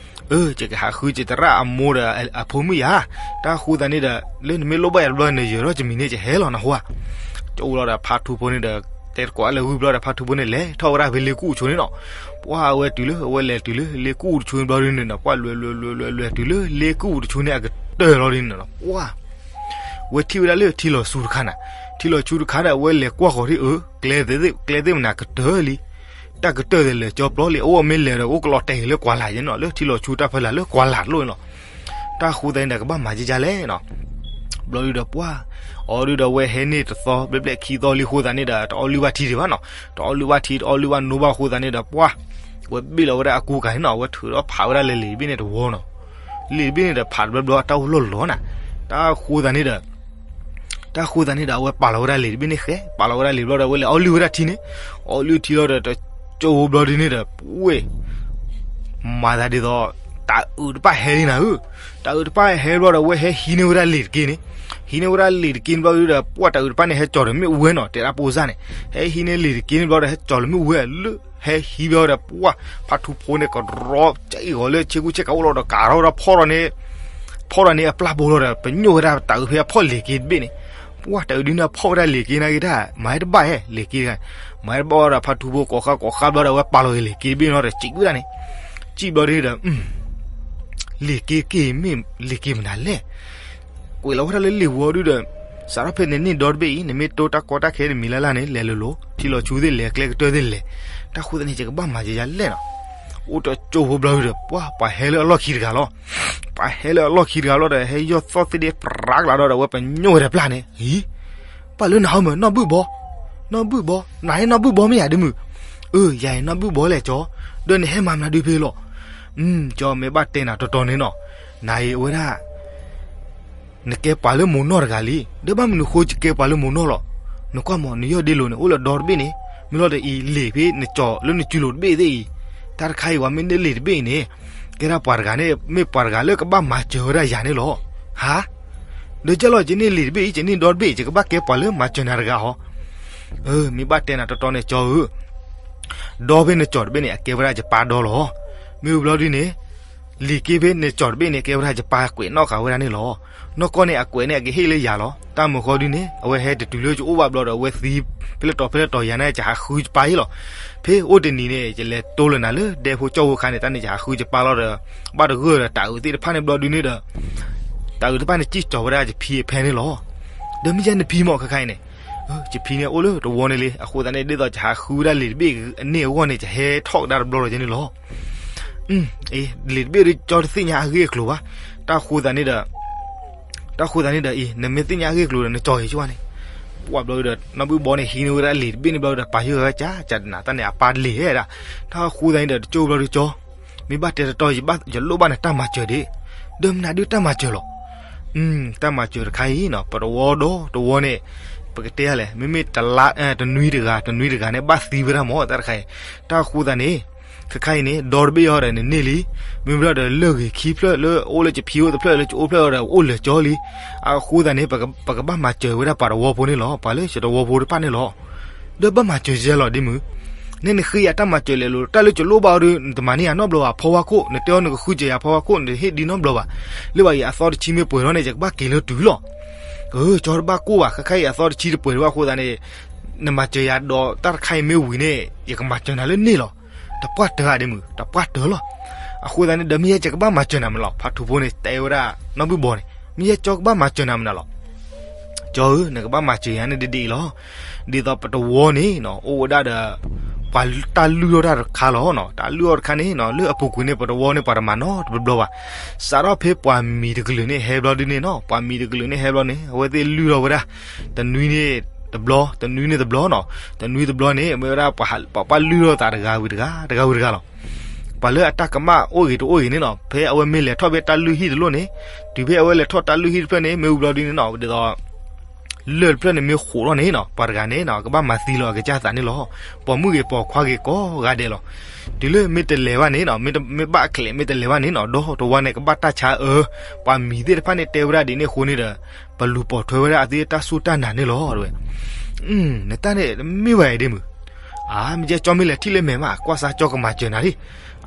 အၢ ယကဟးဃုယသရၣ်အမိၢ်ဒီးအဖိမုၣ်ယၤ, တၢ်ဃိသးန့ၣ်ဒီး လၢနမ့ၢ်လိၣ်ဘၣ်ယၤတဘျီ နယၢၤထီၣ်ယမံၤန့ၣ် ယဟဲလီၤနဟါ, ကၠိလီၤဒီးဖါထူဖိန့ၣ်ဒီး တဲတကိးလၢဂုၢ်ဘျီဒီး ဖါထူဖိန့ၣ် လဲၤထီၣ်ဝဲဒၣ်ဖဲလ့ကူၣ်အဆိန့ၣ်နီၤ, ပှၢ်အဝဲတုၤလၢ အဝဲလဲၤတုၤလၢလ့ကူၣ်တဆိန့ၣ်ဘျီဒ်န့ၣ်နီၤ, ပှၢ်လဲၤလဲၤလဲၤလဲၤလဲၤတုၤလၢလ့ကူၣ်တဆိန့ၣ်အကတၢၢ်လီၤဒ်န့ၣ်နီၤ, ပှၢ် ဝဲထံၣ်ဝဲဒၣ်လၢထံလီၤဆူတခါနၤ, ထံလီၤဆူတခါဒီး အဝဲလဲၤကွၢ်ဃီၤထံၣ်အၢ ကျဲသ့ၣ် ကျဲသ့ၣ်မနၤကတၢၢ်လံ, တၢ်ကတၢၢ်သ့ၣ်လဲၤကၠီပျီလံ, အအိၣ်မ့ၢ်လဲၤဒီး အိၣ်ကလီၤတဲာ်လၢကွၢ်လၢ်ယဲနီၤ, လၢထံလီၤဆူတၢ်ဖီလာ်လၢကွၢ်လၢ်တလိၣ်န့ၣ်လီၤ, တၢ်ဃိသတးန့ၣ်ဒီး ကဘၣ်မၤကကလဲၣ်နီၤ, ဘျီဒုဒီးပှၢ်, အီဒုဒီးဝဲဟဲန့ၢ်တသီ ဘျဲၣ်ဘျဲၣ်ခံသီလံဃိသတးန့ၣ်ဒီး တအီလုၢ်ဘၣ်ထံဒံးဘၣ်နီၤ, တအီလုၢ်ဘၣ်ထံ တအီလုၢ်ဘၣ်နိဘၣ်ဃိသတးန့ၣ်ဒီး ပှၢ် ဝဲဘ့ၣ်လီၤဝဲဒၣ်အကူကၤန့ၣ်နီၤ, အဝဲထုးထီၣ်ဖးဝဲဒၣ်လၢလံာ်တဘ့ၣ်န့ၣ်တဝီနီၤ, လံာ်တဘ့ၣ်န့ၣ်ဒီးဖးတဘျီဘျီအတၢ်အိၣ်လီၢ်လီၤနၤ, တၢ်ဃိသတးန့ၣ်ဒီး တၢ်ဃိသတးန့ၣ်ဒီး အဝဲပာ်လီၤဝဲဒၣ်လံာ်တဘ့ၣ်န့ၣ်ဃဲ, ပာ်လီၤဝဲဒၣ်လံာ်ဘျီဒီး အဝဲလဲၤအီလုၢ်ဝဲဒၣ်ထံန့ၣ်, အီလုၢ်ထံလီၤဒီး တကၠိဖိဘျီဒ်န့ၣ်ဒီး ပှၢ် မၤသးဒ်သိး တၤအုးတပၣ်ဟဲလံနၤဧၢ, တၤအုးတပၣ်ဟဲဘျီဒီး အဝဲဟဲဟံးန့ၢ်ဝဲဒၣ်လံာ်တက့ၢ်န့ၣ်, ဟံးန့ၢ်ဝဲဒၣ်လံာ်တက့ၢ်န့ၣ်ဘျီဒုဒီး ပှၢ်တၤအုးတပၣ်န့ၣ် ဟဲကၠီၤဒီးမ့ၣ်အူဝဲနီၤ, တဲဒၣ်ပိစၢ်န့ၣ်, ဟဲဟံးန့ၢ်လံာ်တက့ၢ်န့ၣ်ဘျီဒီး ဟဲကၠီၤလၢမ့ၣ်အူဝဲလၢ ဟဲဟံးဘျီဒီး ပှၢ် ဖါထူဖိန့ၣ် ကရီကဲအံၤဂီၤလၢဆ့ကူဆ့ကၤအိၣ်လီၤဒီး ကၤထီၣ်ဝဲဒၣ်ဖီၣ်ထီၣ်န့ၣ် ဖီၣ်ထီၣ်န့ၣ်အပျၢ်ဘိလီၤဒီး ပညိၣ်ဝဲဒၣ်တၤအုးဖဲအဖီၣ်လံာ်က့တဘ့ၣ်န့ၣ်, ပှၢ်တၤအုးဒ်န့ၣ် ဖီၣ်ဝဲဒၣ်လံာ်က့န့ၣ်ဂ့ၤတၢ် မၤဟဲတဘၣ်ဟဲလံာ်က့, မၤဟဲတဘၣ်ဒီး ဖါထူဖိကိးဃါကိးဃါဘျီဒီး အဝဲပာ်လီၤဂ့ၤလံာ်က့တဘ့ၣ်န့ၣ်လီၤဒီး စံးဝဲဒၣ်န့ၣ်, စံးဘျီဒ်ဒီး လံာ်က့က့ၤမ့ၢ် လံာ်က့ၤမနုၤလဲၣ်, ကွဲးလီၤဝဲဒၣ်လၢလံာ်ပူၤအီၤဒုဒီး စးထီၣ်ဖဲနန့ၢ်ဒီတဘ့ၣ်အံၤ နမ့ၢ်တိတၢ်ကီတၢ်ခဲနမံၤလၢ်လၢ်န့ၣ် လဲၤလိၤလိၤ ထံလီၤဆူသ့ၣ်လဲၤ ကျဲကတၢၢ်သ့ၣ်လဲၤ, တၢ်ဃိသတးန့ၣ် ယကဘၣ်မၤယယၤလဲၣ်နီၤ, အိၣ်တကၠိဖိဘျီဒုဒီး ပှၢ် ပှၤဟဲလၢအလီၢ်ခံတဂၤလီၤ, ပှၤဟဲလၢအလီၢ်ခံတဂၤလီၤဒီး ဟဲယီၢ်သီၣ်သ့ၣ်ဒ့ပြးကလးဒီး အဝဲပညိၣ်ဝဲဒၣ်ပျၢ်န့ၣ်, အံၤ ပှၤလၢနဟီမၢ နီၢ်ဘုၣ်ဘီ, နီၢ်ဘုၣ်ဘီ နၤဟဲနီၢ်ဘုၣ်ဘီမ့ၢ်ယၤဒ်မုၢ်, အၢ ယၤအံၤနီၢ်ဘုၣ်ဘီလဲၣ်ကၠီ, ဒီးနဟဲမၤမနုၤဒုဖဲလီၤ, ကၠီမ့ၢ်ဘၣ်တဲနၤတီတီန့ၣ်နီၤ, နၤအံၤအဝဲဒၣ် နကဲပှၤလၢမိၢ်နီၢ်တဂၤလံ, ဒီးဘၣ်မနုၤဃိယကဲပှၤလၢမိၢ်နီၢ်လီၤ, နကွၢ်မး နယီၢ်ဒ့လိာ်န့ၣ် အိၣ်လၢဒီတဘ့ၣ်န့ၣ်, မ့ၢ်လီၤဒီးအံၤ လံာ်ဖဲနကၠီၤလၢနစုလိၤတဘ့ၣ်သ့ၣ်အံၤ, တၢ်တခါအံၤ ပှၤမ့ၢ်န့ၢ်လံာ်တဘ့ၣ်အံၤန့ၣ်, ကဲဒၣ်ပှၤတဂၤန့ၣ် မ့ၢ်ပှၤတဂၤလၢကဘၣ်မၤစၢၤဝဲဒၣ်ယၤန့ၣ်လီၤ, ဟါ, ဒီးကဲလီၤ ယန့ၢ်လံာ်တဘ့ၣ်အံၤ ယန့ၢ်ဒီတဘ့ၣ် ယကဘၣ်ကဲပှၤလၢမၤစၢၤနၤတဂၤဟီ, မ့ၢ်ဘၣ်တဲနၤတီတီန့ၣ် ကၠီဧၢ ဒီဖဲနကၠီၤတဘ့ၣ်န့ၣ် အကဲဝဲဒၣ်ယပၢ်ဒီလီၤ, မ့ၢ်ဝံၤဘျီဒ်န့ၣ်, လံာ်က့ဖဲနကၠီၤတဘ့ၣ်န့ၣ် ကဲဝဲဒၣ်ယပၢ်ကွဲးနီၣ်ဃာ်ဝဲဒၣ်န့ၣ်လီၤ, နီၢ်ကီၢ်န့ၣ် အကွဲးန့ၣ် အကဟ့ၣ်လၢယၤလီၤ, တၢ်မုာ်ဃီဒ်န့ၣ် အဝဲဟဲတတုၤလၢယအိၣ်ဘၣ်ဘျီဒီး အဝဲသံဖဲလဲၣ်တီၤဖဲလဲၣ်တီၤယၤန့ၣ် ယဟးဃုယပၢ်အံၤလီၤ, ဖဲအိၣ်တနံၤန့ၣ် ယလဲၤတိလၢနၤလၢဒဲဖိကၠီဖိခါန့ၣ် တၢ်န့ၣ်ယဟးဃုယပၢ်လီၤဒီး ဘၣ်တဂၢၢ်ဒီးတၤအုးသ့ၣ်တဖၣ်န့ၣ်ဘျီဒ်န့ၣ်ဒီး တၤအုးတဖၣ်န့ၣ် စံၣ်ကၠီၤဝဲဒၣ်ယဖံအဖဲန့ၣ်လီၤ, ဒီးမ့ၢ်ယဲနဖံမး ခဲခါအံၤန့ၣ်, ယဖံန့ၣ်အိၣ်လၢတဝီန့ၣ်လံ, အဃိသတးန့ၣ် ဒ်သိးယဟးဃုဝဲဒၣ်လံာ်တဘ့ၣ်အန့ၣ်အဂီၢ်န့ၣ် ယဟဲထီၣ်ကဒါတဘျီလီၤယဲန့ၣ်လီၤ, လံာ်တဘ့ၣ်ဒီးကၠီတသ့ၣ်ညါအဂ့ၢ်အကျိၤဘၣ်, တၢ်ဃိသတးန့ၣ်ဒီး တၢ်ဃိသတးန့ၣ်ဒီးအံၤ နမ့ၢ်သ့ၣ်ညါအဂ့ၢ်အကျိၤဒီး နကၠီၤဂ့ၤဆိဝဲန့ၣ်, ပှၢ်ဘျီဒီး နီၢ်ဘုၣ်ဘီန့ၣ် ဟံးန့ၢ်ဝဲဒၣ်လံာ်တဘ့ၣ်န့ၣ်ဘျီဒီး ပာ်ယိၣ်ဝဲကၠးကၠးနၤ တၢ်န့ၣ်အပၢ်တလံာ်ဟဲဒၣ်, တၢ်ဃိသတးန့ၣ်ဒီး တကၠိဘျီဒီးကၠီ မ့ၢ်ဘၣ်တဲတတီ ယလိၣ်ဘၣ်နတၢ်မၤစၢၤဒံး, ဒီးမနုၤဒုတၢ်မၤစၢၤလီၤ, တၢ်မၤစၢၤတခါအံၤနီၤ ပတဝီဒီတဝီန့ၣ်, ပကတဲလဲၣ် မ့မ့ၢ်တနွံတဂၤ တနွံတဂၤန့ၣ် ဘၣ်သံဝဲဒၣ်မး တၢ်တခါအံၤ, တၢ်ဃိသတးန့ၣ်, ခဲခါအံၤန့ၣ် ဒီတဘ့ၣ်အီၤဒီးနန့ၢ်လံ, မ့ၢ်ဘျီဒီးလၢၢ်ဂ့ၤခံဖျၢၣ်လၢအိၣ်လၢယဖံအိၣ်တဖျၢၣ် လၢယအိၣ်ဖျၢၣ်အီၤဒီးအိၣ်လၢာ်ကၠီလံ, အဃိသတးန့ၣ် ပကဘၣ်မၤစၢၤဝဲဒၣ်ပှၤတဝီဖိန့ၣ်လီၤ, ပှၤလၢယတဝီဖိတဖၣ်န့ၣ်လီၤ ဒီးဘၣ်မၤစၢၤယဲလီၤဒ်မုၢ်, နဲနဃ့ယၤတၢ်မၤစၢၤလဲၤလိၤ တၢ်လၢယလိၣ်ဘၣ်အီၤဒီး နတမၤန့ၢ်ယၤနီတဘျီဘၣ် ဖီဝါခိၣ် နတဲအီၤနကဃုစၢၤယၤဖီဝါခိၣ် နတဟ့ၣ်ဒံးနီတဘျီဘၣ်, လၢဘၣ်အံၤအသီတဆံမ့ၢ်ပှဲၤထီၣ်န့ၣ် ယကဘၣ်က့ၤလၢတုၤလီၤ, ကၠီတဘၣ်ကိၢ်ဘၣ် ခဲခါအံၤအသီတဆံတပှဲၤဘၣ်အဃိသတးန့ၣ်, နမၤစၢၤယၤဒီးတၢ်တခါအံၤမ့ၢ်ဝံၤန့ၣ် ယကမၤစၢၤနၤလၢန့ၣ်လီၤ, တပှၢ်တၢၢ်ဧါဒ်မုၢ် တပှၢ်တၢၢ်လီၤ, အဃိသတးန့ၣ် ဒီးမ့ၢ်ယဲယကဘၣ်မၤစၢၤနၤမးလီၤ ဖါထူဖိန့ၣ် တဲဝဲဒၣ် နီၢ်ဘုၣ်ဘီန့ၣ် မ့ၢ်ယဲကၠီကဘၣ်မၤစၢၤနၤမးနၤလီၤ ကၠီဧၢ နကဘၣ်မၤစၢၤယၤန့ၣ်ဒ်ဒ်အံၤလီၤ, ဒ်သိးပတဝီန့ၣ် အိၣ်ဝဲဒၣ်ဒီး ပှၤတၢ်လုၢ်ထီၣ်တၢ်တခါလီၤ, တၢ်လုၢ်ထီၣ်တခါန့ၣ် လၢအပူၤကွံာ်န့ၣ် ပတဝီန့ၣ် ပှၤတမၤနီတဘျီဘၣ်, စးထီၣ်ဖဲပှၤမံၤတကလုာ်န့ၣ်ဟဲဘျီဒ်န့ၣ်နီၤ ပှၤမံၤတကလုာ်န့ၣ်ဟဲဘျီန့ၣ် အဝဲသ့ၣ်လုၢ်ထီၣ်ဝဲဒၣ် တနွံန့ၣ် တဘျီ, တနွံန့ၣ်တဘျီနီၤ, တနွံတဘျီန့ၣ် မ့ၢ်ဝဲဒၣ်ပှၤပာ်လုၢ်ထီၣ်သးတဂၤဝံၤတဂၤ, တဂၤဝံၤတဂၤလီၤ. ပှၤလၢအတၢ်ကမၣ်အိၣ်ဂ့ၤတအိၣ်ဂ့ၤန့ၣ်နီၤ, ဖဲအဝဲမ့ၢ်လဲၤထီၣ်ဖဲတၢ်လုၢ်ဟံၣ်တလိၣ်န့ၣ်, တုၤဖဲအဝဲလဲၤထီၣ်တၢ်လုၢ်ဟံၣ်တဖျၢၣ်န့ၣ် မ့ၢ်ဝံၤဘျီဒ်န့ၣ်နီၤ, ဒ်သိး လၢၢ်တဖျၢၣ်န့ၣ်မ့ၢ်ဃိးထီၣ်န့ၣ်နီၤ, ပှၤတဂၤန့ၣ်နီၤ ကဘၣ်မၤသံလီၤအကစၢ်သးန့ၣ်လီၤ. ပိာ်မုၣ်ဂ့ၤပိာ်ခွါဂ့ၤကိးဂၤဒဲးလီၤ. တုၤလၢမ့ၢ်တလဲၤဘၣ်န့ၣ်နီၤ, မ့ၢ်ဘၣ်အချဲးမ့ၢ်တလဲၤဘၣ်န့ၣ်နီၤ, ဒီတဝါန့ၣ်ကဘၣ်တၢ်ဆါအၢ, ပှၤမံၤသ့ၣ်တဖၣ်န့ၣ်တဲဝဲဒၣ်ဒ်န့ၣ်အဃိန့ၣ်ဒီး ပလူၤပိာ်ထွဲဝဲဒၣ်အသ့ၣ်တၢ်စူၢ်တၢ်နာ်န့ၣ်လီၤ. ဝဲ နတၢ်န့ၣ်မ့ၢ်ဝဲဒ်မုၢ်, အါ မ့ၢ်ကဲကၠီမ့ၢ်လဲၤထံၣ်လၢမဲာ်မး ကွၢ်စါကၠီကမၤစၢၤနၤလံ.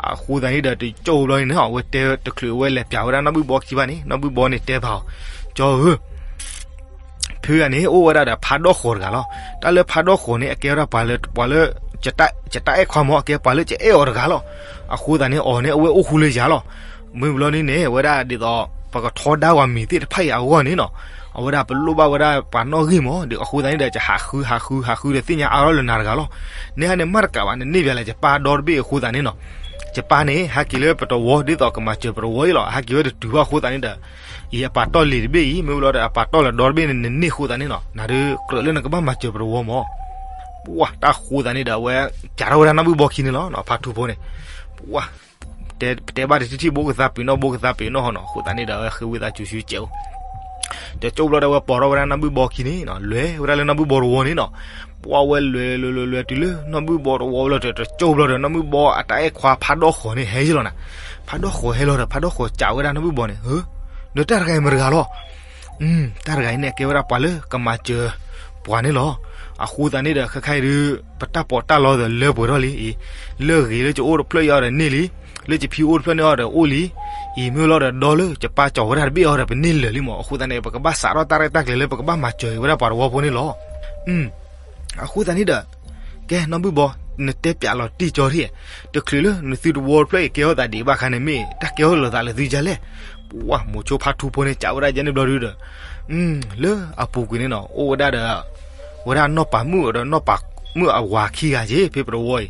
အဃိသတးန့ၣ်ဒီး တကၠိဘျီန့ၣ်နီၤ, အဝဲတဲတချုးအဝဲလဲၤပၠးဝဲဒၣ်နီၢ်ဘုၣ်ဘီခံဘၣ်န့ၣ် နီၢ်ဘုၣ်ဘီန့ၣ်တဲဖးအီၤ, ကၠီဧၢ ဖဲဂၤန့ၣ် အိၣ်ဝဲဒၣ်ဒီးဖးဒီၣ်ဃီၤတဂၤလီၤ. တၢ်လၢဖးဒီၣ်ဃီၤန့ၣ် အကဲဝဲဒၣ်ပှၤလၢ ပှၤလၢ ယတၢ်အဲၣ်ခွါမၢ် အကဲပှၤလၢယအဲၣ်အီၤတဂၤလီၤ. အဃိသတးန့ၣ် အီၤန့ၣ် အဝဲအိၣ်ဃူလၢယၤလီၤ. မ့ၢ်ဘျီန့ၣ်န့ၣ် ဝဲဒၣ်ဒ်သိး ပကထီဒါပှၤမံၤသ့ၣ်တဖၣ်အံၤအဂီၢ်န့ၣ်နီၤ, အဝဲဒၣ်ပလိၣ်ဘၣ်ဝဲဒၣ်ပှၤနီၣ်ဂံၢ်မၢ်, ဒီးအဃိသတးန့ၣ်ဒီး ယဟးဃု ဟးဃု ဟးဃုဒီးသ့ၣ်ညါအါထီၣ်လၢနၤတဂၤလီၤ. နဟါန့ၣ်မၤတကးဘၣ် နန့ၢ်ဘၣ်လၢယပၢ်ဒီတဘ့ၣ်အဃိသတးန့ၣ်နီၤ, ယပၢ်န့ၣ် ဟဲက့ၤလၢပတဝီ ဒ်သိးကမၤစၢၤပတဝီအံၤလီၤ. ဟဲက့ၤဝဲတတုၤဘၣ်အဃိသတးန့ၣ်ဒီး အံၤအပာ်တီၢ်လံာ်တဘ့ၣ်အံၤ မ့ၢ်ဝံၤလီၤဒီး အပာ်တီၢ်လၢဒီတဘ့ၣ်န့ၣ် နန့ၢ်အဃိသတးန့ၣ်နီၤ, နၤဒုးကြၢးလၢနကဘၣ်မၤစၢၤပတဝီမၢ်. ပှၤတၢ်ဃိသတးန့ၣ်ဒီး အဝဲ ပၠးထီၣ်ဝဲဒၣ်နီၢ်ဘုၣ်ဘီခံန့ၣ်လီၤ. ဖါထူဖိန့ၣ် ပှၤ တဲဘၣ်တထံၣ်ထံၣ် ဘိကသါပ့ၤနီၣ် ဘိကသါပ့ၤနီၣ်ဟီနီၤ, အဃိသတးန့ၣ်ဒီး အဝဲဃ့ဝံသးစူၤဆူကဲးအိၣ်, တကၠိဘျီဒီး အဝဲပိာ်ထီၣ်ဝဲဒၣ်နီၢ်ဘုၣ်ဘီခံန့ၣ်နီၤ, လဲၤဝဲဒၣ်လၢနီၢ်ဘုၣ်ဘီတဝီန့ၣ်နီၤ. ပှၤဝဲလဲၤလဲၤလဲၤလဲၤတုၤလၢနီၢ်ဘုၣ်ဘီတဝီလီၤဒီး တကၠိဘျီဒီး နီၢ်ဘုၣ်ဘီအတၢ်အဲၣ်ခွါဖးဒီၣ်ဃီၤန့ၣ်ဟဲယံၤလီၤနၤ. ဖးဒီၣ်ဃီၤဟဲလီၤဒီး ဖးဒီၣ်ဃီၤစံးဝဲဒၣ်နီၢ်ဘုၣ်ဘီန့ၣ်, နတၢ်တဂၤအံၤမတၤတဂၤလီၤ. တၢ်တဂၤအံၤန့ၣ် အကဲဝဲဒၣ်ပှၤလၢကမၤစၢၤပှၤန့ၣ်လီၤ. အဃိသတးန့ၣ်ဒီး ခဲခါအံၤဒုး ပတၢ်ပီးတၢ်လီသးလၢပှဲၤထီၣ်လံအံၤ, လၢဂ့ၤလၢယအိၣ်တဖျၢၣ်အံၤအီၤဒီးန့ၢ်လံ, လၢယဖံအိၣ်တဖျၢၣ်န့ၣ်အီၤဒီးအိၣ်လံ, အံၤမ့ၢ်လီၤဒီးဒီလၢယပၢ်ကၠီၤဝဲဒၣ်တဘ့ၣ်အီၤဒီး ပန့ၢ်လၢာ်လံမၢ်. အဃိသတးန့ၣ် ပကဘၣ်စးထီၣ်တၢ်ရဲၣ်တၢ်ကျဲၤလၢပကဘၣ်မၤစၢၤဝဲဒၣ်ပှၤတဝီဖိန့ၣ်လီၤ. အဃိသတးန့ၣ်ဒီး ကဲနီၢ်ဘုၣ်ဘီ, နတဲပၠးလီၤတံၢ်ကၠီထံၣ်, တချုးလၢနသုတဝီတဖျၢၣ်အံၤကဲထီၣ်သးဒံးဘၣ်ခါန့ၣ် မ့ၢ်တၢ်ကဲထီၣ်လိာ်သးလၢသုဒ်လဲၣ်. ပှၤမိၤဆိဖါထူဖိန့ၣ် စံးဝဲဒၣ်ယဲန့ၣ်ဘျီဒုဒီး လၢအပူၤကွံာ်န့ၣ်နီၤ အိၣ်ဝဲဒၣ်ဒီး ဝဲဒၣ်နီၢ်ပၤမုၣ်ဒီးနီၢ်ပၤမုၣ်အဝၤခံဂၤက့ၤ ဖဲပတဝီ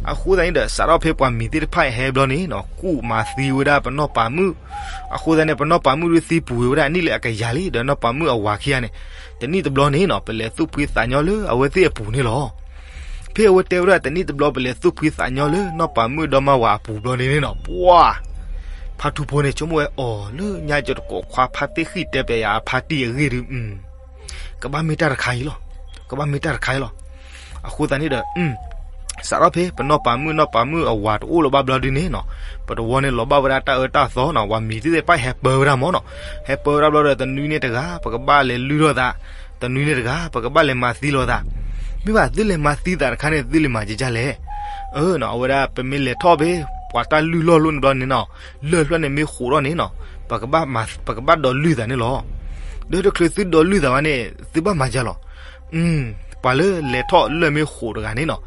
အံၤ, အဃိသတးန့ၣ်ဒီး စးထီၣ်ဖဲပှၤမံၤသ့ၣ်တဖၣ်အံၤဟဲဘျီန့ၣ်နီၤ ကူၣ်မၤသံဝဲဒၣ်ပနီၢ်ပၤမုၣ်, အဃိသတးန့ၣ် ပနီၢ်ပၤမုၣ်ဒုးသံပူၤဝဲဒၣ်နံၣ်လၢအကယၤလံ ဒီးနီၢ်ပၤမုၣ်အဝၤခံဂၤန့ၣ်, တနံၣ်တဘျီန့ၣ်နီၤ ပလဲၤသူၣ်ဖှံသးညီလၢအဝဲသ့ၣ်အပူၤန့ၣ်လီၤ. ဖဲအဝဲတဲဝဲဒၣ်တနံၣ်တဘျီ ပလဲၤသူၣ်ဖှံသးညီလၢနီၢ်ပၤမုၣ်ဒီမါဝၤအပူၤဘျီန့ၣ်နီၤ ပှၤ ဖါထူဖိန့ၣ် ဆိကမိၣ်ဝဲအီၤလၢညါယတကိးခွါဖါတ့ၢ်ဃံၣ်တဲပျးယၤအဖါတံၢ်အဂ့ၢ်ဒုး ကဘၣ်မ့ၢ်တၢ်တခါအံၤလီၤ, ကဘၣ်မ့ၢ်တၢ်တခါအံၤလီၤ. အဃိသတးန့ၣ်ဒီး စးထီၣ်ဖဲပနီၢ်ပၤမုၣ် နီၢ်ပၤမုၣ်အဝၤတအိၣ်လၢၤဘၣ်ဘျီဒုန့ၣ်နီၤ, ပတဝီန့ၣ်လီၤဘၣ်ဝဲဒၣ်တၢ်အၢတၢ်သီနီၤ, ပှၤမံၤသ့ၣ်တဖၣ်ဟဲပၢဝဲဒၣ်မၢ်နီၤ, ဟဲပၢဝဲဒၣ်ဘျီဒီး တနွံန့ၣ်တဂၤ ပကဘၣ်လဲၤလုၢ်ထီၣ်သး, တနွံန့ၣ်တဂၤ ပကဘၣ်လဲၤမၤသံလီၤသး, မ့ၢ်ဘၣ်သုလဲၤမၤသံသးတခါန့ၣ် သုလဲၤမၤကကလဲၣ်. အၢနီၤ အဝဲဒၣ်ပမ့ၢ်လဲၤထီၣ်ဖဲ ပှၤတၢ်လုၢ်လီၢ်လိၣ်န့ၣ်ဘျီန့ၣ်နီၤ, လၢၢ်တဖျၢၣ်န့ၣ်မ့ၢ်ဃိးထီၣ်န့ၣ်နီၤ, ပကဘၣ်ဒိးလုၢ်သးန့ၣ်လီၤ. ဒီးတချုးသုဒိးလုၢ်သးဘၣ်န့ၣ် သုဘၣ်မၤကလဲၣ်. ပှၤလၢလဲၤထီၣ်လၢၢ်မ့ၢ်ဃိးတဂၤန့ၣ်နီၤ,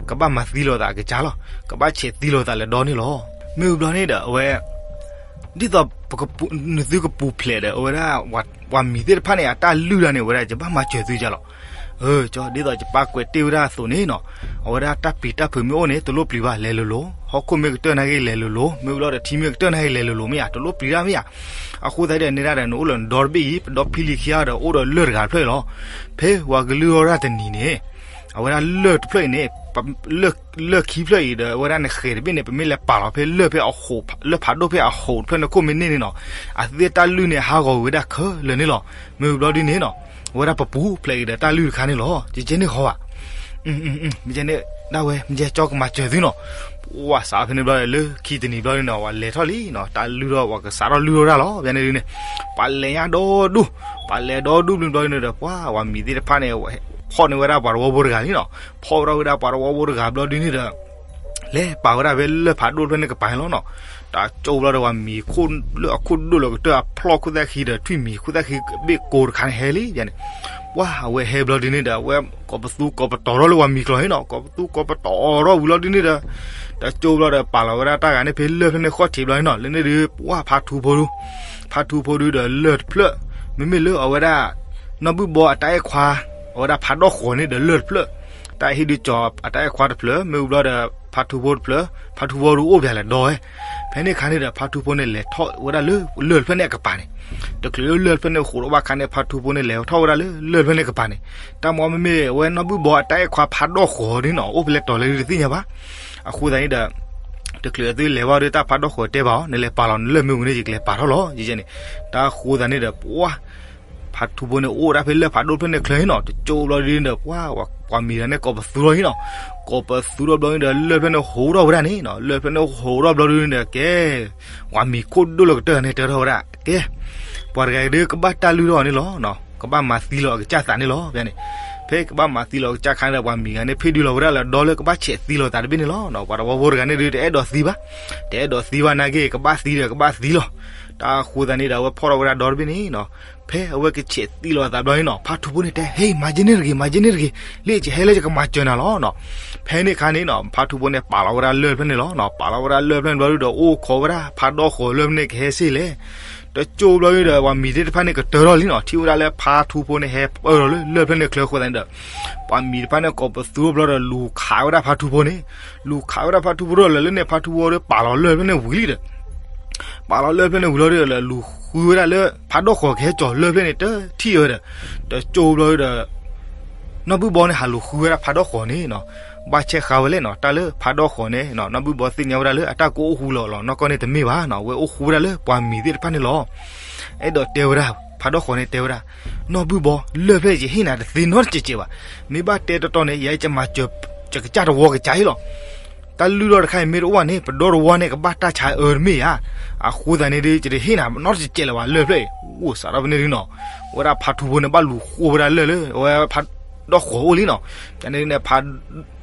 ကဘၣ်မၤသံလီၤသးအကစၢ်လီၤ, ကဘၣ်ဆဲးသံလီၤသးလၢဒီန့ၣ်လီၤ. မ့ၢ်ဝံၤဘျီန့ၣ်ဒီး အဝဲ ဒ်သိး နသုကပူၤဖျဲးဒီး အဝဲဒၣ် ပှၤမံၤသ့ၣ်တဖၣ်န့ၣ် အတၢ်လုၢ်တၢ်န့ၣ် အဝဲဒၣ် ယဘၣ်မၤစၢၤသုကလဲၣ်. ဒ်သိးယပၢ်ကွဲးတ့ၢ်ဝဲဒၣ်အသိးန့ၣ်နီၤ, အဝဲဒၣ်တၢ်ပျံၤတၢ်ဖုးမ့ၢ်အိၣ်န့ၣ် တလိၣ်ပျံၤဘၣ် လဲၤလိၤလိၤ, ဟီၣ်ခိၣ်မ့ၢ်ကတၢၢ်နာ်က့ လဲၤလိၤလိၤ, မ့ၢ်ဝံၤလီၤဒီး ထံမ့ၢ်ကတၢၢ်နာ်က့ လဲၤလိၤလိၤမ့ၢ်ဧါ, တလိၣ်ပျံၤတၢ်မ့ၢ်ဧါ. အဃိသတးဒီး န့ၢ်ဒၣ်ဒီး နအိၣ်လၢနဒီတဘ့ၣ်အံၤ ပဒီဖံလံၤခံဂၤဒီး အိၣ်ဒီးလၢၢ်တဂၤတဖျၢၣ်အံၤလီၤ. ဖဲပှၤကလုၢ်ထီၣ်ဝဲဒၣ်တနံၤန့ၣ် အဝဲဒၣ်လၢၢ်တဖျၢၣ်အံၤန့ၣ် လၢၢ်ခံဖျၢၣ်အံၤဒီး အဝဲဒၣ်နဃဲၤတဘ့ၣ်န့ၣ် ပမ့ၢ်လဲၤပာ်လီၤဖဲလၢၢ်ဖဲအဃိး လၢၢ်ဖးဒိၣ်ဖဲအဃိးတဖျၢၣ်န့ၣ် ခိၣ်မ့ၢ်န့ၢ်န့ၣ်နီၤ, အသ့ၣ်တၢ်လုၢ်န့ၣ် ဟးဂီၤဝံၤဝဲဒၣ်ခဲလၢာ်န့ၣ်လီၤ. မ့ၢ်ဝံၤဘျီဒ်န့ၣ်နီၤ, အဝဲဒၣ်ပပူၤဖျဲးအံၤဒီးတၢ်လုၢ်တခါန့ၣ်လီၤ. ကကဲန့ၣ်ဃီဘၣ် မ့ၢ်ကဲန့ၣ် ဒၣ်ဝဲ မ့ၢ်ကဲကၠီကမၤစၢၤသုနီၤ. ပှၤစးဖဲန့ၣ်ဘျီဒီး လၢခံတနံၤဘျီဒ်န့ၣ် ပှၤလဲၤထီၣ်လံနီၤ, တၢ်လုၢ်ထီၣ် ပှၤကစးထီၣ်လုၢ်ထီၣ်ဒၣ်လီၤ. ဖဲန့ၣ်ဒ်န့ၣ် ပှၤလဲၤညါဒီဒူၣ်, ပှၤလဲၤဒီဒူၣ်ဘျီဘျီဒ်န့ၣ်ဒီး ပှၤ ပှၤမံၤသ့ၣ်တဖၣ်န့ၣ် ဖီၣ်န့ၢ်ဝဲဒၣ်ပှၤတဝီဖိတဂၤလံနီၤ. ဖီၣ်ဝဲဒၣ်ဝဲဒၣ်ပှၤတဝီဖိတဂၤဘျီဒ်န့ၣ်ဒီး လဲၤပာ်ဝဲဒၣ်ဖဲလၢၢ်ဖးဒိၣ်တဖျၢၣ်န့ၣ်ကပၤလီၤနီၤ. တၢ်ကၠိဘျီဒီး ပှၤမံၤခိၣ်လၢအခိၣ်ဒိၣ်လီၤကတၢၢ်အဖျီၣ်ခိၣ်သၣ်ခံဒီး ထွံၣ်မံၤခိၣ်သၣ်ခံဘ့ၣ်ကိးတခါန့ၣ်ဟဲလံန့ၣ်. ပှၤ အဝဲဟဲဘျီဒ်န့ၣ်ဒီး အဝဲကိးပသူကိးပတီၤထီၣ်လၢပှၤမံၤကျိာ်န့ၣ်နီၤ, ကိးပသူကိးပတီၤထီၣ်ဝံၤလီၤဒ်န့ၣ်ဒီး တၢ်ကၠိဘျီဒီး ပာ်လီၤဝဲဒၣ်တၢ်ဂၤန့ၣ် ဖဲလၢၢ်ဖျၢၣ်န့ၣ်ဃီၣ်ထံးဘျီန့ၣ်နီၤ. လၢန့ၣ်ဒုး ပှၤ ဖါထူဖိဒု ဖါထူဖိဒုဒီးလၢၢ်တဖျၢၣ်, မ့မ့ၢ်လၢအဝဲဒၣ် နီၢ်ဘုၣ်ဘီအတၢ်အဲၣ်ခွါ အဝဲဒၣ်ဖးဒိၣ်ဃီၤန့ၣ်ဒီးလၢၢ်တဖျၢၣ်, တၢ်ဟ့ၣ်ဒုးကၠီၤအတၢ်အဲၣ်ခွါတဖျၢၣ်, မ့ၢ်ဝံၤဘျီဒီး ဖါထူဖိတဖျၢၣ်, ဖါထူဖိဒုးအိၣ်ပၠးလဲၤဒီဝဲ. ဖဲန့ၣ်အခါန့ၣ်ဒီး ဖါထူဖိန့ၣ်လဲၤထီၣ်ဝဲဒၣ်လၢလၢၢ်တဖျၢၣ်န့ၣ်အကပၤန့ၣ်, တချုးလၢလၢၢ်တဖျၢၣ်န့ၣ်ဃိးထီၣ်ဘၣ်အခါန့ၣ် ဖါထူဖိန့ၣ် လဲၤထီၣ်ဝဲဒၣ်လၢလၢၢ်တဖျၢၣ်န့ၣ်အကပၤန့ၣ်, တၢ်မ့ၢ်မ့မ့ၢ်ဝဲနီၢ်ဘုၣ်ဘီအတၢ်အဲၣ်ခွါဖါဒီၣ်ဃီၤဒ်နီၤ အိၣ်ဖဲလဲၣ်တီၤလဲၣ်ဒုးတသ့ၣ်ညါဘၣ်. အဃိသတးန့ၣ်ဒီး တချုးအသုလဲၤဘၣ်ဒုး တၢ်ဖါဒီၣ်ဃီၤတဲဘၣ်အီၤ, နလဲၤပာ်လီၤနလၢၢ်မ့ၢ်ဝံၤန့ၣ် ယကလဲၤပာ်ထီၣ်လီၤ ယဲန့ၣ်. တၢ်ဃိသတးန့ၣ်ဒီး ပှၤ ဖါထူဖိန့ၣ်အိၣ်ဒၣ်ဖဲလၢၢ်ဖးဒိၣ်တဖျၢၣ်န့ၣ်ချၢန့ၣ်နီၤ, တကၠိဘျီဒုးဒီး ပှၤ ပှၤမံၤတဂၤန့ၣ် ကိးပသူထီၣ်အံၤနီၤ. ကိးပသူထီၣ်ဘျီဒုးဒီး လၢၢ်ဖျၢၣ်န့ၣ်ဟူးထီၣ်ဝဲဒၣ်န့ၣ်နီၤ, လၢၢ်ဖျၢၣ်န့ၣ်ဟူးထီၣ်ဘျီဒုးဒီး ကဲ ပှၤမံၤခိၣ်ဒိၣ်လၢကတၢၢ်န့ၣ် တဲထီၣ်ဝဲဒၣ် ကဲ ပှၤတဂၤဒုးကဘၣ်တၢ်လုၢ်ထီၣ်အီၤန့ၣ်လီၤ. ကဘၣ်မၤသံလီၤအကစၢ်သးန့ၣ်လီၤ ဖဲန့ၣ်. ဖဲကဘၣ်မၤသံလီၤအကစၢ်အခါန့ၣ်ဒီး ပှၤမံၤတဂၤန့ၣ် ဖ့ၣ်ဒုးလီၤဝဲဒၣ်လၢဒီလၢကဘၣ်ဆဲးသံလီၤသးတဘ့ၣ်န့ၣ်လီၤ. ပှၤသဝီဖိတဂၤန့ၣ်ဒုး တအဲၣ်ဒိးသံဘၣ်, တအဲၣ်ဒိးသံဘၣ်နာ်က့ ကဘၣ်သံဒီးကဘၣ်သံလီၤ. တၢ်ဃိသတးန့ၣ်ဒီး အဝဲဖီၣ်ထီၣ်ဝဲဒၣ်ဒီတဘ့ၣ်န့ၣ်နီၤ, ဖဲအဝဲကဆဲးသံလီၤအသးဘျီန့ၣ်နီၤ, ဖါထူဖိန့ၣ်တဲ ဟ့ မၤက့န့ၣ်တဂ့ၤ, မၤက့န့ၣ်တဂ့ၤ, လၢယဟဲလၢယကမၤစၢၤနၤလီၤနီၤ. ဖဲန့ၣ်အခါန့ၣ်နီၤ ဖါထူဖိန့ၣ် ပာ်လီၤဝဲဒၣ်လၢၢ်ဖျၢၣ်န့ၣ်လီၤနီၤ. ပာ်လီၤဝဲဒၣ်လၢၢ်ဖျၢၣ်န့ၣ်ဘျီဒုးဒီး အိၣ်ခိးဝဲဒၣ်ဖါဒီၣ်ဃီၤလၢၢ်ဖျၢၣ်န့ၣ်ကဟဲစ့ၢ်လဲၣ်. တကၠိဘျီဒုးဒီး ပှၤမံၤသ့ၣ်တဖၣ်န့ၣ်ကတၢၢ်ထီၣ်လံနီၤ, ထံၣ်ဝဲဒၣ်လၢဖါထူဖိန့ၣ်ဟဲပၢၢ်ထီၣ်လၢလၢၢ်ဖျၢၣ်န့ၣ်ချၢအဃိသတးန့ၣ်ဒီး ပှၤမံၤတဖၣ်န့ၣ်ကိးပသူထီၣ်ဘျီဒီး လူၤခးဝဲဒၣ်ဖါထူဖိန့ၣ်, လူၤခးဝဲဒၣ်ဖါထူဖိဒီး လၢလၢန့ၣ် ဖါထူဖိဒီး ပာ်လီၤလၢၢ်ဖျၢၣ်န့ၣ်ဝံၤလံဒီး ပာ်လီၤလၢၢ်ဖျၢၣ်န့ၣ်ဝံၤလီၤဒုးဒီး လူၤဃုဝဲဒၣ်လၢ ဖါဒီၣ်ဃီၤကဟဲကၠီၤလၢၢ်ဖျၢၣ်န့ၣ် တထံၣ်ဝဲဒီး တကၠိဘျီဒုးဒီး နီၢ်ဘုၣ်ဘီန့ၣ် ဟးလူၤဃုဝဲဒၣ်ဖါဒီၣ်ဃီၤန့ၣ်နီၤ, ဘၣ်ဆဲးဃာ်ဝဲလဲၣ်နီၤ, တၢ်လၢဖါဒီၣ်ဃီၤန့ၣ်နီၤ, နီၢ်ဘုၣ်ဘီသ့ၣ်ညါဝဲဒၣ်လၢအတၢ်ကအိၣ်ဃူလီၤလီၤနီၢ်ကီၢ်န့ၣ်တမ့ၢ်ဘၣ်နီၤ, အဝဲအိၣ်ဃူဝဲဒၣ်လၢပှၤမံၤသ့ၣ်တဖၣ်န့ၣ်လီၤ. အဲၣ်ဒိးတဲဝဲဒၣ် ဖါဒီၣ်ဃီၤန့ၣ်တဲဝဲဒၣ်, နီၢ်ဘုၣ်ဘီ လၢၢ်ဖျၢၣ်ယဟ့ၣ်နၤတသ့နီတစဲးစဲးဘၣ်, မ့ၢ်ဘၣ်တဲတီတီန့ၣ် ယဲယကမၤစၢၤ ယကစၢ်တဝီကစၢ်အံၤလီၤ. တၢ်လုၢ်ထီၣ်တခါအံၤမ့ၢ်တအိၣ်ဘၣ်န့ၣ် ပဒီတဝီန့ၣ် ကဘၣ်တၢ်ဆါအၢတမ့ၢ်ဧါ. အဃိသတးန့ၣ်ဒီး ယတဟ့ၣ်နၤနီတစဲးစဲးလၢၤဘၣ် လၢၢ်ဖျၢၣ်အံၤ, အိၣ်စးထီၣ်ဖဲန့ၣ်ဒုးနီၤ, ဝဲဒၣ်ဖါထူဖိန့ၣ် ဘၣ်လူၤဃိဝဲဒၣ်လၢၢ်လၢ အဝဲဖါဒီၣ်ဃီၤအိၣ်လံနီၤ. န့ၣ်န့ၣ်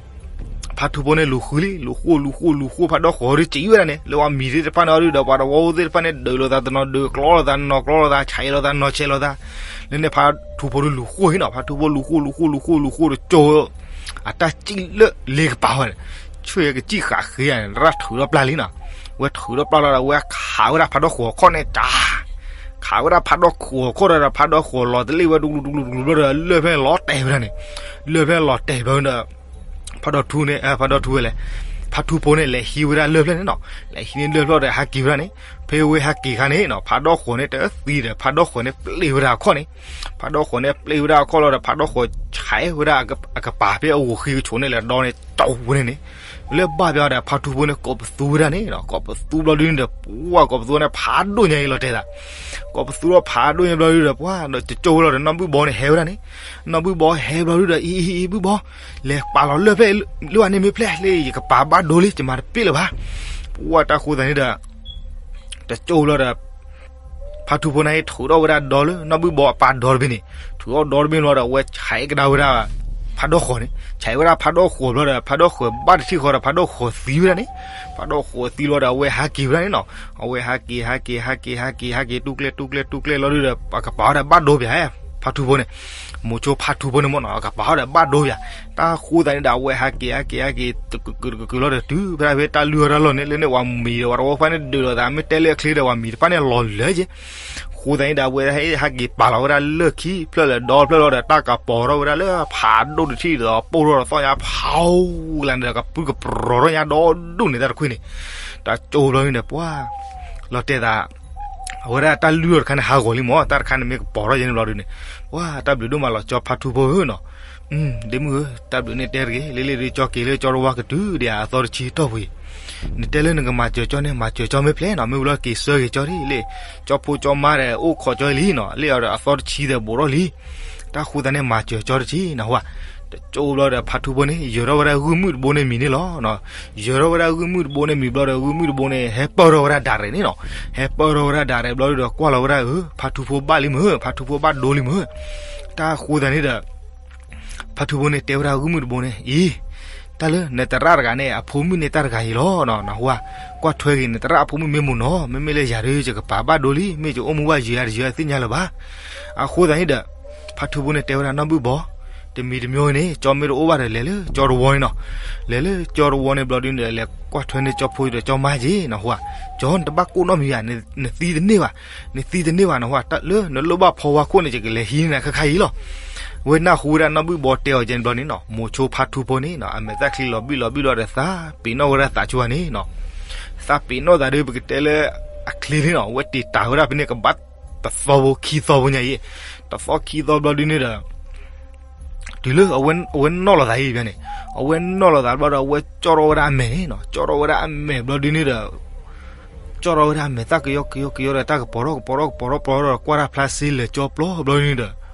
ဖါထူဖိန့ၣ်လူၤဃုလံ, လူၤဃိ လူၤဃိ လူၤဃိ ဖါဒီၣ်ဃီၤဒုးစံးဝဲဒၣ်န့ၣ် လၢပှၤမံၤသ့ၣ်တဖၣ်န့ၣ်ဒုးဒီး ပှၤသဝီဖိသ့ၣ်တဖၣ်န့ၣ် ဒုးလိာ်သးတနီၤ ဒုးကျီလိာ်သးနီၤ ကျီလိာ်သး ဆဲးလိာ်သးနီၤ ဆဲးလိာ်သး, လၢန့ၣ် ဖါထူဖိဒုးလူၤဃိအံၤနီၤ, ဖါထူဖိလူၤဃိ လူၤဃိ လူၤဃိ လူၤဃိတကၠိ အတၢ်စံၣ်လၢလ့ကပၤဝဲန့ၣ်, ဆူၣ်ယဲကစံၣ်ဃာ်ဃ့ဧါန့ၣ် တရၣ်ထုးထီၣ်ပျၢ်လံနီၤ. ဝဲထုးထီၣ်ပျၢ်လီၤဒီး ဝဲခးဝဲဒၣ်ဖါဒီၣ်ဃီၤခီၣ်န့ၣ်တၢ်, ခးဝဲဒၣ်ဖါဒီၣ်ဃီၤခီၣ်ဒီး ဖါဒီၣ်ဃီၤလီၤတလ့ၢ်ဝဲ တူၢ်တူၢ်တူၢ်တူၢ်ဘျီဒီး လၢၢ်ဖဲန့ၣ်လီၤတဲာ်ဝဲဒၣ်န့ၣ်, လၢၢ်ဖဲန့ၣ်လီၤတဲာ်ဘျီဒီး ဖါဒီၣ်ထူန့ၣ် ဖါဒီၣ်ထူဝဲလဲၣ်, ဖါထူဖိန့ၣ် လဲၤဟံးဝဲဒၣ်လၢၢ်ဖျၢၣ်န့ၣ်နီၤ, လဲၤဟံးန့ၢ်လၢၢ်ဖျၢၣ်ဒီးဟးက့ၤဝဲဒၣ်န့ၣ်, ဖဲဝဲဟးက့ၤခါန့ၣ်နီၤ ဖါဒီၣ်ဃီၤန့ၣ် တသံဒီး ဖါဒီၣ်ဃီၤန့ၣ် ပျ့ၤဝဲဒၣ်အခီၣ်န့ၣ်, ဖါဒီၣ်ဃီၤန့ၣ်ပျ့ၤဝဲဒၣ်အခီၣ်လီၤဒီး ဖါဒီၣ်ဃီၤဆဲးဝဲဒၣ်အကပၤဖဲအဂီၤဃ့ကဆိးန့ၣ် လဲၤဒီန့ၣ် တီဝဲန့ၣ်န့ၣ်, လၢဘၣ်ပၠးဒီး ဖါထူဖိန့ၣ် ကိးပသူဝဲဒၣ်န့ၣ်နီၤ, ကိးပသူဘျီဒုန့ၣ်ဒီး ပှၤကိးပသူန့ၣ် ဖးဒိၣ်ညါအံၤလီၤတဲာ်သး, ကိးပသူလီၤဖးဒိၣ်ညါဘျီဒုဒီး ပှၤတကၠိဝဲလီၤဒီး နီၢ်ဘုၣ်ဘီန့ၣ်ဟဲဝဲဒၣ်န့ၣ်, နီၢ်ဘုၣ်ဘီဟဲဘျီဒုဒီး အံၤ အံၤ အံၤ ဘုၣ်ဘီ, လဲၤပာ်လီၤလၢၢ်ဖျၢၣ်လၢအန့ၣ်မ့ၢ်ဖျဲၣ်လၢ ယကပၤဘၣ်ဒိလံ ယမၤတပ့ၢ်လၢၤဘၣ်, ပှၤတၢ်ဃိသးန့ၣ်ဒီး တကၠိလီၤဒီး ဖါထူဖိန့ၣ် ထုးထီၣ်ဝဲဒၣ်ဒီလၢ နီၢ်ဘုၣ်ဘီအပၢ်ဒီတဘ့ၣ်န့ၣ်, ထုးထီၣ်ဒီတဘ့ၣ်လီၤဒီး အဝဲဆဲးကဒါဝဲဒၣ် ဖါဒီၣ်ဃီၤန့ၣ်, ဆဲးဝဲဒၣ်ဖါဒီၣ်ဃီၤဘျီဒီး ဖါဒီၣ်ဃီၤဘၣ်တထံၣ်ဃီဒီး ဖါဒီၣ်ဃီၤသံဝဲဒၣ်န့ၣ်, ဖါဒီၣ်ဃီၤသံလီၤဒီး အဝဲဟးက့ၤဝဲဒၣ်န့ၣ်နီၤ, အဝဲဟးက့ၤ ဟးက့ၤ ဟးက့ၤ ဟးက့ၤ ဟးက့ၤ တူၢ်ကျဲ တူၢ်ကျဲ တူၢ်ကျဲလီၤဒုဒီး အကပၤဒီးဘၣ်ဒိပၠး ဖါထူဖိန့ၣ်, မိၤဆိဖါထူဖိန့ၣ်မ့ၢ်နီၤ အကပၤဒီးဘၣ်ဒိပၠး, တၢ်ဃိသးန့ၣ်ဒီး အဝဲဟးက့ၤ ဟးက့ၤ ဟးက့ၤ တကလုာ်ကလုာ်လီၤဒီး တုၤဖဲဒၣ်ဖဲတၢ်လုၢ်အီၣ်တၢ်လီၢ်န့ၣ် လၢန့ၣ် ပှၤမံၤဒီး ပှၤသဝီဖိန့ၣ် ဒုးလိာ်သး မ့ၢ်တဲလၢအချ့ဒီး ပှၤမံၤတဖၣ်န့ၣ်လီၤလၢက့ၤ, ဃိသးန့ၣ်ဒီး အဝဲဟဲက့ၤပာ်လီၤဝဲဒၣ်လၢၢ်ခံဖျၢၣ်လၢဒီဖျၢၣ်လီၤဒီး တၢ်ကပီၤထီၣ်ဝဲဒၣ်လၢဖးဒိၣ်တထံၣ်ဒီး ပိၢ်ထီၣ်ဒီးသီၣ်ညါဖးအူလၢန့ၣ်ဒီး ကပုၢ်ကပြီၤထီၣ်ညါဒီဒူၣ်န့ၣ် တၢ်တခွံန့ၣ်, တၢ်ကၠိဘျီန့ၣ်ဒီး ပှၤ လီၤတဲာ်သး အဝဲဒၣ်တၢ်လုၢ်အီၣ်တခါန့ၣ် ဟးဂီၤလံမ့ၢ် တၢ်တခါန့ၣ်မ့ၢ်ကပီၤထီၣ်ယဲန့ၣ်ဘျီဒုန့ၣ်, ပှၤ တၢ်ဘျုးဒိၣ်မးလီၤကၠီဖါထူဖိဧၢနီၤ, ဒ့မုၣ်ဧၢ တၢ်ဘျုးန့ၣ်တဲတဂ့ၤ လ့လ့ဒုးကၠီက့ၤလၢကၠီတဝါကတုၤဒံး အသီတဆံတီၢ်ပူၤအံၤ, နတဲလၢနကမၤစၢၤကၠီန့ၣ် မၤစၢၤကၠီမ့ၢ်ဖျဲးနီၤ မ့ၢ်ဝံၤလီၤက့ၤဆၢဂ့ၤကၠီဒ်လ့ၣ်, ကၠီဖိကၠီမါဒီး အိၣ်ခိးကၠီလံနီၤ လ့ၣ်အီၤဒီးအသီတဆံဒီးဘူးထီၣ်လံ, တၢ်ဃိသးန့ၣ် မၤစၢၤကၠီတဆံနီၤ ဟဝၤ, တကၠိဘျီဒီး ဖါထူဖိန့ၣ် ယၢၤထီၣ်ဝဲဒၣ်ဂုၢ်မုၣ်တဘိန့ၣ်မံၤန့ၣ်လီၤ. ယၢၤထီၣ်ဝဲဒၣ်ဂုၢ်မုၣ်တဘိန့ၣ်မံၤဘျီဒီး ဂုၢ်မုၣ်တဘိန့ၣ် ဟဲပၢၢ်ထီၣ်ဝဲဒၣ်ဒၣ်ရဲၣ်န့ၣ်နီၤ, ဟဲပၢၢ်ထီၣ်ဝဲဒၣ်ဒၣ်ရဲၣ်ဘျီဒီး ကွၢ်လီၤဝဲဒၣ်ဧၢ ဖါထူဖိဘၣ်လံမ့ၢ် ဖါထူဖိဘၣ်ဒိလံမ့ၢ်, တၢ်ဃိသးန့ၣ်ဒီး ဖါထူဖိန့ၣ်တဲဝဲဒၣ်ဂုၢ်မုၣ်တဘိန့ၣ် အံၤ, တၢ်လၢနသရၣ်တဂၤန့ၣ် အဖိမုၣ်န့ၣ်တၢ်တဂၤအံၤလီၤ, နဟူဧါ, ကွၢ်ထွဲက့ၤနသရၣ်အဖိမုၣ်မ့ၢ်မ့ၢ်နီၤ, မ့မ့ၢ်လၢယၤဒုး ယကပာ်ဘၣ်ဒိလံ, မ့ၢ်ယအိၣ်မူဘၣ်ယၤတယၤသ့ၣ်ညါလၢၤဘၣ်. အဃိသတးန့ၣ်ဒီး ဖါထူဖိန့ၣ်တဲဝဲဒၣ် နီၢ်ဘုၣ်ဘီ, တမံၤတမံၤန့ၣ် ကၠီမ့ၢ်တအိၣ်ဘၣ်ဒီး လဲၤလၢကၠီတဝီန့ၣ်နီၤ, လဲၤလၢကၠီတဝီန့ၣ်ဘျီဒုန့ၣ် လဲၤကွၢ်ထွဲန့ၢ်ကၠီဖိဒီးကၠီမါက့ၤ နဟူဧါ, ကၠီနတဘၣ်ကိၢ်နီတမံၤဘၣ်, နသံတန့ၢ်ဘၣ်, နသံတန့ၢ်ဘၣ် နဟူဧါ, လၢနလိၣ်ဘၣ်ဖီဝါခိၣ်န့ၣ် ယကလဲၤဟံးန့ၢ်နၤခါခါအံၤလီၤ. ဝဲနၢ်ဟူဝဲဒၣ်နီၢ်ဘုၣ်ဘီတဲအီၤကဲန့ၣ်ဘျီန့ၣ်နီၤ, မိၤဆိဖါထူဖိန့ၣ်နီၤ အမဲာ်သၣ်ချံလီၤဘံၣ်လီၤဘံၣ်လီၤဒီး သးပ့ၤနီၣ်ဝဲဒၣ်သးဆူၣ်န့ၣ်နီၤ. သးပ့ၤနီၣ်သးဒီး ပကတဲလၢအချ့န့ၣ်နီၤ, အဝဲတ့ၢ်တၢ်ဝဲဒၣ်ဖဲန့ၣ် ကဘၣ်တသီဖိခံသီဖိညါအံၤ, တသီခံသီဘျီဒုန့ၣ်ဒီး တုၤလၢအဝဲနီၣ်လီၤသးအံၤန့ၣ်, အဝဲနီၣ်လီၤသးဘျီဒီး အဝဲကၠီၣ်ထီၣ်ဝဲဒၣ်အမဲာ်န့ၣ်နီၤ, ကၠီၣ်ထီၣ်ဝဲဒၣ်အမဲာ်ဘျီဒုန့ၣ်ဒီး ကၠီၣ်ထီၣ်ဝဲဒၣ်အမဲာ်သၣ်ကယီကယီကယီဒီး တၢ်ကပီၤထီၣ်ကပီၤထီၣ်ကပီၤထီၣ်ပီၤထီၣ်ဒီး ကွၢ်တၢ်ဖျါစ့လဲၤကၠီပျီဘျီဒုန့ၣ်ဒီး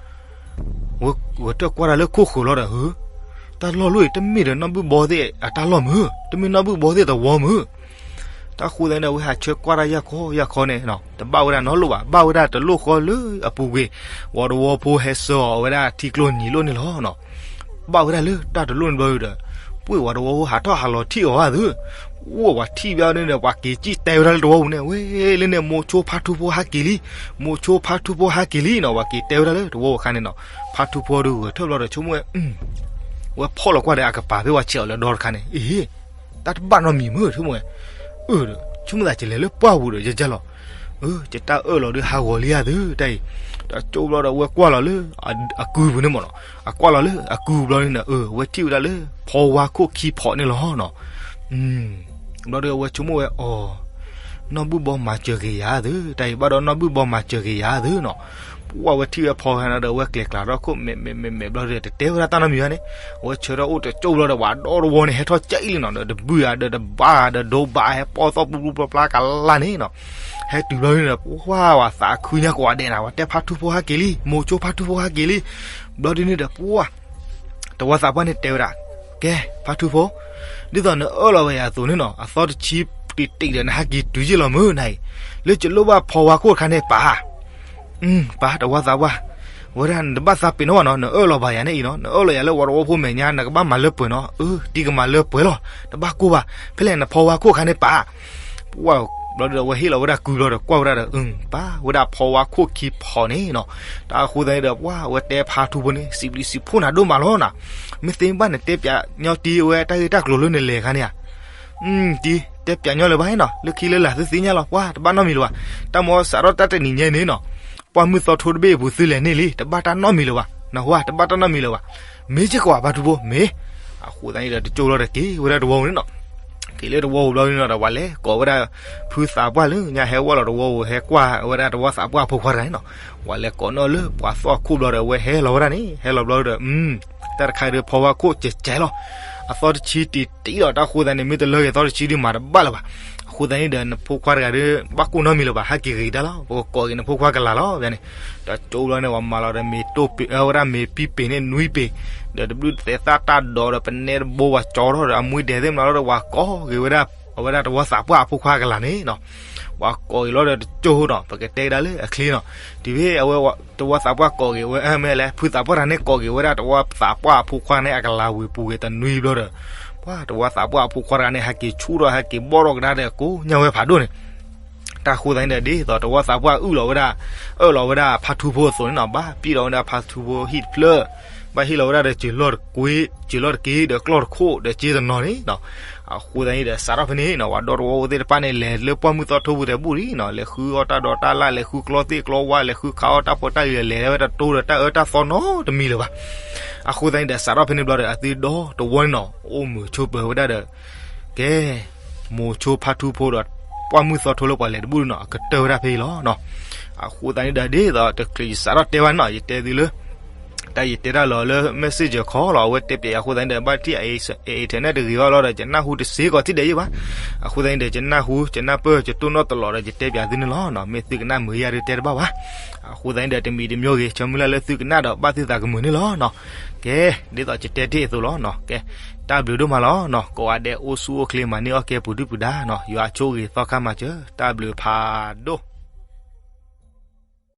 ဝဲဂဲၤထၢၣ်ကွၢ်တၢ်လၢခိၣ်ဃၢၤလီၤဒီး ဟၢ, တၢ်လီၢ်လၢအံၤ တမ့ၢ်ဒီးနီၢ်ဘုၣ်ဘီသ့ၣ်အတၢ်လီၢ်မုၢ်, တမ့ၢ်နီၢ်ဘုၣ်ဘီသ့ၣ်သဝီမုၢ်. တၢ်ဃိသတးန့ၣ်ဒီး အဝဲဟးဆၢကွၢ်တၢ်ယၢ်ခီယၢ်ခီန့ၣ်နီၤ, တဘၣ်ဝဲဒၣ်နီတလိၣ်ဘၣ်, ဘၣ်ဝဲဒၣ်တလိၣ်ဃီလၢအပူၤကွံာ်, ဝၤတဝီဖိဟဲဆှၢအီၤဝဲဒၣ်ထံကျိနံၤလိၣ်န့ၣ်လီၤနီၤ. ဘၣ်ဝဲဒၣ်လၢတၢ်တလိၣ်န့ၣ်ဘျီဒီး ပှ့ၢ်ဝၤတဝီဖိဟးထီၣ်ဟးလီၤထံၣ်အီၤဧါသု, အိၣ်ဝဲထံၣ်ဘၣ်န့ၣ်ဒီး ပှၤက့ၤကံၣ်တဲဝဲဒၣ်လၢတဝီပူၤန့ၣ်, ဝဲလၢန့ၣ် မိၤဆိဖါထူဖိဟးက့ၤလံ, မိၤဆိဖါထူဖိဟးက့ၤလံနီၤ, ပှၤက့ၤတဲဝဲဒၣ်လၢတဝီပူၤအခါန့ၣ်နီၤ. ဖါထူဖိဒီးဂဲၤထၢၣ်ဘျီဒီး ဆိကမိၣ်ဝဲ ဝဲဖီၣ်လီၤကွၢ်ဒီး အကပၤဖဲပှၤဆဲးအီၤလၢဒီတခါန့ၣ်, အ့ တၢ်တဘၣ်နီတမံၤမုၢ် ဆိကမိၣ်ဝဲ, အၢ ဒီး ဆိကမိၣ်သးကလဲၤလၢပှၢ်ပူၤဒီး ယဲယဲလီၤ, အၢ ယတၢ်အၢၣ်လီၤဒီးဟးဂီၤလံဧါသု တၢ်အံၤ, ဒီးကၠိဘျီဒီး အဝဲကွၢ်လီၤလၢအကုပူၤန့ၣ်မ့ၢ်နီၤ, အကွၢ်လီၤလၢအကုဘျီန့ၣ်ဒီး အၢ အဝဲထံၣ်ဝဲဒၣ်လၢဖီဝါခိၣ်ခံဖီးန့ၣ်လီၤနီၤ. ဘျီဒီး အဝဲဆိကမိၣ်ဝဲအီၤ နီၢ်ဘုၣ်ဘီမၤစၢၤက့ၤယၤသု တၢ်အံၤ ဘၣ်ဒီးနီၢ်ဘုၣ်ဘီမၤစၢၤက့ၤယၤသုနီၤ. ပှၢ်ဝဲထံၣ်ဝဲဖီဝါန့ၣ်ဒီး အဝဲကျဲၤကျါထီၣ်ခိၣ်မဲာ်မဲာ်မဲာ်ဘျီဒီး တတဲဝဲဒၣ်တၢ်နီတမံၤဘၣ်န့ၣ်, အဝဲဆၢထၢၣ်အိၣ်တကၠိဘျီဒီး ပှၤဒီတဝီန့ၣ် ဟဲထီၣ်ကအံၣ်လံနီၤ, ဒီးတဘုၣ်ဧါ ဒီးတဘါဧါ ဒီးဒိဘါ ဟဲပီၣ်သီၣ်ပျူပျူပျီပျီကလါန့ၣ်နီၤ. ဟဲတုၤဘျီန့ၣ်ဒီး ပှၢ်ဝဲသးခုညါကိးဂၤဒဲးနၤ, ပှၤတဲဖါထူဖိဟဲက့ၤလံ, မိၤဆိဖါထူဖိဟဲက့ၤလံ. ဘျီဒုန့ၣ်ဒီး ပှၢ် တဝီသးပှၢ်န့ၣ်တဲဝဲဒၣ်, ကဲ ဖါထူဖိ, ဒ်သိးနအၢၣ်လီၤဝဲယၤအသိးန့ၣ်နီၤ, အသီတဆံတံၢ်တံၢ်ဒီး နဟဲက့ၤတုၤယ့ၢ်လီၤမုၢ်နၤအံၤ, လၢကလိၣ်ဘၣ်ဖီဝါခိၣ်တခါန့ၣ်ပာ်, ပာ် တဝီသးပှၢ်, ဝဲဒၣ်နတဘၣ်သးပ့ၤနီၣ်ဘၣ်နီၤ, နအၢၣ်လီၤဘၣ်ယၤန့ၣ်အံၤနီၤ, နအၢၣ်လီၤယၤလၢဝၤတဝီဖိမဲာ်ညါ နကဘၣ်မၤလၢပှဲၤနီၤ, အၢ တံၤကမၤလၢပှဲၤလီၤ, တဘၣ်ကိၢ်ဘၣ်, ဖဲလဲၣ်နဖီဝါခိၣ်တခါန့ၣ်ပာ် ပှၢ်ဘျီဒီး အဝဲဟ့ၣ်လီၤဝဲဒၣ်ကုဘျီဒီး ကွၢ်ဝဲဒၣ်ဒီး ပာ်ဝဲဒၣ်ဖီဝါခိၣ်ခံဖီးန့ၣ်နီၤ. တၢ်အဃိသတးန့ၣ်ဒီး ပှၢ်ဝဲတဲဖါထူဖိန့ၣ် စံးဘျုးစံးဖှိၣ်နၤဒိၣ်မးလီၤနီၤ, မ့ၢ်သ့မ့ၢ်ဘၣ်နတဲပၠးညီတံၢ်ဝဲတၢ်ဂ့ၢ်တၢ်ကျိၤလၢနလဲၤခါန့ၣ်ဧါ, တံၤ တဲပၠးညီလၢၤဘၣ်နီၤ, လၢခံလၢလာ်သုသ့ၣ်ညါလီၤ, ပှၢ်တဘၣ်နီတမံၤလၢၤဘၣ်, တၢ်မ့ၢ်စးထီၣ်တၢ်တနံၤညါန့ၣ်နီၤ, ပှၢ်မုၢ်သီထိတဘ့ၣ်အပူၤသုလဲၤန့ၢ်လံ, တဘၣ်တၢ်နီတမံၤလၢၤဘၣ်, နဟါ တဘၣ်တၢ်နီတမံၤလၢၤဘၣ်, မ့ၢ်ကကွၢ်ဖါထူဖိ မ့ၢ် အဃိသတးန့ၣ်ဒီး တကၠိလီၤဒီးက့ၤဝဲဒၣ်တဝီပူၤန့ၣ်နီၤ, က့ၤလၢတဝီပူၤဘျီန့ၣ်နီၤဒီး ပှၤလဲၤကိးဝဲဒၣ် ဖုသးပှၢ်လၢညါဟဲဝဲလီၤတဝီပူၤ ဟဲကွၢ်ဝဲဒၣ်တဝီသးပှၢ်အဖိခွါတဂၤန့ၣ်နီၤ, ပှၤလဲၤကိးနီၣ်လၢပှၤသီၣ်ခိၣ်ဘျီဒီး အဝဲဟဲလီၤဝဲဒၣ်န့ၣ် ဟဲလီၤဘျီဒီး တၢ်တခါဒီး ဖီဝါခိၣ်ကဲးကဲးလီၤ, အသီတဆံတံၢ်တံၢ်လီၤ, တၢ်အဃိသတးန့ၣ် မ့ၢ်တလၢဂ့ၤသီတဆံဒုးမၤတဘၣ်လၢၤဘၣ်, အဃိသတးန့ၣ်ဒီး နဖိခွါတဂၤဒီး ဘၣ်ကိၢ်နီတမံၤလၢၤဘၣ်, ဟဲက့ၤဂ့ၤတၢ်လီၤ, ပကကိးက့ၤနဖိခွါကလၤလီၤ ဘၣ်န့ၣ်, ဒီးကၠိဘျီန့ၣ် ပှၤမၤလီၤဒီးမ့ၤတိၢ်ပ့ၤ အဝဲဒၣ်မ့ၤပံပ့ၤန့ၣ်နွံပ့ၤ, ဒီးတဘျုးသဲးသၣ်တၢ်ဒိးဒီး ပနဲတဘိ ပှၤကၠီထီၣ်ဒီး အမူဒဲးသ့ၣ်မနုၤလီၤဒီး ပှၤကိးက့ၤဝဲဒၣ် အဝဲဒၣ်တဝီသးပှၢ်အဖိခွါကလၤန့ၣ်နီၤ, ပှၤကိးက့ၤလီၤဒီးတကၠိနီၤ, ပကတဲကဒါလၢအချ့နီၤ, တုၤဖဲအဝဲ တဝီသးပှၢ်ကိးက့ၤဝဲ မ့ၢ်လဲၣ် ဖုသးပှၢ်တဂၤန့ၣ် ကိးက့ၤဝဲဒၣ်တဝီသးပှၢ်အဖိခွါန့ၣ် အကလၤဝံၤပူၤက့ၤတနွံဘျီဒီး ပှၢ်တဝီသးပှၢ်အဖိခွါတဂၤန့ၣ် ဟဲက့ၤဆူၣ်ထီၣ် ဟဲက့ၤဘီၣ်ထီၣ်ကဒါဒီးကိးညါဝဲဖးဒိၣ်န့ၣ်, တၢ်အဃိသတးန့ၣ်ဒီး ဒ်သိးတဝီသးပှၢ်အုၣ်လီၤဝဲဒၣ် အၢၣ်လီၤဝဲဒၣ်ဖါထူဖိအသိးန့ၣ်နီၤ, ဘၣ်ပံၣ်လီၤဝဲဒၣ်ဖါထူဖိဟံၣ်တဖျၢၣ်, ဘၣ်ဟ့ၣ်လီၤဝဲဒၣ်ဒီး စၢၤလီၢ်တက့ စၢၤလီၢ်တက့ဒီးကျီၢ်တခိၣ်ဒီးစ့တနီၤန့ၣ်နီၤ, အဃိသတးန့ၣ်ဒီး စးထီၣ်ဖဲန့ၣ်နီၤ ပှၤဒီတဝီဖိသ့ၣ်တဖၣ်န့ၣ် လဲၤလၢပှၢ်မုၢ်သီထိပူၤတဘူၣ်လံနီၤ, လဲၤဃုအီၣ်တၢ်ဒိးတၢ်လၣ် လဲၤဃုကျီသ့ၣ်ကျီဝါ လဲၤဃုခးအီၣ်တၢ်ဖိတၢ်လံၤ လဲၤဝဲတတိၤဒီးတၢ်အၢတၢ်သီနီတမံၤလၢၤဘၣ်, အဃိသတးန့ၣ်ဒီး စးထီၣ်ဖဲန့ၣ်ဘျီဒီး အသုဒီတဝီန့ၣ်နီၤ အိၣ်မုာ်ဆိးပၢၤဝဲဒၣ်ဒီး ကဲ မိၤဆိဖါထူဖိဒီး ပှၢ်မုၢ်သီထိလၢပှၤလဲၤတဘူၣ်န့ၣ်နီၤ အကတၢၢ်ဝဲဒၣ်ဖဲအံၤလီၤနီၤ, အဃိသတးန့ၣ်ဒီး ဒ်သိးတချုးယစးထီၣ်တဲဘၣ်န့ၣ်နီၤ ယတဲသုလၢ တၢ်ယတဲတၢ်လီၤလၢ messenger call လီၤ အဝဲတဲပၠးယၤအဃိသတးန့ၣ်ဒီး ဘၣ်တထံၣ် internet တဂ့ၤဘၣ်လီၤဒီး ယနၢ်ဟူတစ့ကီးထံၣ်ဒဲးယံၣ်ဘၣ်, အဃိသတးန့ၣ်ဒီး ယနၢ်ဟူ ယနၢ်ပၢၢ် ယတိၢ်နီၣ်တလီၤဒီး ယတဲပၠးသုန့ၣ်လီၤနီၤ, မ့ၢ်သုကနၣ်မုာ်ယါဒီးတဲတဘၣ်ဘၣ်, အဃိသတးန့ၣ်ဒီး တမံၤတမံၤဂ့ၤ ဆၢမုၢ်လၢ်လၢသုကနၣ်ဒီးဘၣ်သုသးကမုာ်န့ၣ်လီၤနီၤ, ကဲ ဒ်သိးယတဲတ့ၢ်အသိးလီၤနီၤ, ကဲ တၢ်ဘျုးဒိၣ်မးလီၤနီၤ, ကိးဂၤဒဲးအိၣ်ဆူၣ်အိၣ်ချ့မၤန့ၢ်အီၣ်ကဲပူၤဒုၣ်ပူၤဒါနီၤ, ယွၤဆိၣ်ဂ့ၤသီခါမၤစၢၤ, တၢ်ဘျုးဖးဒိၣ်